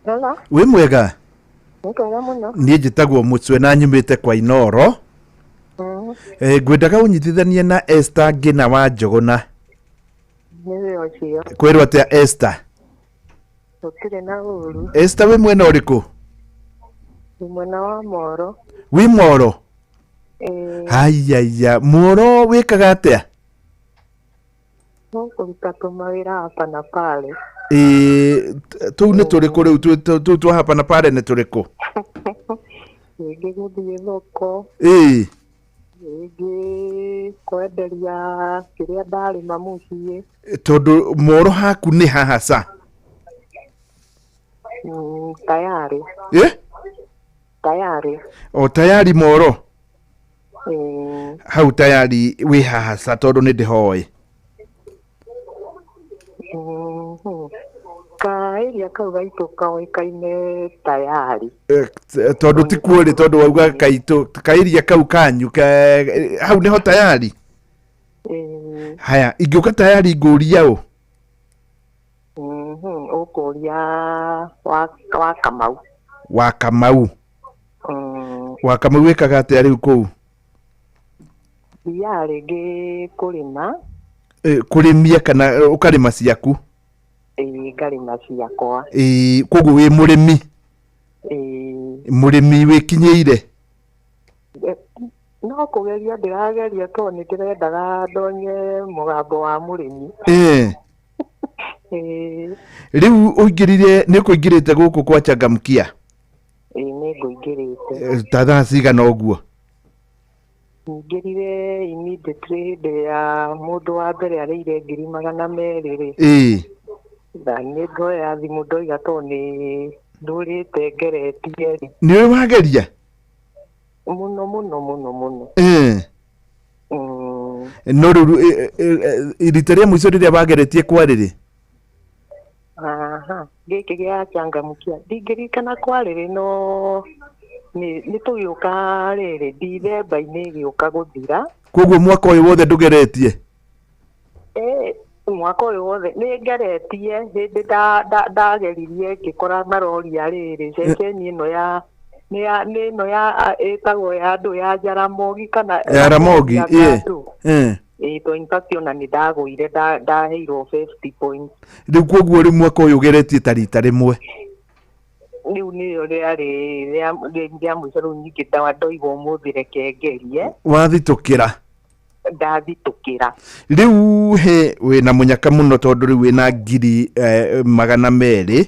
Hello. Wĩ mwega? Nĩ kwega mũno. Niĩ njĩtagwo Mũcwe na nyumĩte kwa Inoro. Ngwendaga ũnyitithanie na Esther Ngĩna wa Njũgũna. Nĩwe ũcio. Kwĩrwo atĩa Esther? Gũtirĩ na ũru. Esther wĩ mwena ũrĩkũ? Wĩ mwena wa Moro. Wĩ Moro? Ĩĩ. Haiyaia, Moro wĩkaga atĩa? No kũruta tũmawĩra hapa na pale. Ĩĩ, tũu nĩ tũrĩkũ rĩu tũu twa hapa na pale nĩ tũrĩkũ? Rĩngĩ gũthiĩ thoko. Ĩĩ. Rĩngĩ kwenderia kĩrĩa ndarĩma mũciĩ. Tondũ Moro haku nĩ haha ca? Tayari. Ĩ? Tayari. O tayari Moro? Ĩĩ. Hau tayari wĩ haha ca tondũ nĩ ndĩhoĩ. Kaĩria kau gaitũ koĩkaine tayari. Tondũ ti kuo rĩ, tondũ wauga kaitũ kaĩria kau kanyu hau nĩho tayari. Haya, ingĩũka tayari ngũria ũ? Ũkũria wa Kamau. Wa Kamau. Wa Kamau wĩkaga atĩa rĩu kũu? Thiaga rĩngĩ kũrĩma. Kũrĩmia kana ũkarĩma ciaku? Ĩĩ, ngarĩma ciakwa. Ĩĩ, koguo wĩ mũrĩmi? Ĩĩ. Mũrĩmi wĩkinyĩire? No kũgeria ndĩrageria tondũ nĩ ndĩrendaga ndonye mũgambo wa mũrĩmi. Ĩĩ. Ĩĩ. Rĩu ũingĩrire, nĩ ũkũingĩrĩte gũkũ kwa Changamkia? Ĩĩ, nĩ ngũingĩrĩte. Ta thaa cigana ũguo? Nyingĩrire immediately hĩndĩ ĩrĩa mũndũ wa mbere arĩire 200,000 rĩ. Ĩĩ. Na nĩ ngoya thimũ ndoiga tondũ nĩ ndũrĩte ngeretie rĩ. Nĩ ũrĩ wageria? Mũno mũno mũno mũno. Ĩĩ. No rĩu rita rĩa mũico rĩrĩa wageretie kwarĩ rĩ? Aha, gĩkĩ gĩa Changamkia ndingĩririkana kwarĩ rĩ, no nĩ tũgĩũka rĩrĩ Dithemba-inĩ ĩgĩũka gũthira. Koguo mwaka ũyũ wothe ndũgeretie? Ĩĩ, mwaka ũyũ wothe nĩ ngeretie hĩndĩ ndageririe ngĩkora maroria rĩrĩ ceceni ĩno ya nĩ ya nĩ ĩno ya ĩtagwo ya andũ ya Jaramogi kana Ya Ramogi, ya ĩĩ. andũ. Ĩĩ. Ĩĩ, to in fact ona nĩ ndagũire ndaheirwo 50 points. Rĩu koguo rĩu mwaka ũyũ ũgeretie ta rita rĩmwe? Rĩu nĩrĩo rĩarĩ rĩa mũico rĩu ningĩ ndoiga ũmũthĩ reke ngerie. Wathitũkĩra? Ndathitũkĩra. Rĩu he wĩna mũnyaka mũno tondũ rĩu wĩna 200,000.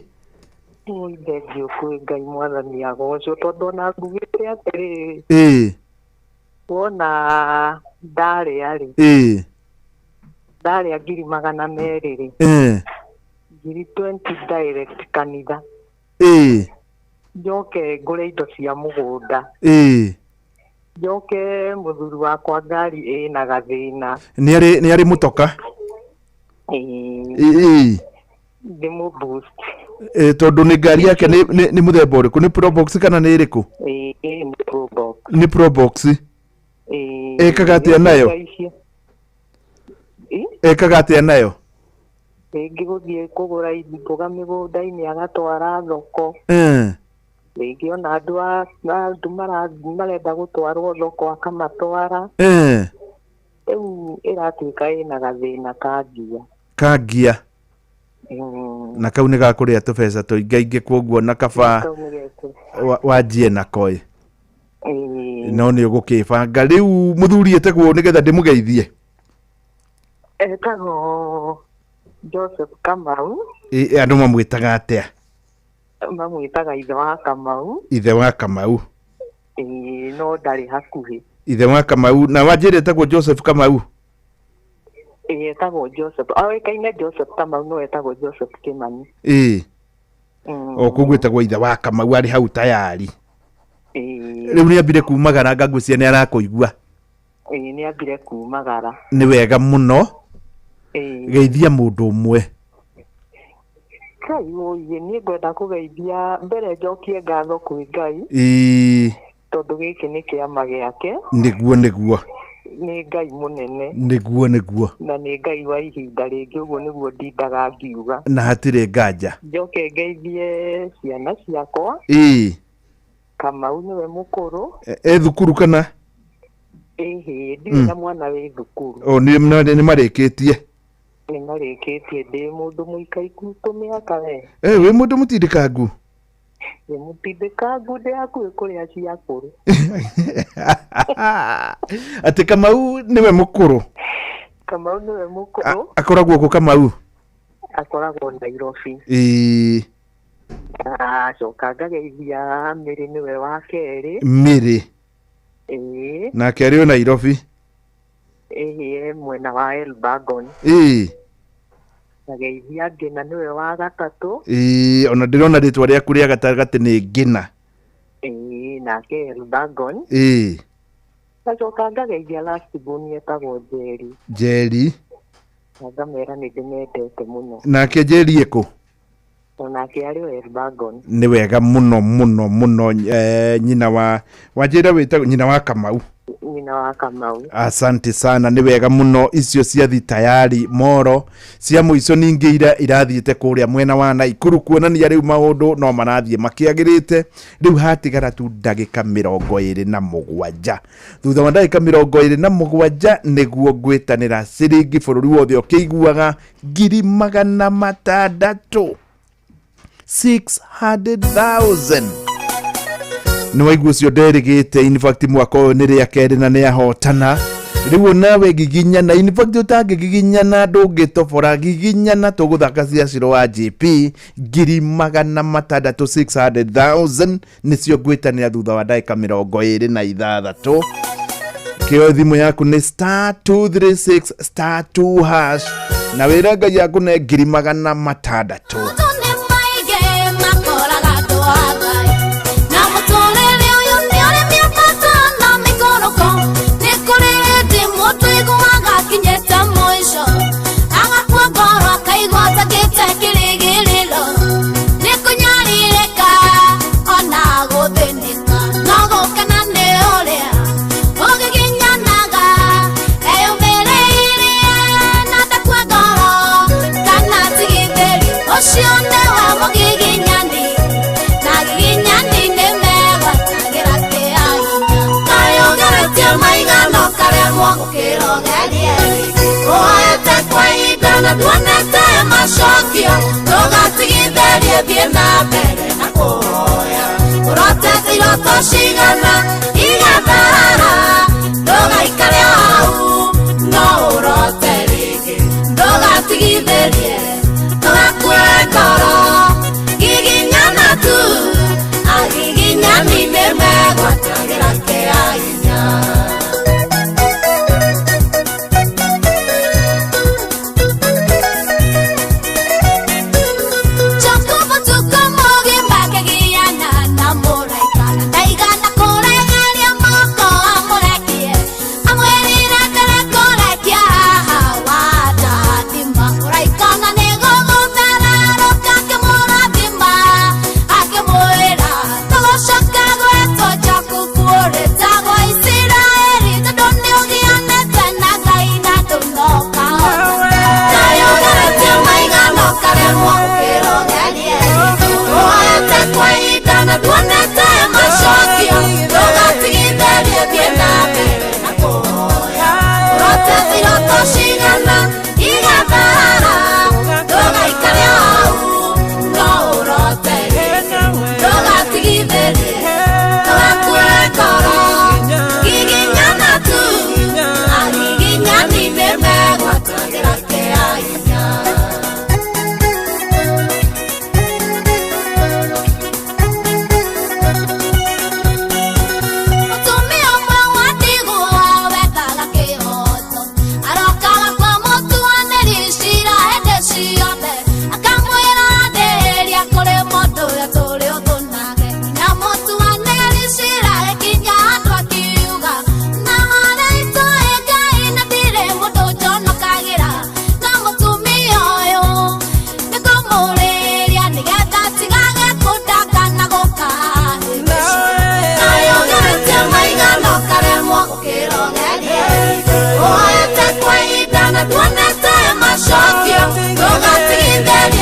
Thengiũ kwĩ Ngai mwathani agocwo tondũ ona ngugĩte atĩrĩrĩ. Ĩĩ. Wona ndarĩa rĩ. Ĩĩ. Ndarĩa 200,000 rĩ. Ĩĩ. 20,000 direct kanitha. Ĩĩ. Njoke ngũre indo cia mũgũnda. Ĩĩ. Njoke mũthuri wakwa ngari ĩna gathĩna. Nĩ arĩ mũtoka? Ĩĩ. Ĩĩ. Ndĩmũ boost. Tondũ nĩ ngari yake nĩ mũthemba ũrĩkũ? Nĩ Probox kana nĩ ĩrĩkũ? Ĩĩ, nĩ Probox. Nĩ Probox. Ĩĩ. Ĩkaga atĩa nayo? Ĩkaga atĩa nayo? Rĩngĩ gũthiĩ kũgũra mboga mĩgũnda-inĩ agatwara thoko. Rĩngĩ ona andũ marenda gũtwarwo thoko akamatwara. Rĩu ĩratuĩka ĩna gathĩna ka ngia. Ka ngia. Na kau nĩ gakũrĩa tũbeca tũingaingĩ koguo na kaba wanjie nako ĩ. No nĩ ũgũkĩbanga. Rĩu mũthuri etagwo nĩgetha ndĩmũgeithie? Etagwo Joseph Kamau. Ĩ, andũ mamwĩtaga atĩa? Mamwĩtaga ithe wa Kamau. Ithe wa Kamau. Ĩĩ, no ndarĩ hakuhĩ. Ithe wa Kamau. Na wanjĩra etagwo Joseph Kamau? Ĩĩ, etagwo Joseph. Oĩkaine Joseph Kamau, no etagwo Joseph Kimani. Ĩĩ. O koguo etagwo ithe wa Kamau arĩ hau tayari. Ĩĩ. Rĩu nĩ ambire kumagara, ngagwĩciria nĩ arakũigua. Ĩĩ, nĩ ambire kumagara. Nĩ wega mũno. Ĩĩ. Geithia mũndũ ũmwe. Ngai ũiye, niĩ ngwenda kũgeithia mbere njokie ngatho kwĩ Ngai. Ĩĩ. Tondũ gĩkĩ nĩ kĩama gĩake. Nĩguo nĩguo. Nĩ Ngai mũnene. Nĩguo nĩguo. Na nĩ Ngai wa ihinda rĩngĩ, ũguo nĩguo ndindaga ngiuga. Na hatirĩ nganja. Njoke ngeithie ciana ciakwa. Ĩĩ. Kamau nĩwe mũkũrũ. E thukuru kana? Ĩhĩ, ndirĩ na mwana wĩ thukuru. O nĩ marĩkĩtie. Nĩ marĩkĩtie, ndĩ mũndũ mũikaiku tũmĩaka we. Wĩ mũndũ mũtindĩkangu? Ndĩ mũtindĩkangu, ndĩ hakuhĩ kũrĩa cia akũrũ. Atĩ Kamau nĩwe mũkũrũ? Kamau nĩwe mũkũrũ. Akoragwo kũ Kamau? Akoragwo Nairobi. Ĩĩ. Acoka ngageithia Mĩrĩ, nĩwe wa kerĩ. Mĩrĩ. Ĩĩ. Nake arĩ o Nairobi? Ĩhĩ, mwena wa Elbagon. Ĩĩ. Ngageithia Ngĩna, nĩwe wa gatatũ. Ĩĩ, ona ndĩrona rĩtwa rĩaku rĩa gatagatĩ nĩ Ngĩna. Ĩĩ, nake Elbagon. Ĩĩ. Ngacoka ngageithia last born etagwo Njeri. Njeri. Na ngamera nĩ ndĩmendete mũno. Nake Njeri ĩkũ? Onake arĩ o Elbagon. Nĩ wega mũno mũno mũno. Nyina wa wanjĩra wĩtagwo nyina wa Kamau. Nyina wa Kamau. Asante sana, nĩ wega mũno. Icio ciathi tayari moro cia mũico ningĩ ira irathiĩte kũrĩa mwena wa Naikuru, kuonania rĩu maũndũ no marathiĩ makĩagĩrĩte. Rĩu hatigara tu ndagĩka 27. Thutha wa ndagĩka 27 nĩguo ngwĩtanĩra ciringi bũrũri wothe ũkĩiguaga 600,000. 600,000. Nĩ waigua ũcio nderĩgĩte. In fact mwaka ũyũ nĩ rĩa kerĩ na nĩ ahotana. Rĩu nawe giginyana, in fact ũtangĩgiginyana ndũngĩtobora, giginyana tũgũthaka cia Ciro wa JP 600,000, 600,000 nĩcio ngwĩtanĩra thutha wa ndagĩka 26. Kĩo thimũ yaku nĩ star 236 star 2 hash na wĩra Ngai akũne 600,000.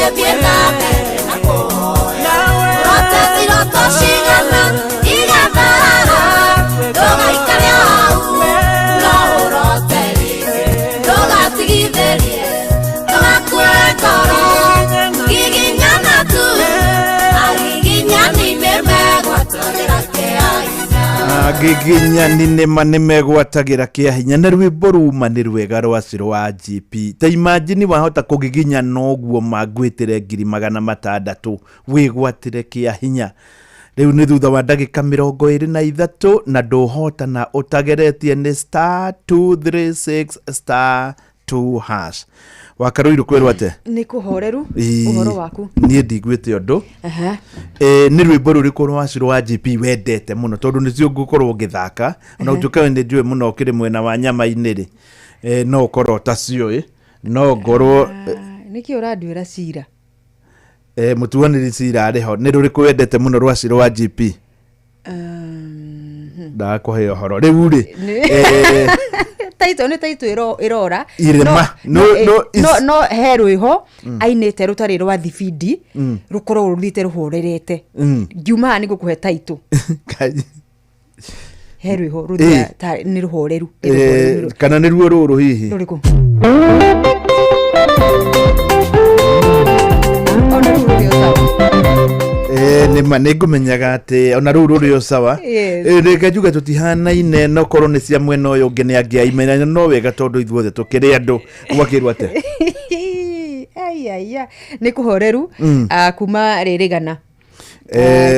Ũgĩthiĩ na mbere na kũhoya. Ũrote ciroto cigana igatharara, ndũgaikare hau, no ũrote rĩngĩ. Ndũgatigithĩrie, ndũgakue ngoro, giginyana tu, agiginyani nĩmegwatagĩra kĩa hinya. Agiginyani nĩma nĩmegwatagĩra kĩa hinya na rwĩmbo ruma nĩ rwega rwa Ciro wa GP. Ta imagine wahota kũgiginya noguo mangwĩtĩre 600,000 wĩgwatĩre kĩa hinya. Rĩu nĩ thutha wa ndagĩka 23 na ndũhotana ũtageretie nĩ star 236 star 2 hash. Wakarũirũ kwĩrwo atĩa? Nĩ kũhoreru. Ĩĩ, ũhoro waku? Niĩ ndiguĩte ũndũ. Nĩ rwĩmbo rũrĩkũ rwa Ciro wa GP wendete mũno tondũ nĩcio ngũkorwo ngĩthaka ona ũtuĩke we nĩ njũĩ mũno ũkĩrĩ mwena wa nyama-inĩ rĩ, no ũkorwo ũtaciũĩ no ngorwo. Nĩkĩ ũranduĩra cira? Mũtuanĩri cira arĩ ho. Nĩ rũrĩkũ wendete mũno rwa Ciro wa GP? Ndakũhe ũhoro rĩu rĩ. Taito nĩ taito ĩrora. Irĩma. No, no he rwĩho ainĩte rũtarĩ rwa thibindi, rũkorwo rũthiĩte rũhorerete. Ngiuma haha nĩngũkũhe taito. He rwĩho rũthiaga nĩ rũhoreru. Kana nĩ ruo rũrũ hihi? Rũrĩkũ? Ona rũu rũrĩ o sawa. Nĩma nĩngũmenyaga atĩ ona rũu rũrĩ o sawa. Reke njuge tũtihanaine no korwo nĩ cia mwena ũyũ ũngĩ nĩ angĩaimenya no wega tondũ ithuothe tũkĩrĩ andũ. Gwakĩrwo atĩa? Aiya, nĩ kũhoreru. Kuma rĩrĩgana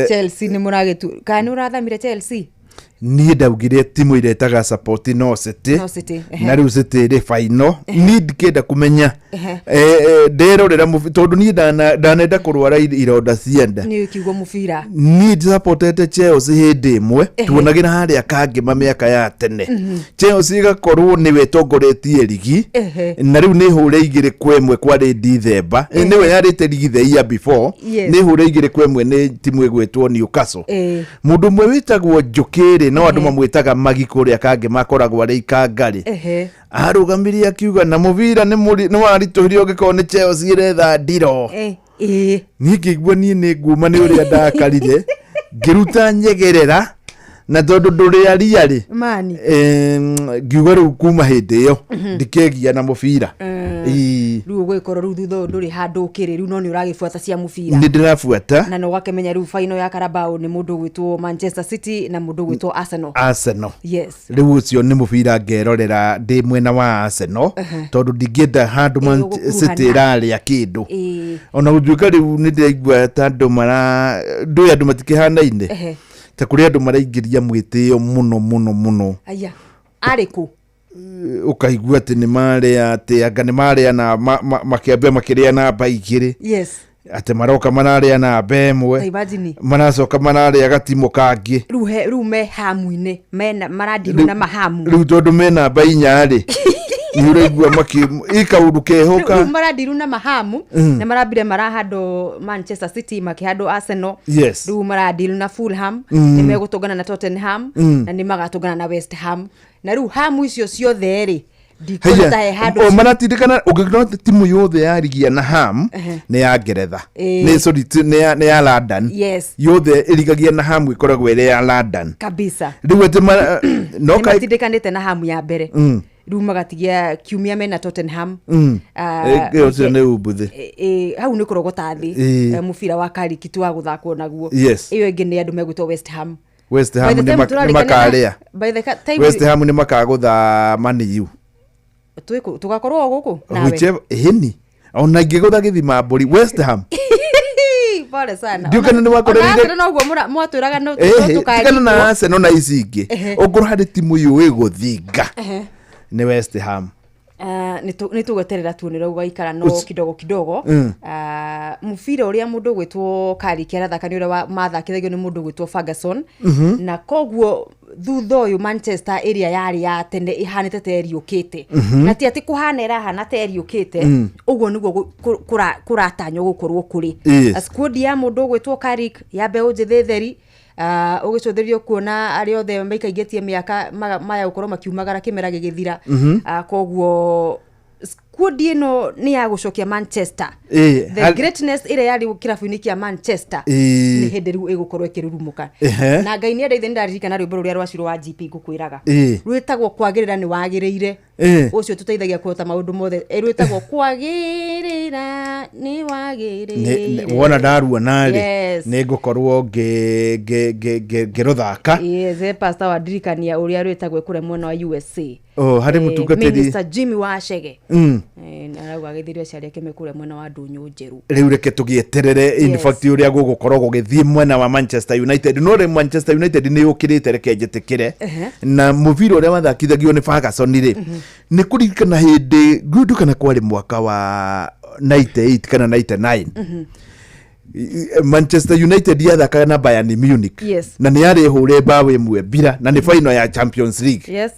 Chelsea nĩ mũragĩtu kana nĩ ũrathamire Chelsea? Niĩ ndaugire timu ĩrĩa ĩtaga support no City. No City, ehe. Na rĩu City ĩrĩ final. Niĩ ndikĩenda kũmenya nderorera tondũ niĩ ndanenda kũrwara ironda cia nda. Nĩ kiugo mũbira. Niĩ ndisapotete Chelsea hĩndĩ ĩmwe tuonagĩra harĩa Kangĩma mĩaka ya tene. Chelsea ĩgakorwo nĩwe ĩtongoretie rigi na rĩu nĩ hũre 2-1 kwarĩ Dithemba. Nĩwe yarĩte rigi the year before. Nĩ hũre 2-1 nĩ timu ĩgwĩtwo Newcastle. Mũndũ ũmwe wĩtagwo Njũkĩrĩ no andũ mamwĩtaga Magi kũrĩa Kangĩma akoragwo arĩ Ikangarĩ. Arũgamirie akiuga na mũbira nĩ waritũhire ũngĩkorwo nĩ Chelsea ĩretha ndiro. Niĩ ngĩigua niĩ nĩ nguma nĩ ũrĩa ndakarire ngĩruta nyegerera na tondũ ndũrĩ aria rĩ ngiuga rĩu kuma hĩndĩ ĩyo ndikegia na mũbira. Rĩu ũgũgĩkorwo rĩu thutha ũyũ ndũrĩ handũ ũkĩrĩ rĩu no nĩ ũragĩbuata cia mũbira. Nĩ ndĩrabuata. Na no ũgakĩmenya rĩu final ya Carabao nĩ mũndũ ũgwĩtwo Manchester City na mũndũ ũgwĩtwo Arsenal. Arsenal. Yes. Rĩu ũcio nĩ mũbira ngerorera ndĩ mwena wa Arsenal tondũ ndingĩenda handũ Man City ĩrarĩa kĩndũ. Ona gũtuĩka rĩu nĩ ndĩraigua ta andũ mara ndũĩ andũ matikĩhanaine. Ta kũrĩ andũ maraingĩria mwĩtĩo mũno mũno mũno. Aya, arĩ kũ? Ũkaigua atĩ nĩ marĩa atĩ anga nĩ marĩa na makĩambia makĩrĩa namba 2. Yes. Atĩ maroka mararĩa namba 1. Imagine. Maracoka mararĩa gatimũ kangĩ. Rĩu me hamu-inĩ, mena marandirwo na mahamu. Rĩu tondũ me namba 4 rĩ. Nĩ ũraigua ikaũndũ keho ka. Rĩu marandirwo na mahamu na marambire marahandwo Manchester City makĩhandwo Arsenal. Yes. Rĩu marandirwo na Fulham, nĩ megũtũngana na Tottenham na nĩ magatũngana na West Ham. Na rĩu hamu icio ciothe rĩ ndikuona ta he handũ. Maratindĩkana ũngĩkora timu yothe yarigia na Ham nĩ ya Ngeretha. Nĩ sorry nĩ ya London. Yes. Yothe ĩrigagia na Ham ĩkoragwo ĩrĩ ya London. Kabisa. Rĩu atĩ no matindĩkanĩte na hamu ya mbere. Rĩu magatigia kiumia mena Tottenham. Ũcio nĩ umbuthĩ. Hau nĩ kũrogota thĩ mũbira wa Carrick tu wa gũthakwo naguo. Ĩyo ĩngĩ nĩ andũ megwĩtwo West Ham. West Ham nĩ makarĩa. West Ham nĩ makagũtha Man U. Tũgakorwo gũkũ nawe. Hĩni. Ona ingĩgũtha gĩthima mbũri West Ham. Pole sana. Ndiũkana nĩ wakorereire. Ona noguo mwatwĩraga no tũkaria. Tigana na Arsenal na ici ingĩ. Ũngorwo harĩ timu yũĩ gũthinga. Nĩ West Ham. Nĩ tũgweterera tuone ũrĩa gũgaikara no kidogo kidogo. Mũbira ũrĩa mũndũ ũgwĩtwo Carrick arathaka nĩ ũrĩa mathakithagio nĩ mũndũ ũgwĩtwo Ferguson. Na koguo thutha ũyũ Manchester ĩrĩa yarĩ ya tene ĩhanĩte ta ĩriũkĩte. Na ti atĩ kũhana ĩrahana ta ĩriũkĩte, ũguo nĩguo kũratanywo gũkorwo kũrĩ. Squad ya mũndũ ũgwĩtwo Carrick ya mbeũ njĩthĩ theri, ũgĩcũthĩrĩrio kuona arĩa othe maikaingĩtie mĩaka maya gũkorwo makiumagara kĩmera gĩgĩthira. Koguo Skundi ĩno nĩ ya gũcokia Manchester. The greatness ĩrĩa yarĩ kĩrabu-inĩ kĩa Manchester nĩ hĩndĩ rĩu ĩgũkorwo ĩkĩrurumũka. Na Ngai nĩ andeithie, nĩ ndaririkana rwĩmbo rũrĩa rwa Ciro wa GP ngũkwĩraga. Rwĩtagwo kwagĩrĩra nĩ wagĩrĩire. Ũcio tũteithagia kũhota maũndũ mothe. Rwĩtagwo kwagĩrĩra nĩ wagĩrĩire. Wona ndaruona rĩ, nĩ ngũkorwo ngĩrũthaka. Yes, pastor wandirikania ũrĩa rwĩtagwo kũrĩa mwena wa USA. Oh, harĩ mũtungatĩri. Minister Jimmy Wachege. Arauga agĩthirie aciari ake me kũrĩa mwena wa Ndũnyũ Njerũ. Rĩu reke tũgĩeterere in fact ũrĩa gũgũkorwo gũgĩthiĩ mwena wa Manchester United, no rĩ, Manchester United nĩ yũkĩrĩte, reke njĩtĩkĩre, na mũbira ũrĩa wathakithagio nĩ Ferguson rĩ, nĩ kũririkana hĩndĩ ngũndũ kana kwarĩ mwaka wa 98 kana 99, Manchester United yathakaga na Bayern Munich na nĩ yarĩ hũre mbaũ 1-0 na nĩ final ya Champions League.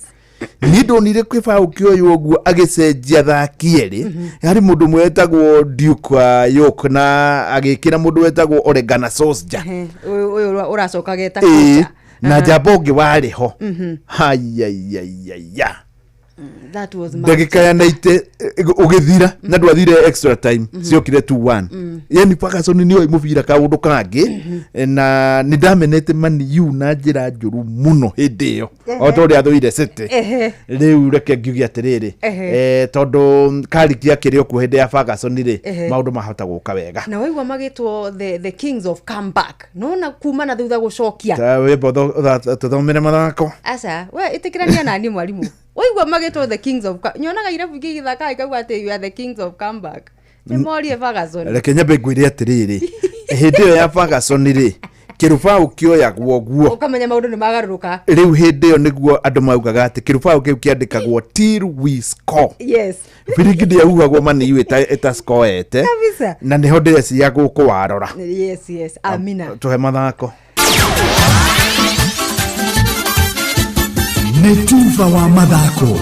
Niĩ ndonire kĩbaũ kĩoywo ũguo agĩcenjia athaki erĩ, harĩ mũndũ ũmwe wetagwo Duke wa York na agĩkĩra mũndũ wetagwo Ole Gunnar Solskjaer. Ũyũ ũracoka geta Ĩĩ, na njamba ũngĩ warĩ ho, haiyaiyaiyaiya. That was Ndagĩka ya 90 ũgĩthira na ndwathire extra time, ciokire 2-1. Yani Ferguson nĩ oĩ mũbira kaũndũ kangĩ, na nĩ ndamenete Man U na njĩra njũru mũno hĩndĩ ĩyo, o ta ũrĩa thũire City. Rĩu reke ngiuge atĩrĩrĩ, tondũ Carrick akĩrĩ o kuo hĩndĩ ya Ferguson rĩ, maũndũ mahota gũka wega. Na waigua magĩtwo the kings of comeback, nona kuma na thutha gũcokia. Ta wĩmbo tũthomere mathako. Aca we ĩtĩkĩrania nani mwarimũ, waigua magĩtwo the kings of nyonaga irabu ingĩ igĩthaka ikauga atĩ you are the kings of comeback, nĩ morie Ferguson. Reke nyambe ngwĩre atĩrĩrĩ, hĩndĩ ĩyo ya Ferguson rĩ, kĩrũbaũ kĩoyagwo guo ũkamenya maũndũ nĩ magarũrũka. Rĩu hĩndĩ ĩyo nĩguo andũ maugaga atĩ kĩrũbaũ kĩu kĩandĩkagwo till we score. Biringi ndĩahuhagwo Man U ĩtascoete. Na nĩho ndĩreciria gũkũ warora. Yes, amina. Tũhe mathako. Nĩ tuba wa mathako.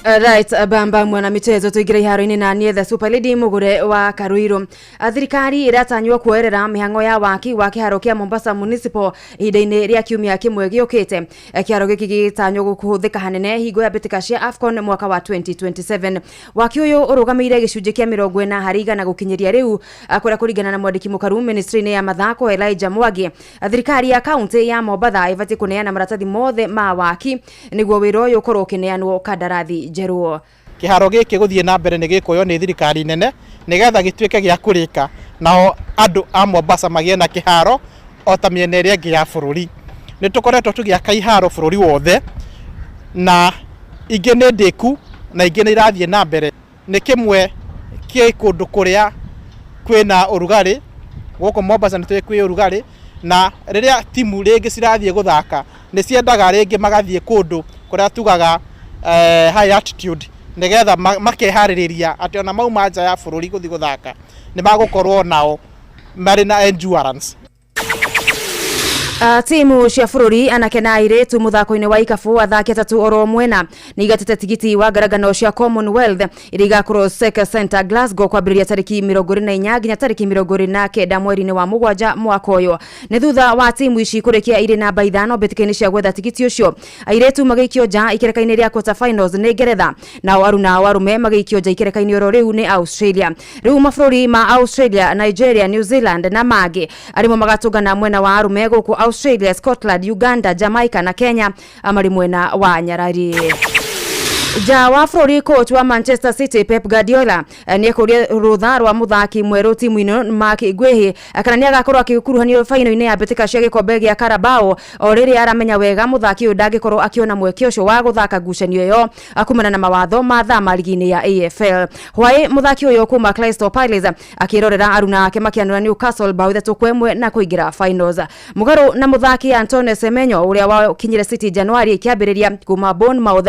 Right, bamba mwana michezo tuingire iharo-inĩ na niĩ the super lady mũgũre wa Karuiru. Thirikari ĩratanywo kuoerera mĩhang'o ya waki wa kĩharo kĩa Mombasa Municipal ihinda-inĩ rĩa kiumia kĩmwe gĩũkĩte. Kĩharo gĩkĩ gĩgĩtanywo kũhũthĩka hanene hingo ya mbĩtĩka cia AFCON mwaka wa 2027. Waki ũyũ ũrũgamĩire gĩcunjĩ kĩa 40% gũkinyĩria rĩu, kũrĩa kũringana na mwandĩki mũkaru ministry-inĩ ya mathako Elijah Mwangi. Thirikari ya kaunti ya Mombatha ĩbatiĩ kũneana maratathi mothe ma waki nĩguo wĩra ũyũ ũkorwo ũkĩneanwo kandarathi njerũ. Kĩharo gĩkĩ gũthiĩ na mbere nĩ gĩkũywo nĩ thirikari nene nĩgetha gĩtuĩke gĩa kũrĩka, nao andũ a Mombasa magĩe na kĩharo o ta mĩena ĩrĩa ĩngĩ ya bũrũri. Nĩ tũkoretwo tũgĩaka iharo bũrũri wothe, na ingĩ nĩ ndĩku na ingĩ nĩ irathiĩ na mbere. Nĩ kĩmwe kĩ kũndũ kũrĩa kwĩna ũrugarĩ gũkũ Mombasa, nĩ tũĩ kwĩ ũrugarĩ, na rĩrĩa timu rĩngĩ cirathiĩ gũthaka nĩ ciendaga rĩngĩ magathiĩ kũndũ kũrĩa tugaga high altitude, nĩgetha makeharĩrĩria atĩ ona mauma nja ya bũrũri gũthiĩ gũthaka nĩ magũkorwo nao marĩ na endurance. Timu cia bũrũri anake na airĩtu mũthako-inĩ wa ikabu, athaki atatũ oro mwena nĩ igatĩte tigiti wa ngarangano cia Commonwealth iria igakorwo Seka Center Glasgow kwambĩrĩria tarĩki 24 nginya tarĩki 29 mweri-inĩ wa mũgwanja mwaka ũyũ. Nĩ thutha wa timu ici kũrĩkia irĩ namba 5 mbĩtĩka-inĩ cia gwetha tigiti ũcio, airĩtu magĩikio nja ikereka-inĩ rĩa quarter finals nĩ Ngeretha, nao aruna ao arũme magĩikio nja ikereka-inĩ oro rĩu nĩ Australia. Rĩu mabũrũri ma Australia, Nigeria, New Zealand na mangĩ arĩmo magatũngana mwena wa arũme gũkũ Australia, Scotland, Uganda, Jamaica na Kenya marĩ mwena wa nyarari. Nja wa bũrũri, coach wa Manchester City Pep Guardiola nĩekũria rũtha rwa mũthaki mwerũ timu-inĩ Mark Guehi kana nĩagakorwo akĩkuruhanio faino-inĩ ya mbĩtĩka cia gĩkombe gĩa Carabao, o rĩrĩa aramenya wega mũthaki ũyũ ndangĩkorwo akĩona mweke ũcio wa gũthaka ngucanio ĩyo kumana na mawatho ma thama ligi-inĩ ya AFL. Hwaĩ mũthaki ũyũ kuma Crystal Palace akĩrorera aruna ake makĩanũra Newcastle bao 3-1 na kũingĩra finals. Mũgarũ na mũthaki Antoine Semenyo ũrĩa wakinyire City Januari ĩkĩambĩrĩria kuma Bournemouth,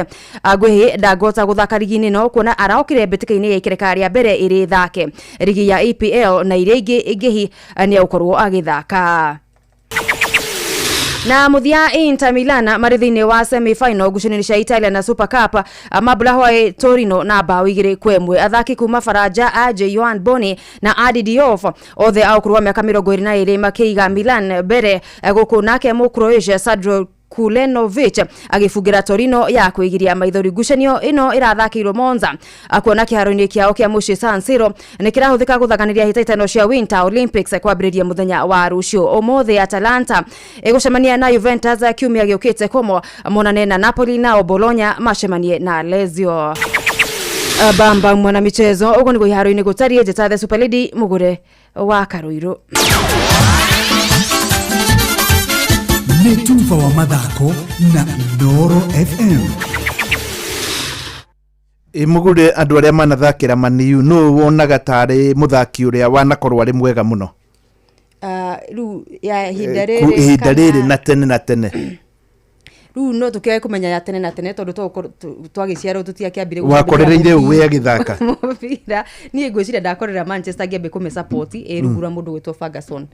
Guehi ndangĩhota gũthaka ligi-inĩ ĩno kuona araokire mbĩtĩka-inĩ ya ikereka rĩa mbere ĩrĩ thake ligi ya EPL na iria ingĩ ingĩhi nĩ egũkorwo agĩthaka. Na mũthia, Inter Milan marĩ thĩinĩ wa semi final ngucanio cia Italia na Super Cup, mabula hwaĩ Torino na bao 2-1. Athaki kuma Faranja Aje, Yohan Boni na Adi Diouf othe a ũkũrũ wa mĩaka 22 makĩiga Milan mbere, gũkũ nake mũ Croatia Sandro Kulenovic agĩbungĩra Torino ya kwĩgiria maithori. Ngucanio ĩno ĩrathakĩirwo Monza kuona kĩharo-inĩ kĩao kĩa mũciĩ San Siro nĩ kĩrahũthĩka gũthakanĩria hĩtahĩtano cia Winter Olympics kwambĩrĩria mũthenya wa rũciũ. Ũmũthĩ Atalanta ĩgũcemania na Juventus kiumia gĩũkĩte, Como monane na Napoli, nao Bologna macemanie na Lazio. Bamba mwana michezo ũguo nĩguo iharo-inĩ gũtariĩ. Njĩta the Super Lady Mũgũre wa Karũirũ. Nĩ tuba wa mathako na Inooro FM. Ĩ Mũgure, andũ arĩa manathakĩra Maniu, nũ wonaga tarĩ mũthaki ũrĩa wanakorwo arĩ mwega mũno? Rĩu ya ihinda rĩrĩ Ihinda kana- rĩrĩ na tene na tene. Rĩu no tũkĩage kũmenya ya tene na tene tondũ twagĩciarwo tũtiakĩambire. Wakorereire ũ wĩ agĩthaka? Mũbira niĩ ngwĩciria ndakorera Manchester ngĩambia kũmĩsupport ĩ rungu rwa mũndũ gwĩtwo Ferguson.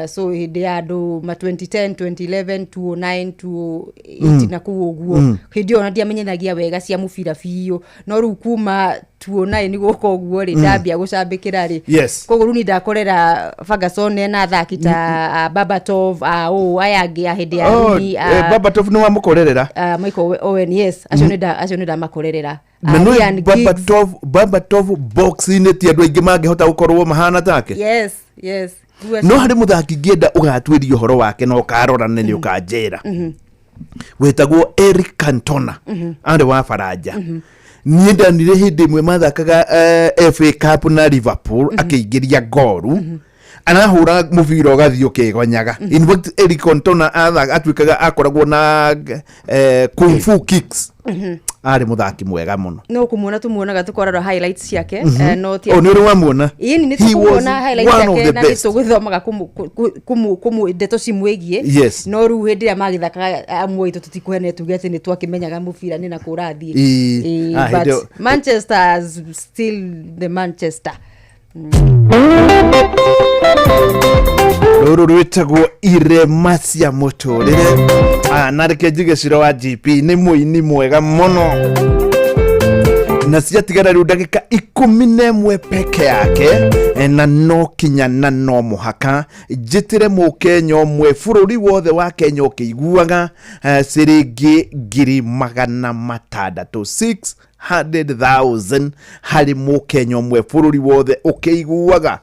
So hĩndĩ ya andũ ma 2010, 2011, 2009, 2008 na kũu ũguo. Hĩndĩ ĩyo ona ndiamenyanagia wega cia mũbira biũ, no rĩu kuma 2009 gũka ũguo rĩ, ndambia gũcambĩkĩra rĩ. Koguo rĩu niĩ ndakorera Ferguson ena athaki ta Berbatov, aya angĩ a hĩndĩ ya Oh, Rooney, Berbatov nĩ wamũkorerera? Michael Owen, yes, acio acio nĩ ndamakorerera. Na nĩ Ryan Giggs. Berbatov box-inĩ ti andũ aingĩ mangĩhota gũkorwo mahana take. Yes. Rĩu No harĩ mũthaki ngĩenda ũgatuĩria ũhoro wake na ũkarora na nĩ ũkanjĩra. Wĩtagwo Eric Cantona. Arĩ wa Baranja. Niĩ ndanire hĩndĩ ĩmwe mathakaga FA Cup na Liverpool, akĩingĩria ngoru, arahũra mũbira ũgathiĩ ũkĩgonyaga. In fact, Eric Cantona atuĩkaga akoragwo na kung fu kicks. Arĩ mũthaki mwega mũno. No kũmuona tũmuonaga tũkorora highlights ciake. No ti Oh, nĩ ũrĩ wamuona? Ĩni, nĩ He was tũkũmuona highlights one of ciake the na nĩ best. tũgũthomaga ndeto cimwĩgiĩ. No rĩu hĩndĩ ĩrĩa magĩthakaga amwe aitũ tũtikũhene tuge atĩ nĩ twakĩmenyaga mũbira nĩ na kũrathiĩ. Ĩĩ. Ĩĩ, Ah, hĩndĩ but ĩyo- Manchester is still the Manchester. Rũrũ rwĩtagwo Irema cia Mũtũrĩre. Ah, na reke njuge Ciro wa GP nĩ mũini mwega mũno, na ciatigara rĩu ndagĩka 11 peke yake. Na no kinya na no mũhaka njĩtĩre mũkenya ũmwe bũrũri wothe wa Kenya ũkĩiguaga, ciringi 600,000, 600,000 harĩ mũkenya ũmwe bũrũri wothe ũkĩiguaga.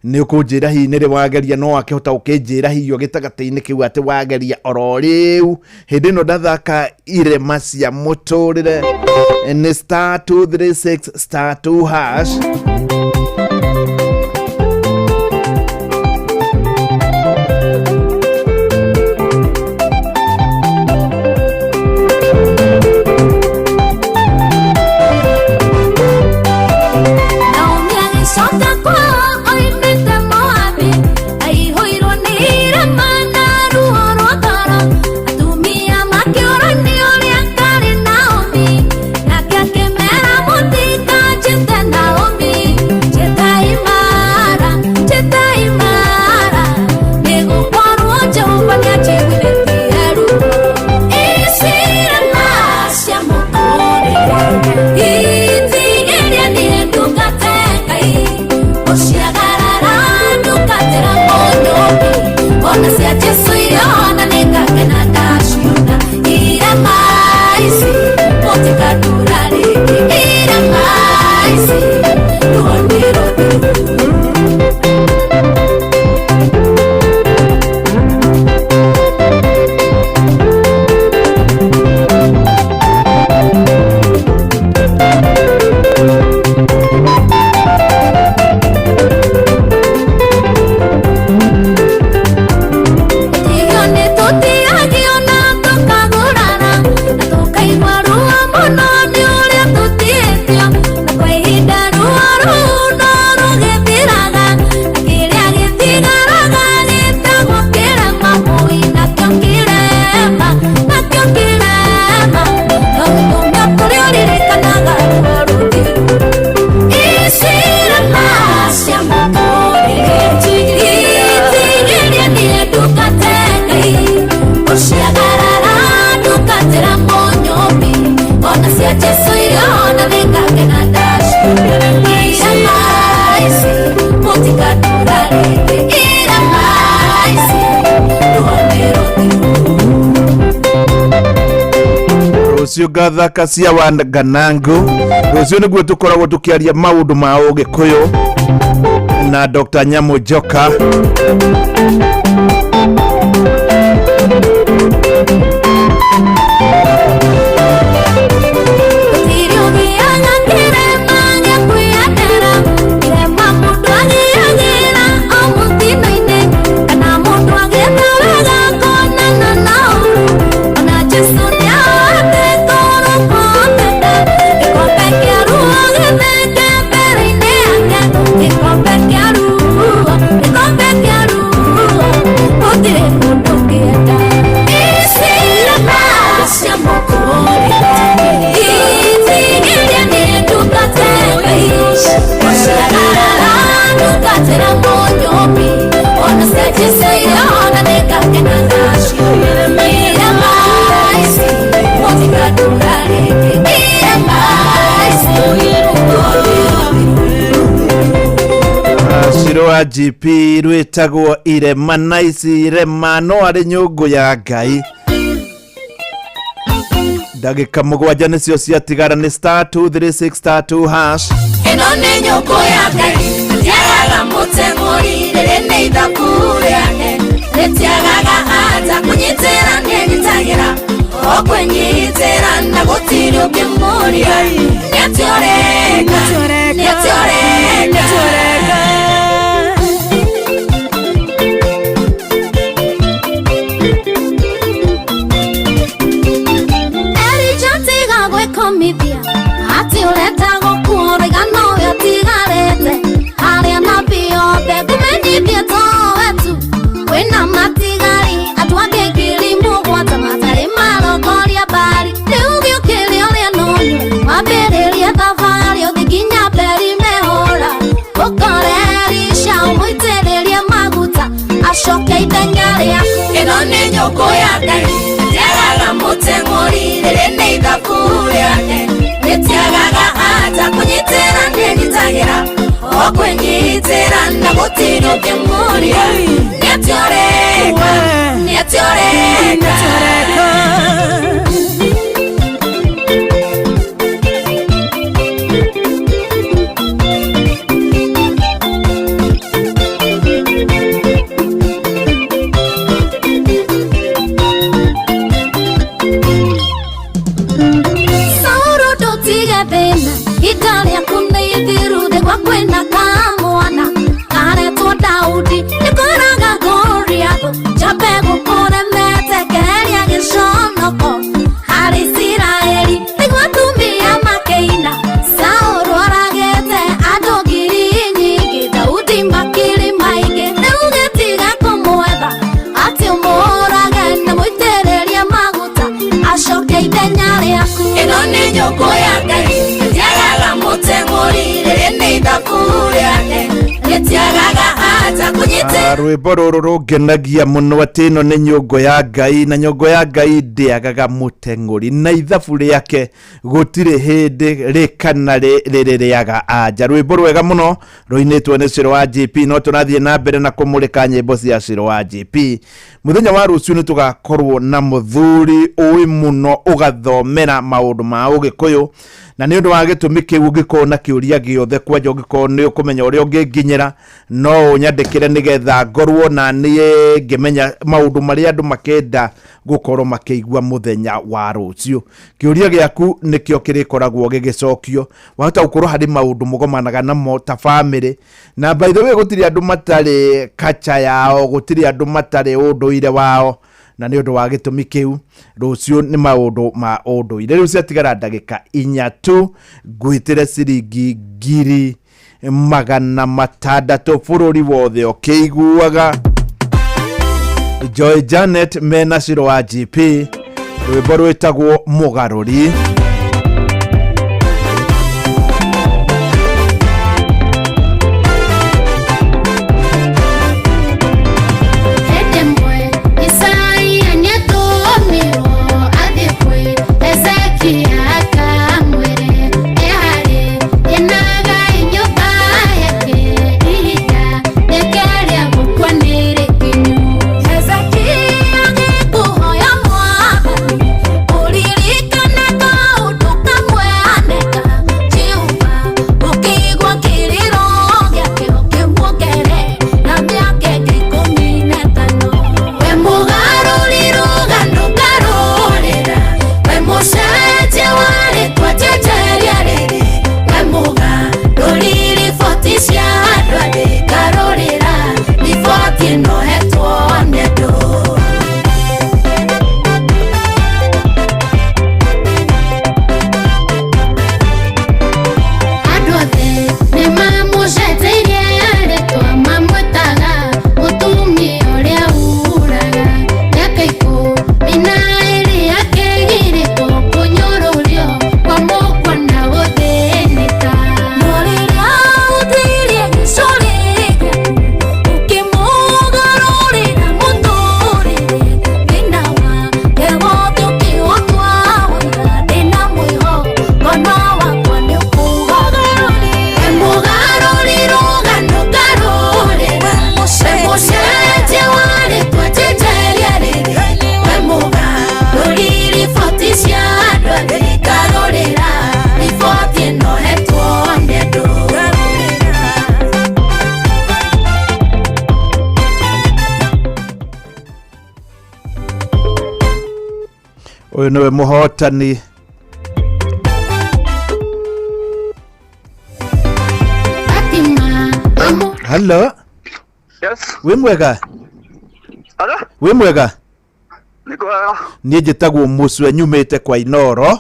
Nĩ ũkũnjĩra hihi nĩ rĩ wageria, no akĩhota ũkĩnjĩra hihi o gĩtagatĩ-inĩ kĩu atĩ wageria oro rĩu hĩndĩ ĩno ndathaka Irema cia Mũtũrĩre. Nĩ star 236 star 2 hash. Naomi agĩcoka kwao oimĩte Moabi, aihũirwo nĩ irema na ruo rwa ngoro. Atumia makĩũrania ũrĩa karĩ Naomi, nake akĩmera, "Mũtikanjĩte Naomi, njĩtai Mara, njĩtai Mara, nĩgũkorwo Jehova nĩanjiguithĩtie ruo." Ici irema cia mũtũrĩre itigĩria niĩ ndungata Ngai, ũciagarara ndungatĩra mũnyũmbi, ona cia Jesu iria ona nĩngakena ndaciona. Irema ici mũtikandũra rĩngĩ, irema ici ruo nĩ rũthiru. Gũtigio nĩ tũtigagio na tũkagũrara, na tũkaigua ruo mũno nĩ ũrĩa tũtigĩtio, na kwa ihinda ruo rũu no rũgĩthiraga, na kĩrĩa gĩtigaraga gĩtagwo kĩrema. Mũi nakĩo kĩrema, nakĩo kĩrema no gĩtũme kũrĩa ũririkanaga ruo rũthiru. Ici irema cia mũtũrĩre itigĩria niĩ ndungata Ngai, ũciagarara ndungatĩra mũnyũmbi, ona cia Jesu iria ona nĩngakena ndaciona. Irema ici mũtikandũra rĩngĩ, irema ici ruo nĩ rũthiru. Rũciũ ngathaka cia Wanganangu. Rũciũ nĩguo tũkoragwo tũkĩaria maũndũ ma Ũgĩkũyũ na Dr. Nyamu Njoka. Ciro wa GP rwĩtagwo irema na ici irema no arĩ nyũngũ ya Ngai. Ndagĩka 7 nĩcio ciatigara nĩ star 236 star 2 hash. Ĩno nĩ nyũngũ ya Ngai tiagaga mũteng'ũri rĩrĩ nĩ ithabu rĩake rĩtiagaga anja kũnyitĩra nĩnyitagĩra o kwĩnyitĩra na gũtirĩ ũngĩmũria nĩatĩoreka nĩatĩoreka. Ĩno nĩ nyũngũ ya Ngai tiagaga mũteng'ũri rĩrĩ nĩ ithabu rĩake rĩtiagaga anja kũnyitĩra nĩnyitagĩra o kwĩnyitĩra na gũtirĩ ũngĩmũria nĩatĩoreka nĩatĩoreka. Rwĩmbo rũrũ rũngenagia mũno atĩ ĩno nĩ nyũngũ ya Ngai na nyũngũ ya Ngai ndĩagaga mũteng'ũri na ithabu rĩake gũtirĩ hĩndĩ rĩ kana rĩrĩrĩaga anja. Rwĩmbo rwega mũno rũinĩtwo nĩ Ciro wa GP. No tũrathiĩ na mbere na kũmũrĩka nyĩmbo cia Ciro wa GP. Mũthenya wa rũciũ nĩ tũgakorwo na mũthuri ũĩ mũno ũgathomera maũndũ ma Ũgĩkũyũ, na nĩ ũndũ wa gĩtũmi kĩu ũngĩkorwo na kĩũria gĩothe kwanja ũngĩkorwo nĩ ũkũmenya ũrĩa ũngĩnginyĩra no ũnyandĩkĩre nĩgetha ngorwo na niĩ ngĩmenya maũndũ marĩa andũ makenda gũkorwo makĩigua mũthenya wa rũciũ. Kĩũria gĩaku nĩkĩo kĩrĩkoragwo gĩgĩcokio. Wahota gũkorwo harĩ maũndũ mũgomanaga namo ta famĩlĩ, na by the way gũtirĩ andũ matarĩ kacha yao, gũtirĩ andũ matarĩ ũndũire wao, na nĩ ũndũ wa gĩtũmi kĩu rũciũ nĩ maũndũ ma ũndũire. Rĩu ciatigara ndagĩka 4 tu ngwĩtĩre ciringi 600,000 bũrũri wothe ũkĩiguaga. Joy Janet mena Ciro wa GP, rwĩmbo rwĩtagwo Mũgarũri. Hezekia ngĩkũhoya Mwathani, ũririkane Ũyũ nĩwe mũhotani. Hello. Yes. Wĩ mwega? Hello? Wĩ mwega? Nĩ kwega. Niĩ njĩtagwo Mũcwe nyumĩte kwa Inoro.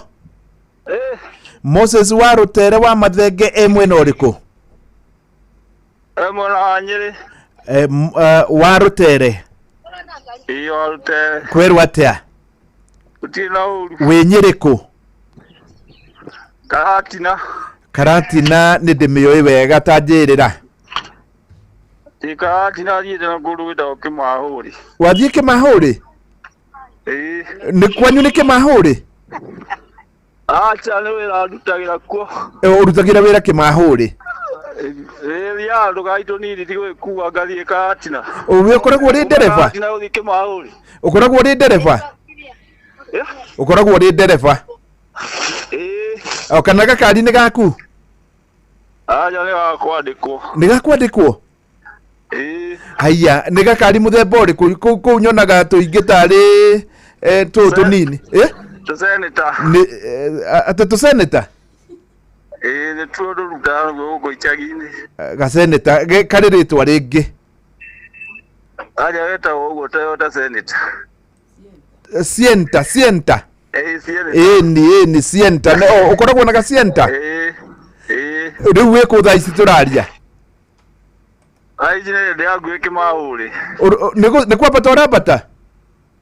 Eh, Moses wa Rũtere wa Mathenge e mwena ũrĩkũ? e mwena wa Nyĩrĩ. E, wa Rũtere. Ĩĩ wa Rũtere. Kwerwo atĩa? Gũtirĩ na ũru. Wĩ Nyĩrĩ kũ? Karatina. Karatina nĩ ndĩmĩũĩ wega ta njĩrĩra. Ĩ Karatina thiĩte na kũndũ gwĩtagwo Kĩmahũri. Wathiĩ Kĩmahũrĩ? Ĩĩ. Nĩ kwanyu nĩ Kĩmahũrĩ? Acha nĩ wĩra ndutagĩra kuo. Ũrutagĩra wĩra Kĩmahũrĩ? Ĩĩ thiaga tũgari tũnini ti gwĩkua ngathiĩ Karatina. Ũwe ũkoragwo ũrĩ ndereba? Karatina gũthiĩ Kĩmahũri. Ũkoragwo ũrĩ ndereba? Ũkoragwo ũrĩ ndereba? Ĩĩ. O kana gakari nĩ gaku? Acha nĩ ga kwandĩkwo. Nĩ gakwandĩkwo? Ĩĩ. Haiya, nĩ gakari mũthemba ũrĩkũ? Kũu kũu nyonaga tũingĩ tarĩ tũũ tũnini. Eh? Tũseneta. Nĩ atĩ tũseneta? Ĩĩ nĩ tuo tũrutaga naguo gũkũ icagi-inĩ. Gaseneta karĩ rĩtwa rĩngĩ. Acha getagwo ũguo Toyota Senator. Sienta, sienta. Ĩĩ Sienta. Ĩni, ĩni, sienta. Ũkoragwo na gacienta? Ĩĩ. Ĩĩ. Rĩu wĩ kũ thaa ici tũraria? Thaa ici nĩ ndĩ hakuhĩ Kĩmahũrĩ. Nĩ kwambata ũrambata?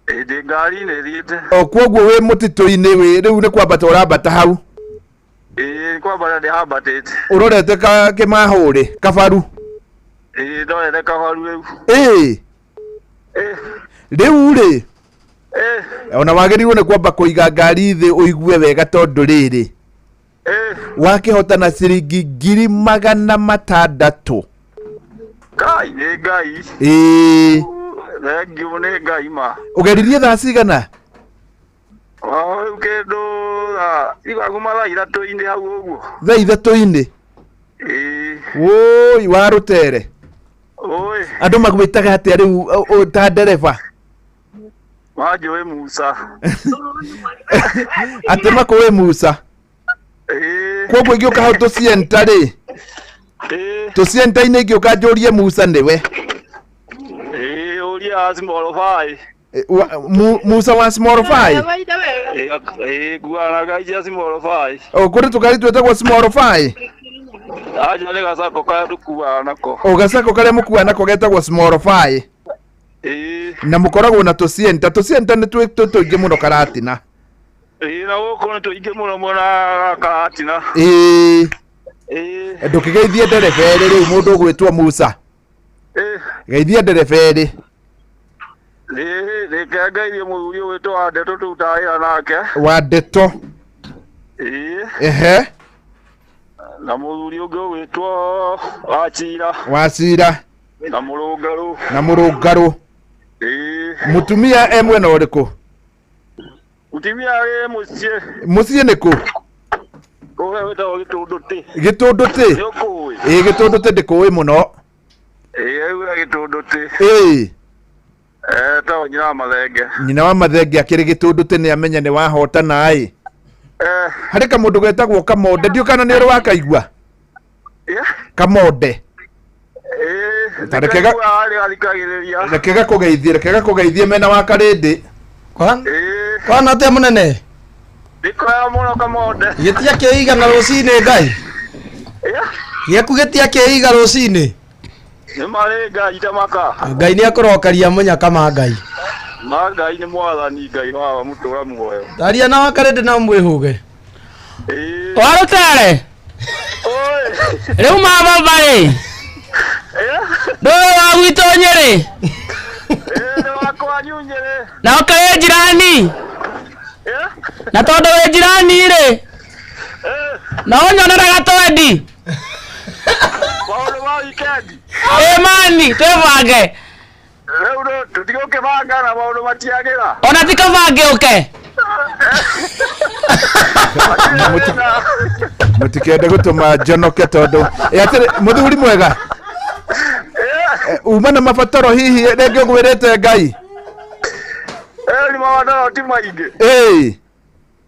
Ĩĩ ndĩ ngari-inĩ thiĩte. O kwoguo wĩ mũtitũ-inĩ wĩ rĩu nĩ kwambata ũrambata hau. Ĩĩ kwambata ndĩhambatĩte. Ũrorete ka Kĩmahũrĩ, kabaru. Ĩĩ ndorete kabaru rĩu. Ĩĩ. Ĩĩ. Rĩu rĩ, Ĩĩ. ona wagĩrĩirwo nĩ kwamba kũiga ngari thĩ ũigue wega tondũ rĩrĩ. Wakĩhota na ciringi 600,000. Ngai nĩ Ngai. Ĩĩ. Thengiũ nĩ Ngai ma. Ũgeririe thaa cigana? O rĩu kĩndũ thaa igaguma thaa ithatũ-inĩ hau ũguo. Thaa ithatũ-inĩ? Ĩĩ. Wũi wa Rũtere. Ũĩ. Andũ magwĩtaga atĩa rĩu ta ndereba? Manjũĩ Musa. Atĩ makũĩ Musa. Ĩĩ. Koguo ingĩũka hau tũcienta rĩ? Ĩĩ. Tũcienta-inĩ ingĩũka njũrie Musa nĩwe. Ĩĩ ũria wa small fry. Musa wa small fry? Ĩĩ nguaga na cia small fry. O kũrĩ tũkari twĩtagwo small fry? Acha nĩ gacako karĩa tũkuaga nako. O gacako karĩa mũkuaga nako getagwo small fry. Ĩĩ. Na mũkoragwo na tũcienta. Tũcienta nĩ tũingĩ mũno Karatina. Ĩĩ na gũkũ nĩ tũingĩ mũno mwena wa Karatina. Ĩĩ. Ĩĩ. Ndũkĩgeithie ndereba erĩ rĩu mũndũ ũgwĩtwo Musa. Ĩĩ. Geithia ndereba erĩ. Ĩĩ reke ngeithie mũthuri ũgwĩtwo wa Ndeto tũrutaga wĩra nake. Wa Ndeto. Ĩĩ. Ehe. Na mũthuri ũngĩ ũgwĩtwo Wachira. Wachira. Na mũrũngarũ. Na mũrũngarũ. Ĩĩ. Mũtumia e mwena ũrĩkũ? Mũtumia arĩ mũciĩ. Mũciĩ nĩ kũ? Kũrĩa gwĩtagwo Gĩtũndũtĩ. Gĩtũndũtĩ? Nĩ ũkũĩ? Ĩĩ Gĩtũndũtĩ ndĩkũĩ mũno. Ĩĩ rĩu Gĩtũndũtĩ. Ĩĩ. Etagwo nyina wa Mathenge. Nyina wa Mathenge akĩrĩ Gĩtũndũtĩ nĩ amenya nĩ wahotana ĩ. Harĩ kamũndũ getagwo Kamonde ndiũ kana nĩ ũrĩ wakaigua? Kamonde. Ĩĩ. Ta reke reke gakũgeithie, reke gakũgeithie mena wa Karĩndĩ. Kwana atĩa mũnene? Ndĩkwega mũno Kamonde. Gĩtia kĩiga na rũcinĩ Ngai. Gĩaku gĩtia kĩiga rũcinĩ. Nĩ marĩ Ngai ta maka. Ngai nĩ akũrokaria mũnyaka ma Ngai. Ma Ngai nĩ mwathani Ngai wa mũtũra muoyo. Taria na wakarĩndĩ na mwĩhũge. Wa Rũtere. Rĩu mababa rĩ. Ndũĩ wa gwitũ Nyĩrĩ. Na ũkarĩ njirani. Na tondũ wĩ njirani rĩ. Na ũnyonere gatwendi. Maũndũ ma weekend. Ĩ mani twĩbange. Rĩu tũtigũkĩbanga na maũndũ matiagĩra. Ona ti kaba ngĩũke. Mũtikende gũtũma njonoke tondũ atĩrĩ mũthuri mwega. Uma na mabataro hihi rĩngĩ ũgwĩrĩte Ngai. Ĩ nĩ mabataro ti maingĩ. Ĩĩ.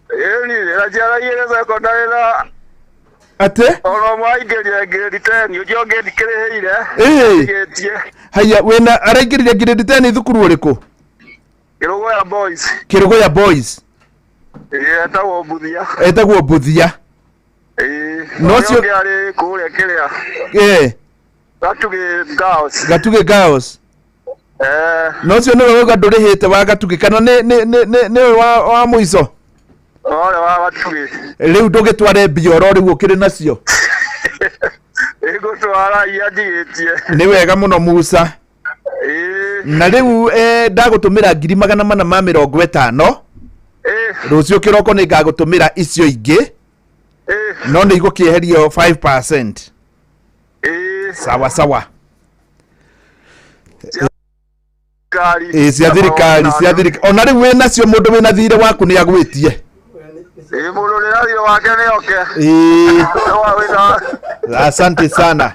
Ĩni ndaciaraire secondary na Atĩ? Ona mwaingĩrire grade 10 ũcio ũngĩ ndikĩrĩhĩire. Ĩĩ. Ndigĩtie. Haya, wĩna araingĩrire grade 10 thukuru ũrĩkũ? Kĩrũgũya Boys. Kĩrũgũya Boys. Ĩĩ etagwo Mbuthia. Etagwo Mbuthia. Ĩĩ. No Ũrĩa ũcio- ũngĩ arĩ kũrĩa kĩrĩa. Ĩĩ. Gatugĩ Girls. Gatugĩ Girls. Eh. Na ũcio nĩwe wauga ndũrĩhĩte wa Gatugĩ kana nĩ nĩ nĩ nĩ nĩwe wa wa mũico? Ũrĩa wa Gatugĩ. Rĩu ndũgĩtware mbia oro rĩu ũkĩrĩ nacio. Ĩgũtwara iria njigĩtie. Nĩ wega mũno Musa. Ĩĩ. Na rĩu ndagũtũmĩra 450,000. Rũciũ kĩroko nĩ ngagũtũmĩra icio ingĩ. No nĩ igũkĩeherio 5%. Sawa sawa. Ĩĩ cia thirikari, cia thirikari. Ona rĩu wĩnacio mũndũ wĩna thirĩ waku nĩ agwĩtie. Ĩĩ mũndũ ũrĩa thirĩ wake nĩ oke. Ĩĩ. Wa wĩna Asante sana.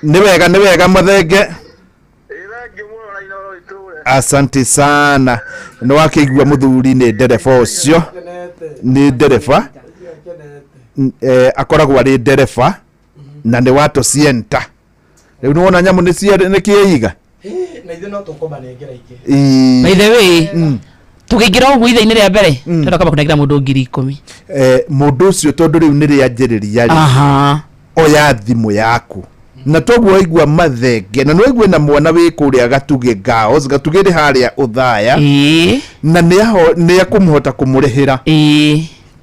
Nĩ wega, nĩ wega Mathenge. Asante sana. Nĩ wakĩigua mũthuri nĩ ndereba ũcio. Nĩ ndereba. Akoragwo arĩ ndereba na nĩ wa Tosienta. Rĩu nĩ wona nyamũ nĩ cia nĩ kĩiga. Na ithuĩ no tũkũmanengera ingĩ. Ĩĩ. By the way, tũkĩingĩra ũguo ithaa-inĩ rĩa mbere tũrenda kwamba kũnengera mũndũ 10,000. Mũndũ ũcio tondũ rĩu nĩ rĩanjĩrĩria rĩ, oya thimũ yaku na toguo waigua Mathenge na nĩwaigua na mwana wĩ kũrĩa Gatugĩ Girls, Gatugĩ rĩ harĩa Ũthaya, na nĩ ekũmũhota kũmũrĩhĩra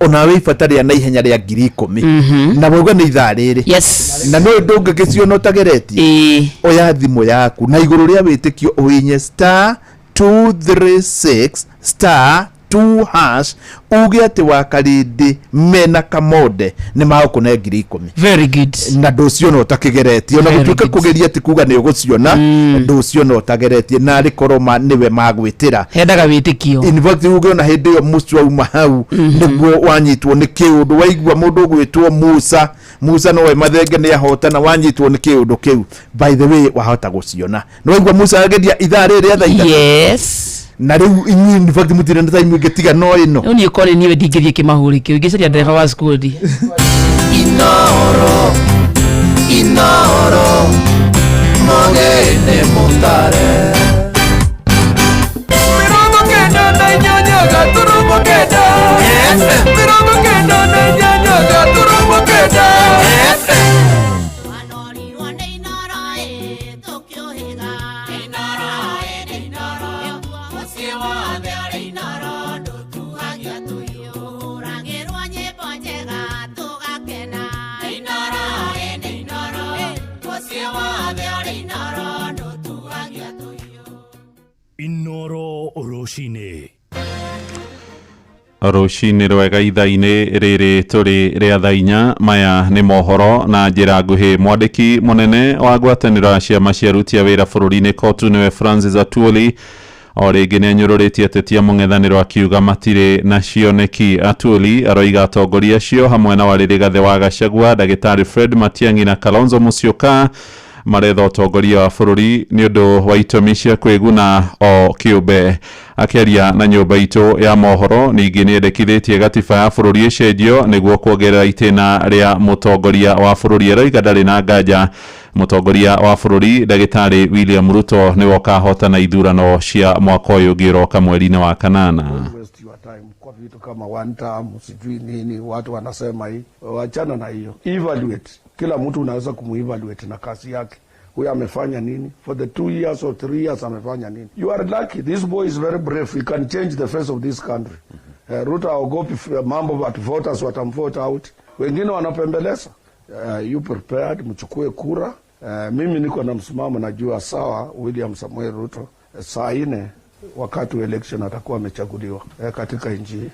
ona wĩ ibata rĩa naihenya rĩa 10,000 na wauga nĩ ithaa rĩrĩ. Yes. Na no ndũngĩgĩciona ũtageretie. Oya thimũ yaku na igũrũ rĩa wĩtĩkio ũhinye star 236 star 2 hash uge atĩ wakarĩndĩ mena kamonde nĩ magũkũne 10,000. Very good. Na ndũciona ũtakĩgeretie ona Very gũtuĩka good. kũgeria ti kuga nĩ ũgũciona, ndũciona ũtageretie na arĩ korwo ma nĩwe magwĩtĩra. Hendaga wĩtĩkio. In fact uge ona hĩndĩ ĩyo Musa auma hau nĩguo wanyitwo nĩ kĩũndũ, waigua mũndũ ũgwĩtwo Musa, Musa nowe Mathenge nĩ ahotana, wanyitwo nĩ kĩũndũ kĩu, by the way wahota gũciona. Nĩ waigua Musa ageria ithaa rĩrĩ rĩa thaa 3. Yes. Na rĩu inyuĩ in fact mũtirĩ na time ĩngĩ tiga no ĩno. Rĩu niĩ korĩ niĩ ndingĩthiĩ kĩmahũri kĩu ingĩcaria ndereba wa skudi. Inoro, Inoro, mogene mutare. 98.9 98.9. Inoro rũcinĩ. Rũcinĩ rwega ithaa-inĩ rĩrĩ tũrĩ rĩa thaa 4. Maya nĩ mohoro na njĩra nguhĩ. Mwandĩki mũnene wa ngwatanĩro ya ciama cia aruti a wĩra bũrũri-inĩ KOTU nĩwe Francis Atwoli o rĩngĩ nĩ anyũrũrĩtie ateti a mũng'ethanĩro akiuga matirĩ na cioneki. Atwoli aroiga atongoria acio hamwe na wa Rigathĩ wa Gachagua, ndagĩtarĩ Fred Matiang'i na Kalonzo Musyoka maretha ũtongoria wa bũrũri nĩ ũndũ wa itũmi cia kwĩguna o kĩũmbe. Akĩaria na nyũmba itũ ya mohoro ningĩ nĩ endekithĩtie gatiba ya bũrũri ĩcenjio nĩguo kuongerera itĩna rĩa mũtongoria wa bũrũri. Aroiga ndarĩ na nganja mũtongoria wa bũrũri ndagĩtarĩ William Ruto nĩwe ũkahotana ithurano cia mwaka ũyũ ũngĩ ũroka mweri-inĩ wa kanana. Waste your time kwa vitu kama one term sijui nini, watu wanasema hii, wachana na hiyo. Evaluate kila mtu, unaweza kumuevaluate na kazi yake, huyu amefanya nini for the 2 years or 3 years, amefanya nini. You are lucky, this boy is very brave, he can change the face of this country. Ruto haogopi mambo but voters watamvote out, wengine wanapembeleza. You prepared, mchukue kura. Mimi niko na msimamo, najua sawa William Samuel Ruto saa 4 wakati wa election atakuwa amechaguliwa katika nchi hii.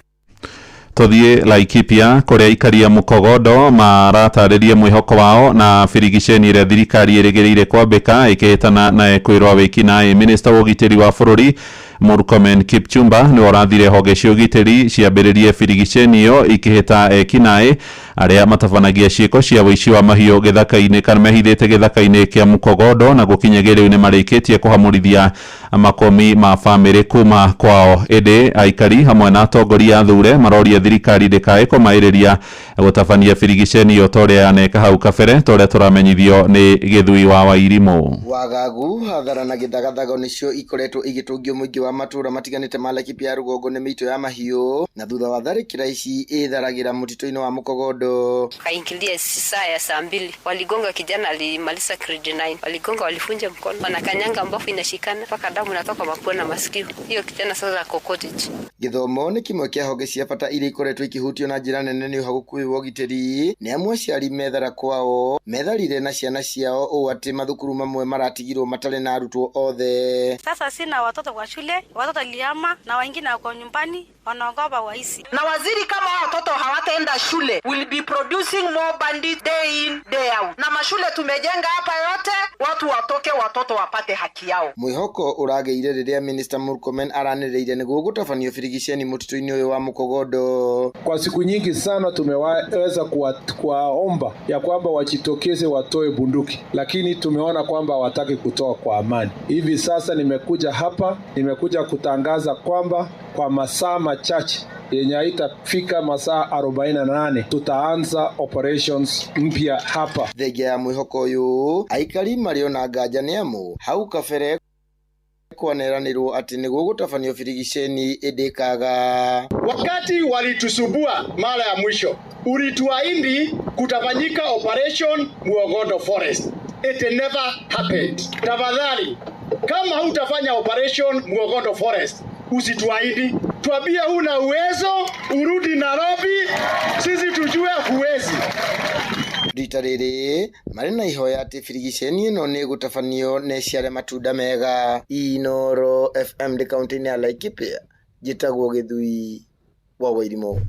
Tũthiĩ Laikipia kũrĩa aikaria Mũkogondo maratarĩria mwĩhoko wao na birigiceni ĩrĩa thirikari ĩrĩgĩrĩire kwambĩka ĩkĩhĩtana na ekwĩrwo wĩkinaĩ. Minista wa ũgitĩri wa bũrũri Murkomen Kipchumba nĩwe ũrathire honge cia ũgitĩri ciambĩrĩrie birigiceni ĩyo ikĩhĩta ekinaĩ Arĩa matabanagia ciĩko cia ũici wa mahiũ gĩthaka-inĩ kana mehithĩte gĩthaka-inĩ kĩa Mukogodo na gũkinyagia rĩu nĩ marĩkĩtie kũhamũrithia makomi ma bamĩrĩ kuma kwao. Ĩndĩ aikari hamwe na atongoria athure maroria thirikari ndĩkae kũmaĩrĩria gũtabania birigiceni ĩyo ta ũrĩa yaneka hau kabere, ta ũrĩa tũramenyithio nĩ Gĩthui wa Wairimũ. Wagagu, hathara na gĩthagathago nĩcio ikoretwo igĩtũngio mũingĩ wa matũra matiganĩte ma Laikipia ya rũgongo nĩ mĩito ya mahiũ, na thutha wa tharĩkĩra ici ĩtharagĩra mũtitũ-inĩ wa Mũkogondo. Kaingilia saa ya saa 2, waligonga kijana alimaliza grade 9, waligonga, walifunja mkono, wanakanyanga mbafu inashikana mpaka damu natoka mapua na masikio. Hiyo kijana sasa ako cottage. Gĩthomo nĩ kĩmwe kĩa honge cia bata iria ikoretwo ikĩhutio na njĩra nene nĩ ũhagũku wa ũgitĩri, nĩ amu aciari methara kwao metharire na ciana ciao ũũ atĩ mathukuru mamwe maratigirwo matarĩ na arutwo othe. Sasa sina watoto kwa shule, watoto waliama na wengine wako nyumbani wanaogopa waizi. Na waziri, kama hao watoto hawataenda shule, will be producing more bandits day in, day out. Na mashule tumejenga hapa yote, watu watoke, watoto wapate haki yao. Mwĩhoko ũragĩire rĩrĩa Minister Murkomen aranĩrĩire nĩguo gũtabanio birigiceni mũtitũ-inĩ ũyũ wa Mũkogondo. Kwa siku nyingi sana tumeweza kuwaomba ya kwamba wajitokeze watoe bunduki, lakini tumeona kwamba hawataki kutoa kwa amani. Hivi sasa nimekuja hapa, nimekuja kutangaza kwamba kwa masaa machache yenye haitafika masaa 48 tutaanza operations mpya hapa. Thengia ya mwĩhoko ũyũ, aikari marĩ ona nganja nĩ amu hau kabere kwaneranĩrwo atĩ nĩguo gũtabanio birigiceni ĩndĩ ĩkaga. Wakati walitusubua mara ya mwisho, ulituahidi kutafanyika operation Muogondo Forest. It never happened. Tafadhali, kama hutafanya operation Muogondo Forest, usituahidi. Tuambie huna uwezo, urudi Nairobi, sisi tujue huwezi. Rita rĩrĩ marĩ na ihoya atĩ birigiceni ĩno nĩ ĩgũtabanio na ĩciare matunda mega. Inooro FM ndĩ kaũntĩ-inĩ ya Laikipia, njĩtagwo Gĩthui wa Wairimũ.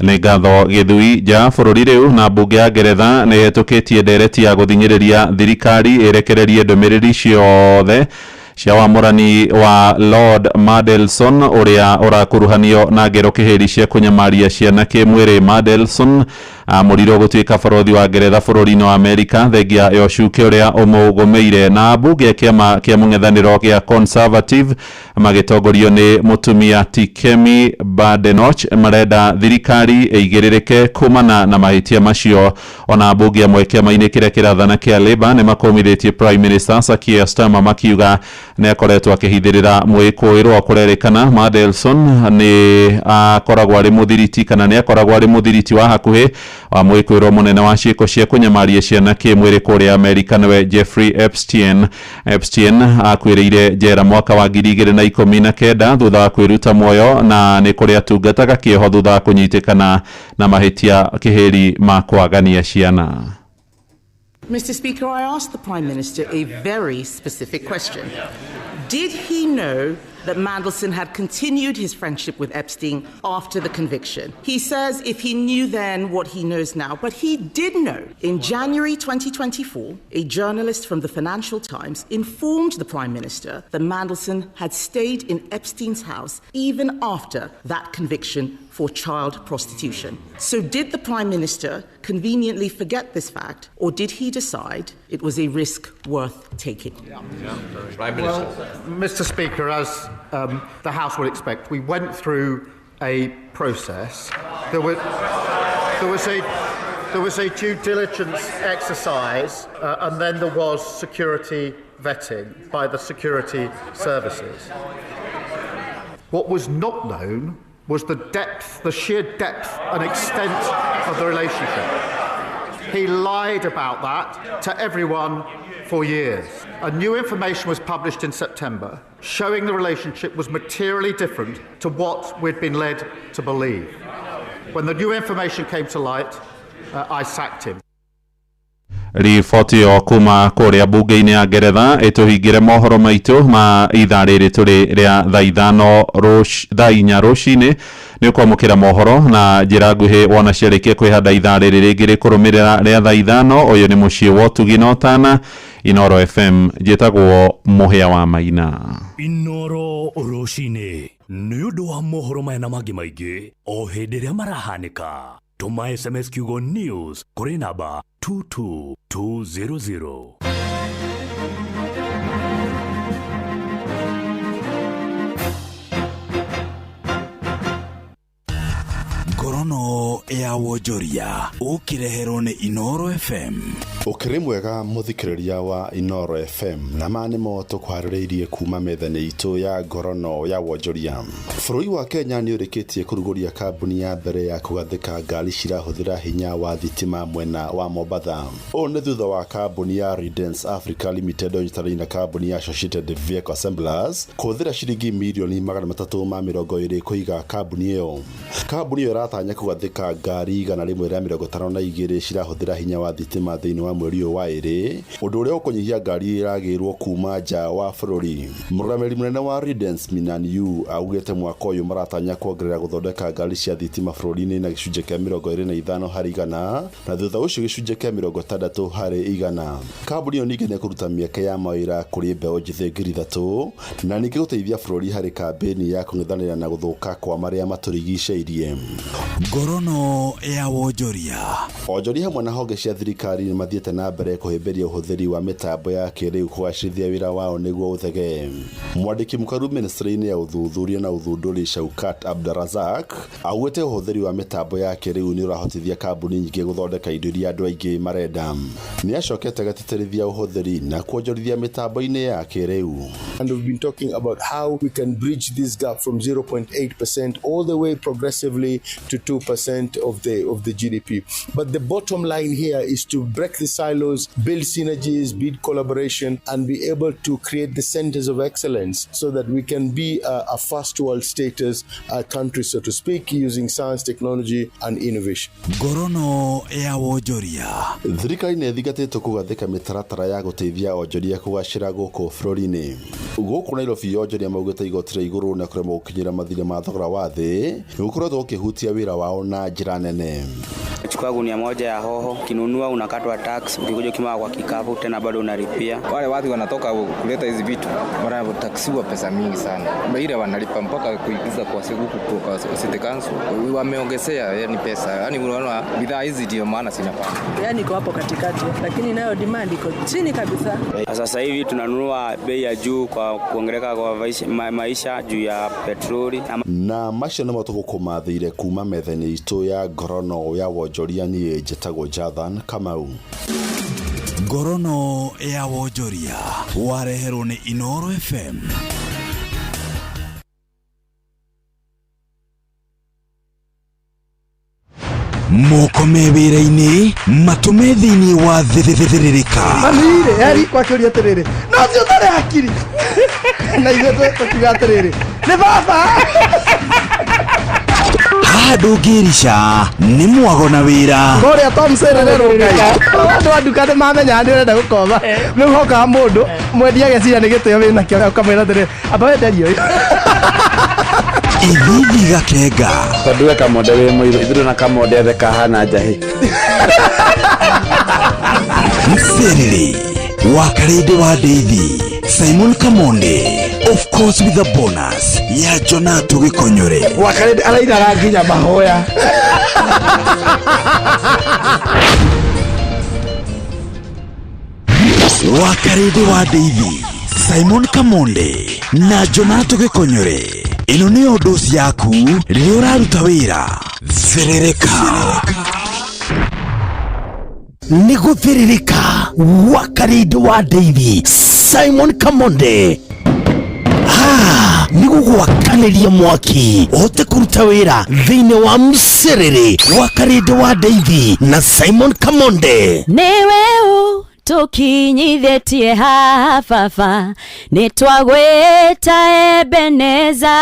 Nĩ ngatho Gĩthui. Nja bũrũri rĩu na mbunge ya Ngeretha nĩ ĩhetũkĩtie ndereti ya gũthing'ĩrĩria thirikari ĩrekererie ndũmĩrĩri ciothe cia wamũrani wa Lord Mandelson ũrĩa ũrakuruhanio na ngero kĩhĩri cia kũnyamaria ciana kĩmwĩrĩ. Mandelson amũrirwo gũtuĩka barothi wa Ngeretha bũrũri-inĩ wa Amerika thengia ya ũcuke ũrĩa ũmũgũmĩire. Na mbunge ya kĩama kĩa mũng'ethanĩro gĩa Conservative magĩtongorio nĩ mũtumia Kemi Badenoch marenda thirikari ĩigĩrĩrĩke kumana na mahĩtia macio. Ona mbunge amwe kĩama-inĩ kĩrĩa kĩrathana kĩa Labour nĩ makũmithĩtie Prime Minister Sir Keir Starmer makiuga nĩ akoretwo akĩhithĩrĩra mwĩkũĩrwo. Kũrerĩkana Mandelson nĩ akoragwo arĩ mũthiriti kana nĩ akoragwo arĩ mũthiriti wa hakuhĩ wa mwĩkũĩrwo mũnene wa ciĩko cia kũnyamaria ciana kĩmwĩrĩ kũrĩa Amerika nĩwe Jeffrey Epstein. Epstein akuĩrĩire njera mwaka wa 2019 thutha wa kwĩruta muoyo na nĩ kũrĩa atungataga kĩoho thutha wa kũnyitĩkana na mahĩtia kĩhĩri ma kwagania ciana. Mr. Speaker, I asked the Prime Minister a very specific question. Did he know that Mandelson had continued his friendship with Epstein after the conviction? He says if he knew then what he knows now, but he did know. In January 2024, a journalist from the Financial Times informed the Prime Minister that Mandelson had stayed in Epstein's house even after that conviction for child prostitution. So did the Prime Minister conveniently forget this fact, or did he decide it was a risk worth taking? Prime Minister. Well, Mr. Speaker, as the House will expect, we went through a process. There was a due diligence exercise, and then there was security vetting by the security services. What was not known was the depth, the sheer depth and extent of the relationship. He lied about that to everyone for years. And new information was published in September showing the relationship was materially different to what we'd been led to believe. When the new information came to light, I sacked him. Riboti ĩyo kuma kũrĩa mbunge-inĩ ya Ngeretha ĩtũhingĩre mohoro maitũ ma ithaa rĩrĩ tũrĩ rĩa thaa 5 thaa 4 rũcinĩ. Nĩ ũkwamũkĩra mohoro na njĩra nguhĩ wona ciarĩkia kwĩhanda ithaa rĩrĩ rĩngĩ rĩkũrũmĩrĩra rĩa thaa 5. Ũyũ nĩ mũciĩ wa ũtugi na ũtana, Inoro FM. Njĩtagwo Mũhĩa wa Maina. Inoro rũcinĩ nĩ ũndũ wa mohoro maya na mangĩ maingĩ o hĩndĩ ĩrĩa marahanĩka. Tũma SMS kiugo news kũrĩ namba 22200. Ngorono ya wonjoria ũkĩreherwo nĩ Inoro FM. Ũkĩrĩ mwega mũthikĩrĩria wa Inoro FM, na ma nĩmo tũkũharĩrĩirie kuma metha-inĩ itũ ya ngorono ya wonjoria. Bũrũri wa Kenya nĩ ũrĩkĩtie kũrugũria kambuni ya mbere ya kũgathĩka ngari cirahũthĩra hinya wa thitima mwena wa Mombatha. Ũũ nĩ thutha wa kambuni ya Redence Africa Limited ũnyitanĩire na kambuni ya Associated Vehicle Assemblers kũhũthĩra ciringi mirioni 320 kũiga kambuni ĩyo. Kambuni ĩyo ĩratanya kũgathĩka ngari 152 cirahũthĩra hinya wa thitima thĩinĩ wa mweri ũyũ wa ĩrĩ, ũndũ ũrĩa ũkũnyihia ngari iragĩrwo kuma nja wa bũrũri. Mũrũgamĩrĩri mũnene wa Redence Minan Yu augĩte mwaka ũyũ maratanya kuongerera gũthondeka ngari cia thitima bũrũri-inĩ na gĩcunjĩ kĩa 25 harĩ igana, na thutha ũcio gĩcunjĩ kĩa 60 harĩ igana. Kambuni ĩyo ningĩ nĩ ĩkũruta mĩeke ya mawĩra kũrĩ mbeũ njĩthĩ 3,000 na ningĩ gũteithia bũrũri harĩ kambĩini ya kũng'ethanĩra na gũthũka kwa marĩa matũrigicĩirie. Ngorono ya wonjoria. Onjoria hamwe na honge cia thirikari nĩ mathiĩte na mbere kũhĩmbĩria ũhũthĩri wa mĩtambo ya kĩrĩu kũgacĩrithia wĩra wao nĩguo ũthegee. Mwandĩki mũkaru ministry-inĩ ya ũthuthuria na ũthundũri Shaukat Abdarazak augĩte ũhũthĩri wa mĩtambo ya kĩrĩu nĩ ũrahotithia kambuni nyingĩ gũthondeka indo iria andũ aingĩ marenda. Nĩ acokete agatĩtĩrithia ũhũthĩri na kuonjorithia mĩtambo-inĩ ya kĩrĩu. And we've been talking about how we can bridge this gap from 0.8% all the way progressively to 2% of the GDP. But the bottom line here is to break the silos, build synergies, build collaboration, and be able to create the centers of excellence so that we can be a first world status country, so to speak, using science, technology, and innovation. Ngorono ya wonjoria. Thirikari nĩ ĩthingatĩtwo kũgathĩka mĩtaratara ya gũteithia onjoria kũgacĩra gũkũ bũrũri-inĩ. Gũkũ Nairobi onjoria maugĩte igoti rĩa igũrũ na kũremwo gũkinyĩra mathirĩ ma thogora wa thĩ nĩ gũkoretwo gũkĩhutia wĩra wao na njĩra nene. Chukua gunia moja ya hoho, ukinunua unakatwa tax, ukikuja ukimwaga kwa kikapu tena bado unalipia. Wale watu wanatoka kuleta hizi vitu wanataksiwa pesa mingi sana, ile wanalipa mpaka kuingiza kwa siku kwa city council wameongezea, yani pesa, yani unaona bidhaa hizi ndio maana zinapanda, yani iko hapo katikati, lakini nayo demand iko chini kabisa. Sasa hivi tunanunua bei ya juu kwa kuongezeka kwa maisha juu ya petroli na macio nĩmo tũgũkũmathĩire kuma metha-inĩ itũ ya ngorono ya wonjoria. Niĩ njĩtagwo Jathan Kamau. Ngorono ya wonjoria wareherwo nĩ Inoro FM. Moko me wĩra-inĩ matũme thĩinĩ wa thĩthĩrĩrĩka. Mamire yari kwakĩũria atĩrĩrĩ, no ũcio ũtarĩ hakiri na ithuĩ tũkiuga atĩrĩrĩ nĩ baba. Haha ndũngĩrica nĩ mwago na wĩra. Kũrĩa Tom serererwo Ngai. Andũ a nduka nĩ mamenya nĩ ũrenda gũkoma. Rĩu hokaga mũndũ mwendia ageciria nĩ gĩtĩo wĩnakĩo ũkamwĩra atĩrĩrĩ amba wenderie ũyũ. Ithithi gakenga. Tondũ we kamonde wĩ mũirũ ithuĩ na kamonde ethe kahana njahĩ. Mserere wa Karĩndĩ wa Ndeithi Simon Kamonde, of course with a bonus ya Jonato Gĩkonyore. Wa Karĩndĩ arainaga nginya mahoya. Wa Karĩndĩ wa Ndeithi Simon Kamonde na Jonato Gĩkonyore. Ĩno nĩyo ndoci yaku rĩrĩa ũraruta wĩra. Thĩrĩrĩka. Nĩ gũthĩrĩrĩka wa Karĩndĩ wa Ndeithi Simon Kamonde. Nĩ gũgwakanĩria mwaki ũhote kũruta wĩra thĩinĩ wa mserere wa Karĩndĩ wa Ndeithi na Simon Kamonde. Nĩwe tũkinyithĩtie haha baba, nĩ twagwĩta Ebeneza.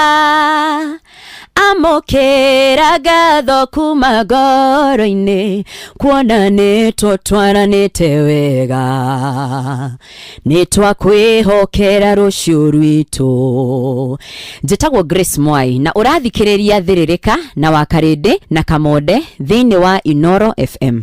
Amũkĩra ngatho kuma ngoro-inĩ, kuona nĩ tũtwaranĩte wega, nĩ twakwĩhokera rũciũ rwitũ. Njĩtagwo Grace Mwai na ũrathikĩrĩria Thĩrĩrĩka na wa Karĩndĩ na Kamonde thĩinĩ wa Inoro FM.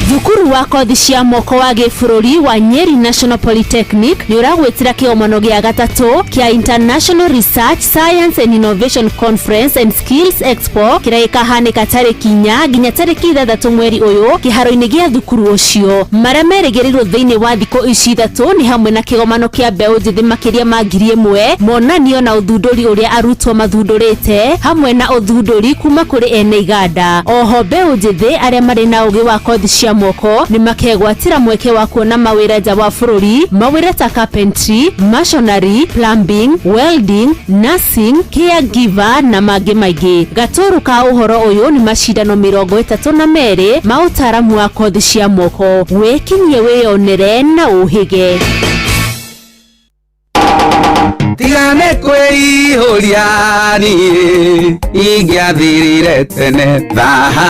Thukuru Thukuru wa kothi cia moko wa gĩbũrũri wa Nyeri National Polytechnic nĩ ũragwĩtĩra kĩgomano gĩa gatatũ kĩa International Research Science and Innovation Conference and Skills Expo kĩrĩa gĩkahanĩka tarĩki 4 nginya tarĩki 6 mweri ũyũ kĩharo-inĩ gĩa thukuru ũcio. Marĩa merĩgĩrĩirwo thĩinĩ wa thikũ ici ithatũ nĩ hamwe na kĩgomano kĩa mbeũ njĩthĩ makĩria ma 1000, monanio na ũthundũri ũrĩa arutwo mathundũrĩte hamwe na ũthundũri kuma kũrĩ ene iganda. Oho mbeũ njĩthĩ arĩa marĩ na ũgĩ wa kothi cia moko nĩ makegwatĩra mweke wa kuona mawĩra nja wa bũrũri, mawĩra ta carpentry, masonry, plumbing, welding, nursing, caregiver na mangĩ maingĩ. Gatũrũ ka ũhoro ũyũ nĩ macindano 32 ma ũtaaramu wa kothi cia moko. Wĩkinyie, wĩyonere na ũhĩge. Tigane kwĩihũria niĩ ingĩathirire tene thaha.